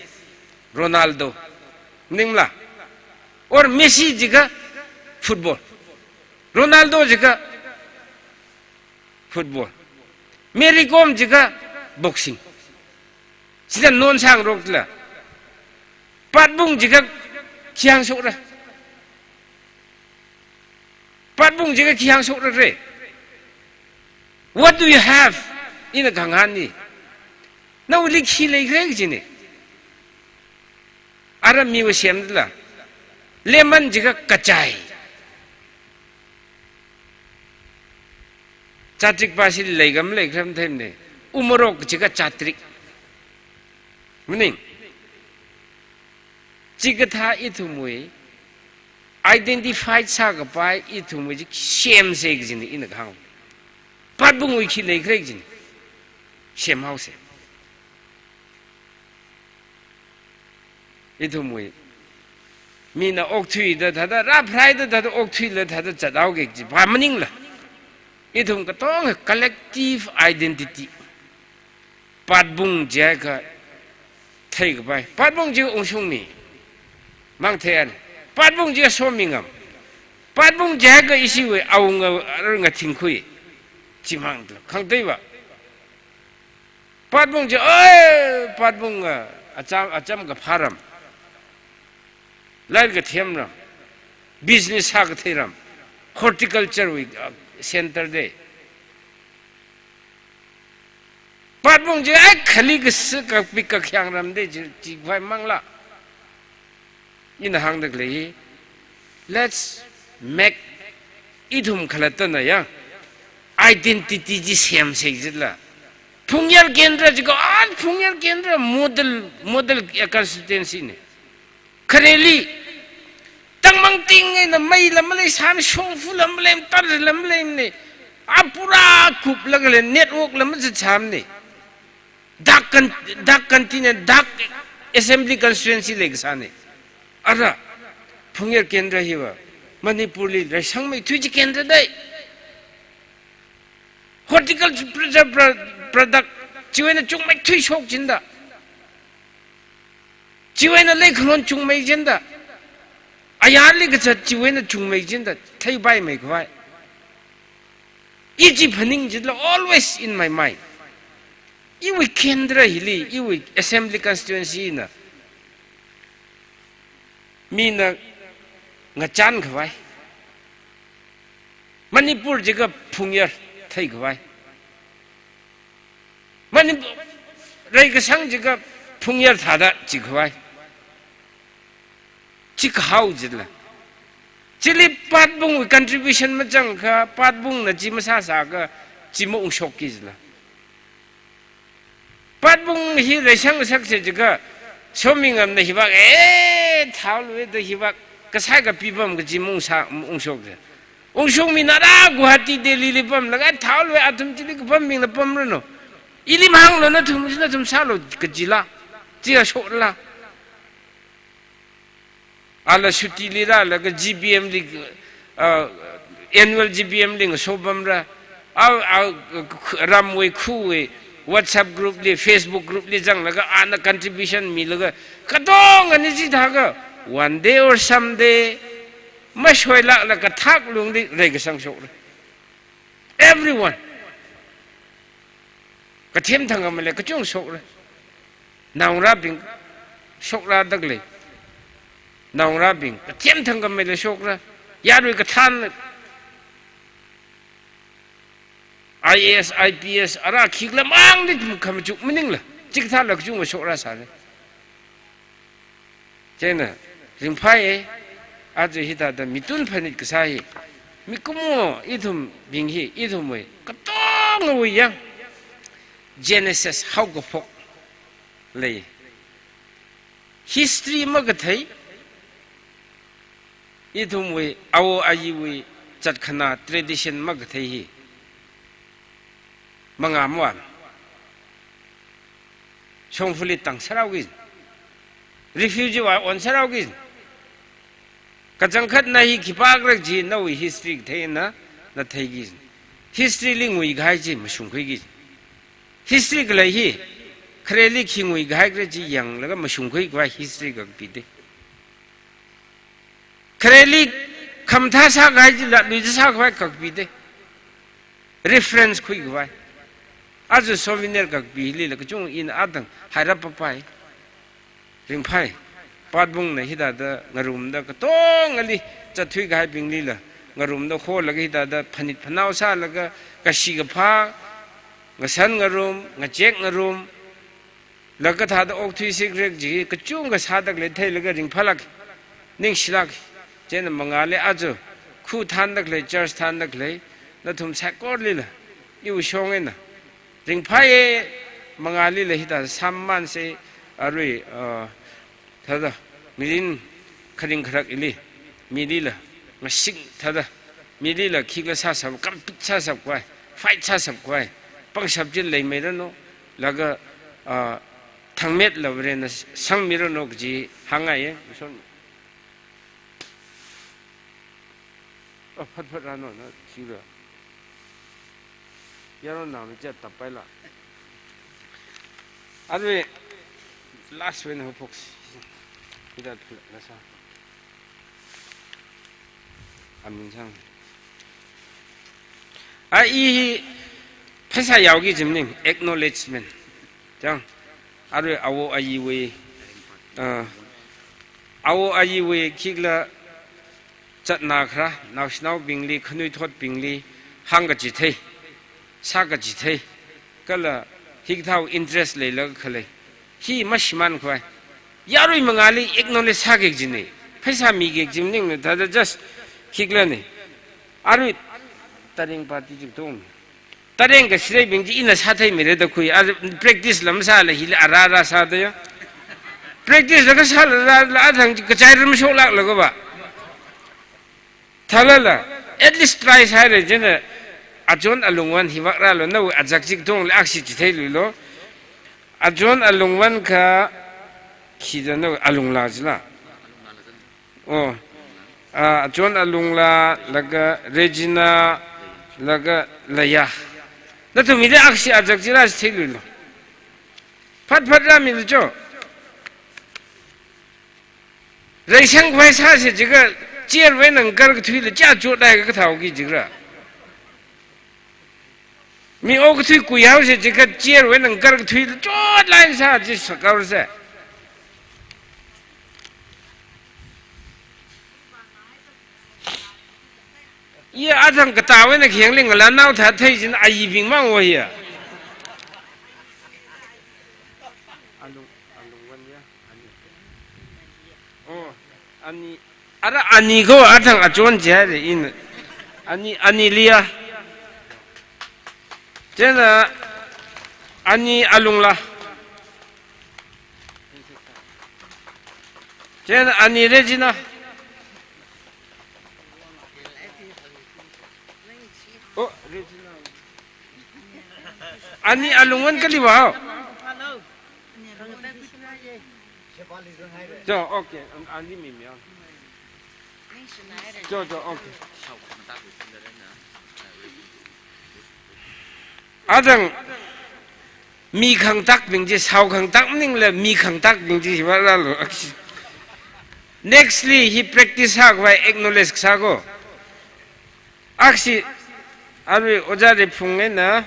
Ronaldo. Maningla? Or Messi jiakha football. Ronaldo jiakha football. Mary Kom jiakha boxing. Sida non sāngarokla. Patbung jiakha khi hāngshokra. Patbung jiakha khi hāngshokra khala. What do you have? Ina kahāng hi. Nawuili khi leikhala kajina. Ara miwui semdala. Lemon jiakha kachai. Chatrik pasi leikha maleikhala matheimana. Umorok jiakha chatrik. Maning. Chikathā ithumwui identified sākapai ithumwui chi semsa kajina ina kahāng. Patbungwui khi leikhala kajina. Semhaosa. Ithumwui mina okthuida thāda, rāphraida thāda okthuila thāda zathaoki kaji pa maningla. Ithum katonga collective identity. Patbung jiakha theikapai. Patbung jiakha ungshung mi. Mang theiya. Patbung jiakha somingam. Patbung jiakha ishiwui awunga, arui ngathingkhui. Chimang tu. Khangateiva. Patbung jiakha, oi, Patbung, ah, acham, acham kaphā ram. Lairik kathem ram. Business sākathei ram. Horticulture wui, ah, center da. Patbung jiakha, ai, khali kasi kapik kakhyang ram da, chi, chikhavai mangla. Ina hāngdakhalei hi, let's make, ithum khalattana ya, identity chi semsei jila. Phungyar Kendra jiakha, ah, Phungyar Kendra model, model constituency na. Khareli, tangmang ting eina meila maleisāmana, shongfala malei, tarla maleimana. A pura kuplaga lei, networkla mazatsāmana. Dark con-, dark continent, dark assembly constituency leikasāna. Ara, Phungyar Kendra hiva Manipurli reisangmeithui chi Kendra dei. Horticulture pro-, product chiwui eina chungmeithui shokchinda, chiwui eina leikhon chungmeichinda, ayarli kazat chiwui eina chungmeichinda, theipaimeikhavai. I chi phaning jila always in my mind. Iwui Kendra hili, iwui assembly constituency na mina ngachānkhavai. Manipur jiakha Phungyar theikhavai. Manipur, reikasang jiakha Phungyar thāda chikhavai. Chi kahao jila. Chili Patbungwui contribution mazangakha, Patbungna chi masāsāakha, chi maungshokki jila. Patbung hi reisang saksa jiakha, Somingamna hivak, eh, thaolui da hivak, kasai kapipam kaji maungsā, maungshoksa. Ungshungmina ara Guwahati, Delhili pamlaga, thaolui athum chili kapammingna pamranu. Ili mahānglu, nathum, nathum sālu kajila. Chiya shokla. Ala shuttili rālaga G B M li, ah, annual G B M li ngasopamra. Ah, ah, ramwui khuwui WhatsApp group li, Facebook group li zanglaga ana contribution milaga, katongana chithākha one day or someday, mashoilākla kathak lungli reikasang shokra. Everyone. Kathem thangkhamei lei, kachung shokra. Naongarābing shokra dakle. Naongarābing kathem thangkhamei lei shokra. Yarui kathāna I A S, I P S, ara khikhala mangli khamachuk maningla, chikathāla kachungkha shokra sālei. Chieina, ringphāya, aja hithāda mitun phanit kasā hi, mikumo ithumbing hi, ithumwui katongawui yang, genesis haokaphok lei. History makathei, ithumwui awo ayiwui zatkhanā tradition makathei hi mangā mawam. Shongfali tang sārao kajina. Refugee wui on sārao kajina. Kachangkhat na hi khipākhala kaji nawui history katheina, na theikajina. History li nguikahai chi mashungkhui kajina. History khalei hi, khareli khi nguikahaikhala chi yanglaga mashungkhuikhavai history kakapi dei. Khareli khamathā sākahai chila luida sākhavai kakapi dei. Reference khuikhavai. Aja souvenir kakapi hilila kachung ina atang hairap papai. Ringphāi. Patbungna hithāda ngarumda katongali zatthuikahaibinglila ngarumda holaga hithāda phanit phanao sālaga kashi kaphā, ngasan ngarum, ngachek ngarum, laga thāda okthui sikrik chi kachungkha sādakhalei theilaga ringphālāk, ningshilāk. Chieina mangāli aja khu thāndakhalei, church thāndakhalei, nathum saikoralila iwui shong eina ringphāya. Mangālila hithāda sāmamānsa, arui, ah, thāda mirin kharing kharak hili, milila ngasing thāda, milila khikhala sāshap, compete sāshapkhavai, fight sāshapkhavai pangshap chi leimeiranu, laga, ah, thangmetlā Varena sangmiranu kaji hāngngaiya. Oh, phat phat rānu, na thira. Yaronnaona chi tapaila. Arui last wui eina haophok. Hithāda phalākna sā. Amin sang. A, i hi pheisā yaoki kaji maning, acknowledgement. Chang, arui awo ayiwui, ah, awo ayiwui khikhala zatna kharā, naoshinaobingli, khanuithotbingli hāngkachithei, sākachithei, kala hikathāwui interest leilaga khalei hi mashimānkhavai. Yarui mangāli acknowledge sāki kajina. Pheisā miki kaji maningna, thāda just khikhalana. Arui taring party chi katonga. Tareng kashireibing chi ina sātheimira da khui. A practice lam sāla hili ara ara sāda ya. Practice la kasāla rāla athang chi kachai ram shoklāklaga ba. Thālala, at least try sāhaira chieina, achon alungvan hi vak rālu, nawui azak chik thongli aksi chitheiluilu. Achon alungvan kha, khi da nawui alungla chila. Oh, ah, achon alungla, laga Regina, laga Laya. Nathum hili aksi azak chila chitheiluilu. Phat phat rāmilu cho. Reisang khavai sāsa jiakha, chair wui eina ngakar kathuila cha chotlai kathāo ki jiakha. Mi okathui kuihaosa jiakha, chair wui eina ngakar kathuila chotlai sā chi sakaosa. Iya athang katā wui eina khayang lingla nao thāthei china ayibing mang wa hiya. Alung, alungvan ya, ani. Oh, ani. Ara ani ko athang achon jihaira ina. Ani, ani Lia. Chieina ani alungla. Chieina ani Regina. Oh, Regina. Ani alungvan kali vāhao. Cho, okay, an-, ani mi mi ang. Cho, cho, okay. Athang mi khangtakbing chi, sao khangtak maningla mi khangtakbing chi, hi vak rālu. Nextly, hi practice sā khavai acknowledge kasā ko. Aksi, arui Ojā Riphung eina,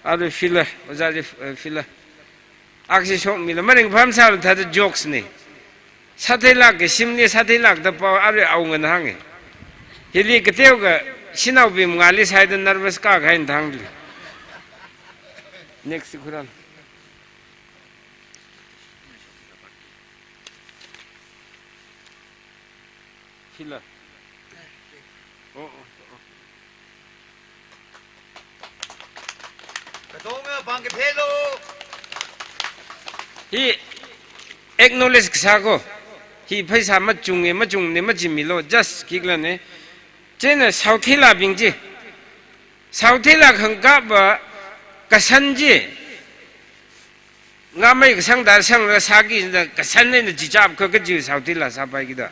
arui Phila, Ojā Riph-, eh, Phila. Aksi shokmila, maringphā masāla thāda jokes ni. Sātheilāka shimli, sātheilāka da pao, arui awungana hānga. Hili kateokha, shanaobing mangāli sāhaida nervous kākahai thangli. Next khuran. Hila. Oh, oh, oh. Katonga pāng kaphelo. Hi acknowledge kasā ko. Hi pheisā machunga, machungna machimilo. Just kiklana. Chieina saotheilābing chi. Saotheilā khangkapa kasan chi. Ngamei kasang da sangla sāki da kasan eina chichap kha kaji saotheilā sāpai kida.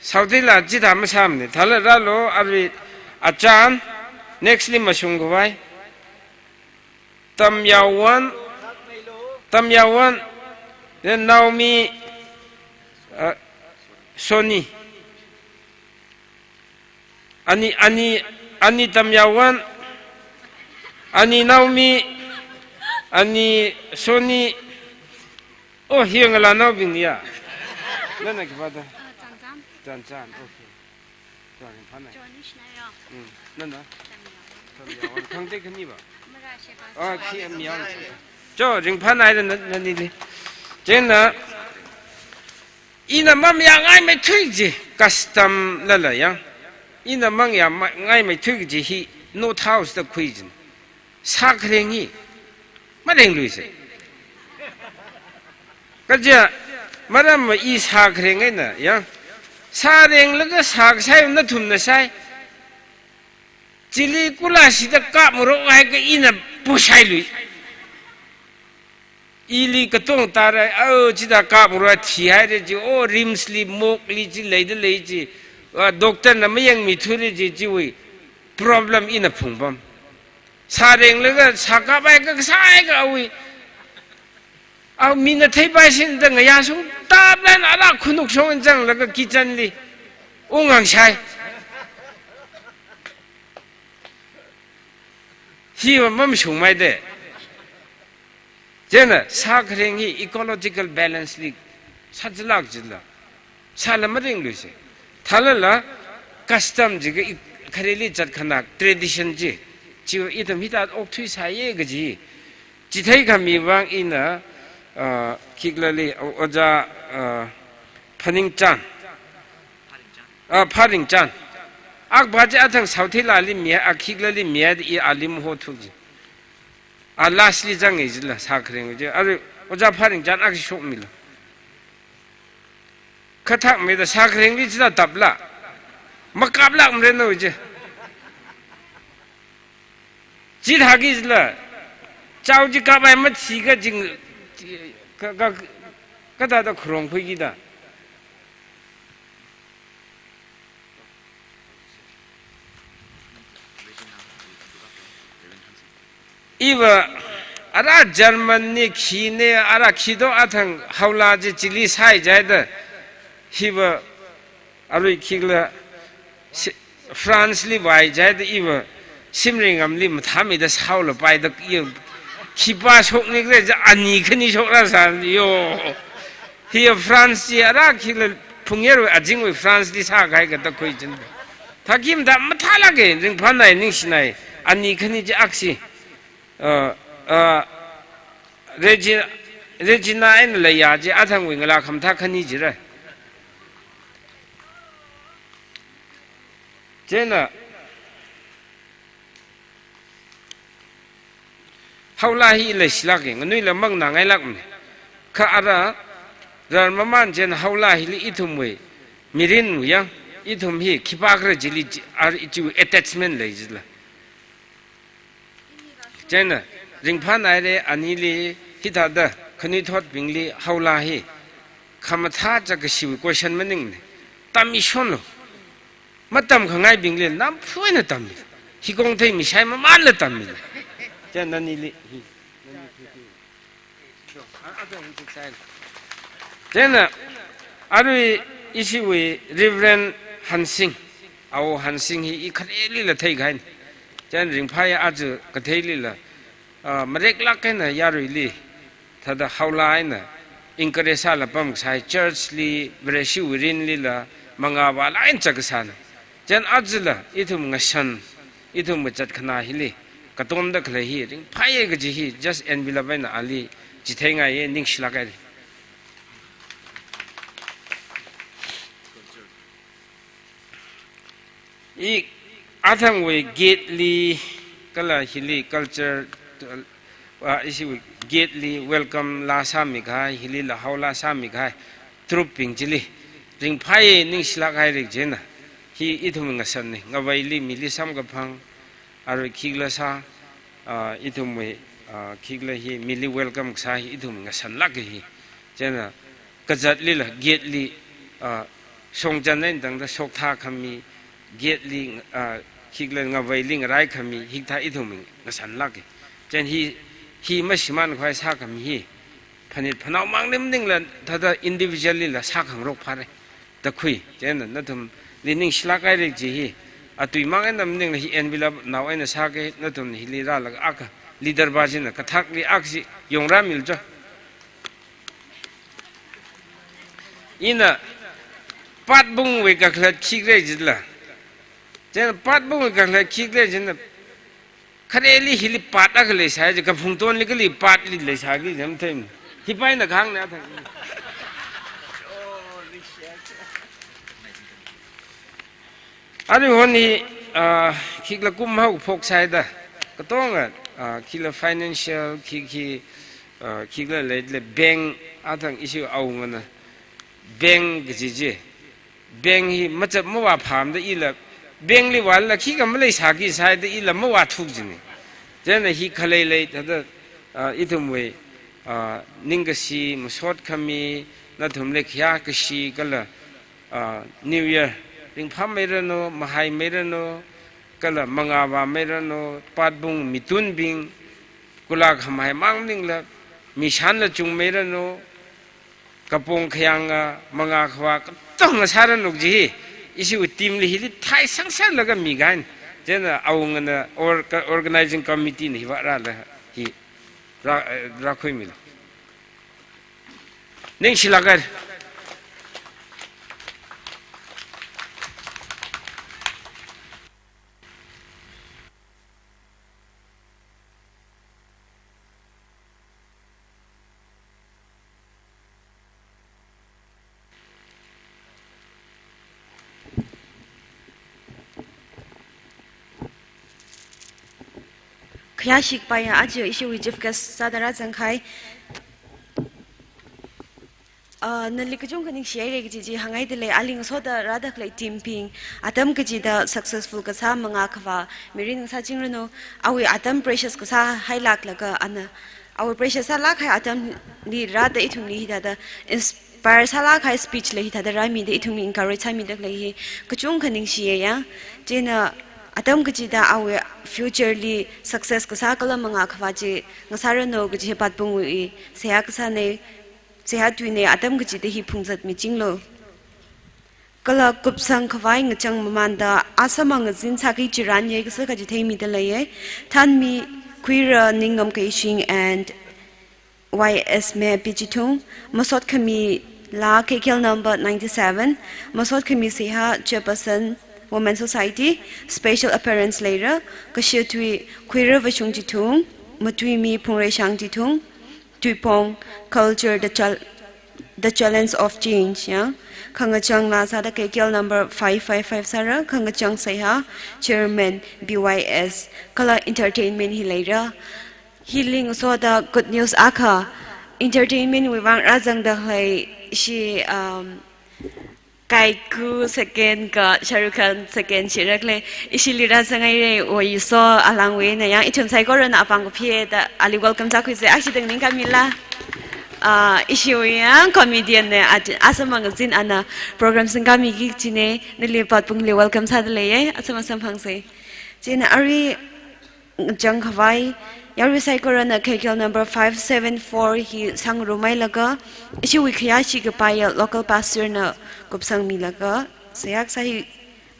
Saotheilā chithā masāmana. Thāla rālu arui achan, nextly mashung khavai. Tamyaowan, Tamyaowan, then Naomi, uh, Soni. Ani, ani, ani Tamyaowan, ani Naomi, ani Soni. Oh, hi ngalānaobing ya. Nana khipā da? Ah, Chanchan. Chanchan, okay. Sorry, phana. Johnny Schneider. Hmm, nana? Tamyaowan. Tamyaowan. Khangte khani ba? Mara Sheba. Ah, khi amyang. Cho, ringphānai da na, nanili. Chieina, ina mamayā ngaimeithui kaji, custom lala yang. Ina mamayā ma-, ngaimeithui kaji hi, North House da khui jin. Sākhareng hi, marengluisa. Kaja, maram ma i sākhareng eina, yang. Sārenglaga sākasai nathumna sai. Chili kula sida kapngarok haiakha ina pushai lui. Ili katong tārai, oh, chida kapngarok thihaira chi, oh, RIMS li, morgue li chi, leida lei chi, ah, doctor na mayangmithura chi, chiwui problem ina phungpam. Sārenglaga, sākap haiakha, kasā haiakha awui. Aw, mina theipaisin da ngayā sung, taplan ala khunuk shong zanglaga kitchen li. Ungang shai. Hiva mamashungmai de. Chieina, sākhareng hi ecological balance li sāchalak jila. Sāla marengluisa. Thālala custom jiakha i-, khareli zatkhanā tradition chi. Chiwui ithum hithā okthuisāya kaji. Chitheikhami vang ina, ah, khiklali, o-, ojā, ah, Phaningchan. Ah, Pharingchan. Akpa chi athang South Hilla li mi, a khikla li mi, i ali maho thuji. A last li zanga jila, sākharing chi. Arui, ojā pharing chān akha shokmila. Khathak mida sākharing li chila tapla. Makaplak mreno ji. Chithāki jila. Chao chi kapai mathi ka jing, ka, ka, kathāda khurong khuiki da. Iva, ara German ni khi ne, ara khi do athang Haola chi chili sāi jaida, hiva, arui khikla, si-, France li vai jaida iva, simringamli mathāmida sāhaolapai da i, khipā shokni kre ja ani khani shokra sā yo. Hi France chi ara khikla phungyarwui azingwui France li sākahai kata khuichin. Thākimda mathālāke, ringphānai, ningshinai, ani khani chi aksi. Uh, uh, Regi-, Regina eina Leia chi athangwui ngalā khamathā khani jira. Chieina Haola hi leishilāke, nganuila manganāngailākmane. Kha ara, rarmaman chieina Haola hili ithumwui mirinwui yang, ithum hi khipākhala chili chi, ar ichiwui attachment lei jila. Chieina, ringphānaire anili hithāda, khanuithotbingli Haola hi, khamathā chākashiwui question maningne. Tamishonlu. Matamkhangaibingli, namphu eina tammi. Hi kongthei mishai mamānla tammi. Chieina nanili, hi, nani thuti. Chieina, arui ishiwui Reverend Hansing, Ao Hansing hi i kharelila theikahaina. Chieina ringphāya aja katheilila, ah, mareklāk eina yaruili, thāda Haola eina, encourage sāla pamkasai church li, Vareshiwui mirinlila, mangāvāla eina chākasāna. Chieina ajala, ithum ngashan, ithum kazat khanā hili, katomda khalei hi, ringphāya kaji hi, just envelope eina ali, chitheingaiye ningshilāk haire. I athangwui gate li, kala hili culture, ah, ishiwui gate li welcome la sāmikahai, hilila Haola sāmikahai, troupe bing chili. Ringphāye ningshilāk haire chieina. Hi ithum ngashanne, ngaveili mili samkaphang, arui khikla sā, ah, ithumwui, ah, khikla hi mili welcome kasā hi ithum ngashanlāke hi. Chieina kazatlila, gate li, ah, shongzan eina tangda shokthā khami, gate li, ah, khikla ngaveili ngarai khami, hikathā ithum ngashanlāke. Chieina hi, hi mashimānkhavai sākhami hi. Phanit phanao mang maningla, thāda individually la sākhangarok phāre. Da khui, chieina nathumli ningshilāk haire chi hi. Atui mang eina maningla hi envelope nao eina sāke, nathum hili rālaga akha leader pa china kathakli aksi yongrāmilu cho. Ina, Patbungwui kakhalat khikhala jila. Chieina Patbungwui kakhalat khikhala jina. Khareli hili pat akha leisai, kaphungtonli kali patli leisāki jam them. Hipaina khangna thang. Aruihon hi, ah, khikla kum haophok saida. Katonga, ah, khikla financial, khik hi, ah, khikla leile bank, athang ishi awungana. Bank kaji chi. Bank hi machap mavāphāmada ila, bank li vāla khikha maleisāki saida ila mavāthuk jine. Chieina hi khalei lei thāda, ah, ithumwui, ah, ningkashi masot khami, nathumli khayā kashi kala, ah, New Year, ringphāmeiranu, mahaimeiranu, kala mangāvāmeiranu, Patbung mitunbing, kula khamahai mang maningla, mishanla chungmeiranu, kapong khayānga, mangā khavā, katonga sāranu kaji hi, ishiwui team li hili thaisangsanglaga mikahaina, chieina awungana or-, ka-, organizing committee na hi vārāla hi, rā, eh, rākhuimilu. Ningshilāk haire. Khayāshi kapaiya aja ishiwui chief guest sāda rāzangkahai. Ah, nali kachungkha ningshihaira kaji chi hāngngaidalei, ali ngasoda rāda khalei team bing, atam kachida successful kasā mangā khavā mirin ngasāchingranu, awui atam precious kasā hailāklaga ana, awui precious sālākhai atamli rāda ithumli hithāda inspire sālākhai speech la hithāda rāmida ithumli encourage sāmida khalei hi kachungkha ningshiya. Chieina atam kachida awui future li success kasā kala mangā khavā chi ngasāranu kaji hi Patpungwui seihā kasāna, seihā tuina, atam kachida hi phungzatmichinglu. Kala kupsang khavai ngachang mamānda asama ngazin sāki chirān yei kasā kaji theimida leiya. Thanmi Khuira Ningam Keishing and Y S May P Chithung, masot khamila K K L number ninety-seven, masot khami seihā Chairperson Women Society, special appearance leira, kashia tui Khuira Vashung Chithung, matuimi Phungreishang Chithung, Tuipong, culture, the chal-, the challenge of change, ya. Khangachang la sāda K K L number five five five sāra, khangachang seihā, Chairman B Y S, kala entertainment hi leira. Hili ngasoda good news akha, entertainment wui vang rāzangda khalei ishi, um, Kaiku second ka Shah Rukh Khan second shirakle, ishili rāzanghaira, oiso alangwui eina yang ithum saikorana apāng kaphi da ali welcome sākhuisa, ashi dang ningkhamila. Ah, ishiwui yang comedian na, at-, asama ngazin ana program singkhamiki kajina, nali Patpungli welcome sāda leiya, asama samphangsa. Chieina arui ngachang khavai, yarui saikorana K K L number five seven four hi sangrumhailaga, ishiwui khayāshi kapaiya local pastor na kupsangmilaga, seihā kasā hi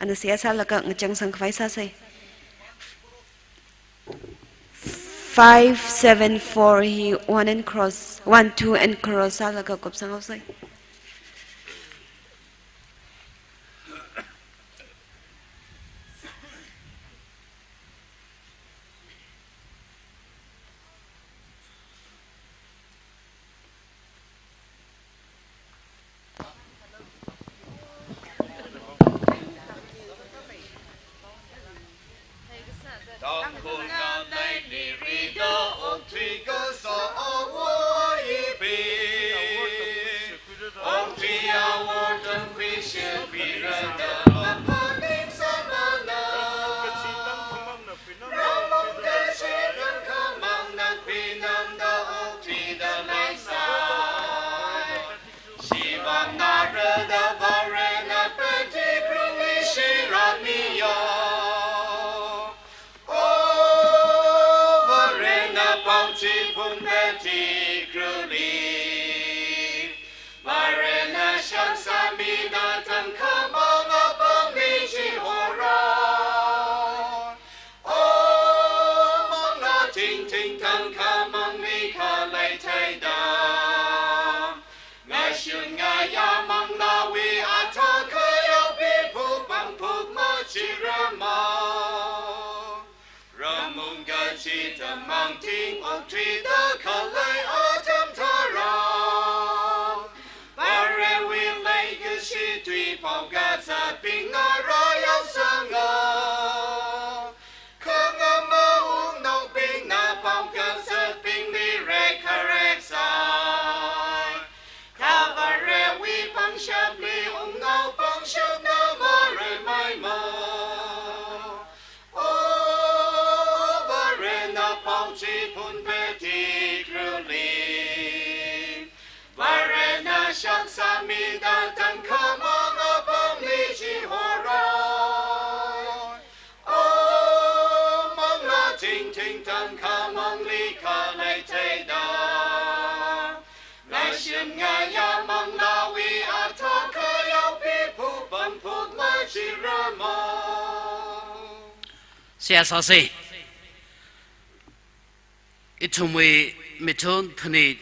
ana seihā sālaga ngachangsang khavai sāsa. Five seven four hi one and cross, one, two and cross sālaga kupsanghaosa. Varena shang sāmida tangkhamang apamli chihora. O Manglā tingting tangkhamangli khalei theida, ngashun ngayā manglāwui athā khayāpi phupang phuk machirama. Ramung kachida mangting okthuida khalei atam tharan, Varewui leikashi tuipao kazatbingna rāyaosanga. Khangama wungnaobingna pao kazatbingli rekharek sai. Kha Varewui pangshapli wungnao pangshapna mareimeimo. O Varena pao chiphun petikharuli, Varena shang sāmida tangkhamang apamli chihora. O Manglā tingting tangkhamangli khalei theida, ngashun ngayā manglāwui athā khayāpi phupang phuk machirama. Seihā sāsa. Ithumwui mithun phanit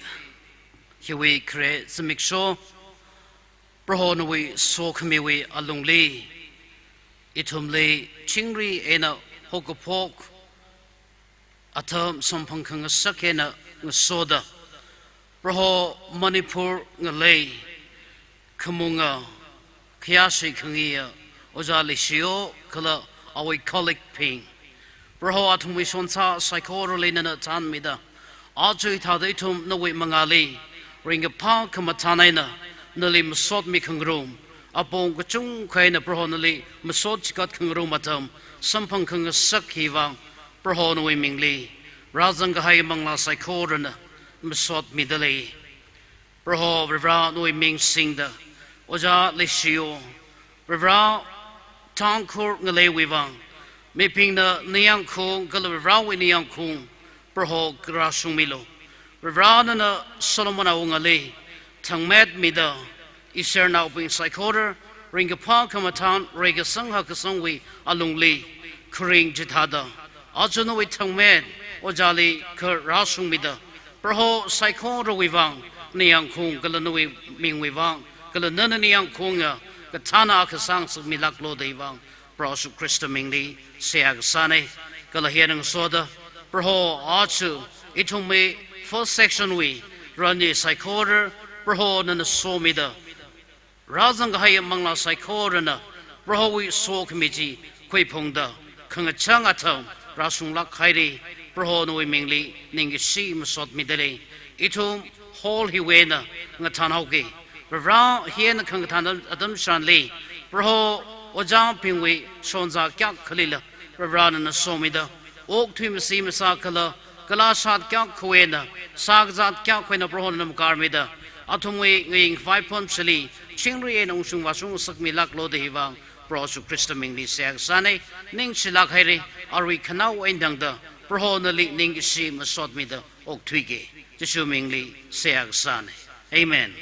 hiwui khare zimiksho, Proho nawui sokhamiwui alungli, ithumli chingri eina haokaphok atam samphang khangasak eina ngasoda, Proho Manipur ngalei, khamunga, khayāshi khangayiya Ojā Leishiyo kala awui colleague bing, Proho, athumwui shonsa saikorali nana chānmida, aja hithāda ithum nawui mangāli ringkaphā khamathān eina nali masotmi khangarum, apong kachungkha eina Proho nali masot chikat khangarum atam samphang khangasak hi vang, Proho nawui mingli rāzang kahai manglā saikorana masotmida lei. Proho Varivara nawui ming singda, Ojā Leishiwo, Varivara Tangkhul ngaleiwui vang, mibingna ningyāng khaung kala Varivarawui ningyāng khaung, Proho rāshungmilu. Varivara nana Solomon awungali thangmetmida, Israelnaobing saikora ringkaphā khamathān reikasang hakkasangwui alungli kharing chithāda, aja nawui thangmet Ojāli kha rāshungmida, Proho saikorawui vang ningyāng khaung kala nawui mingwui vang kala nana ningyāng khaunga kathāna akha sāngasakmilāklu da hi vang, Proho Jishu Khrista mingli seihā kasāne. Kala hi eina ngasoda, Proho, aja ithumwui first section wui ranli saikora Proho nana somida, rāzang kahai manglā saikorana Prohowui sokhami chi khuiphungda khangachāng atam rāshunglāk haira. Proho nawui mingli ningkashi masotmida lei. Ithum hall hiwui eina ngathānhaoki. Varivara hi eina khangathān atam, atam shānli, Proho, ojābingwui shonsa kayākhalila Varivara nana somida, okthui masi masā kala, kala shat kayākhawui eina, sākazat kayākhawui eina Proho nana makarmida, athumwui ngaying khavai phon shili chingri eina ungshung vāshung ngasakmilāklu da hi vang, Proho Jishu Khrista mingli seihā kasāne. Ningshilāk haira, arui khanao eina tangda Proho nali ningkashi masotmida okthuiki. Jishu mingli seihā kasāne. Amen.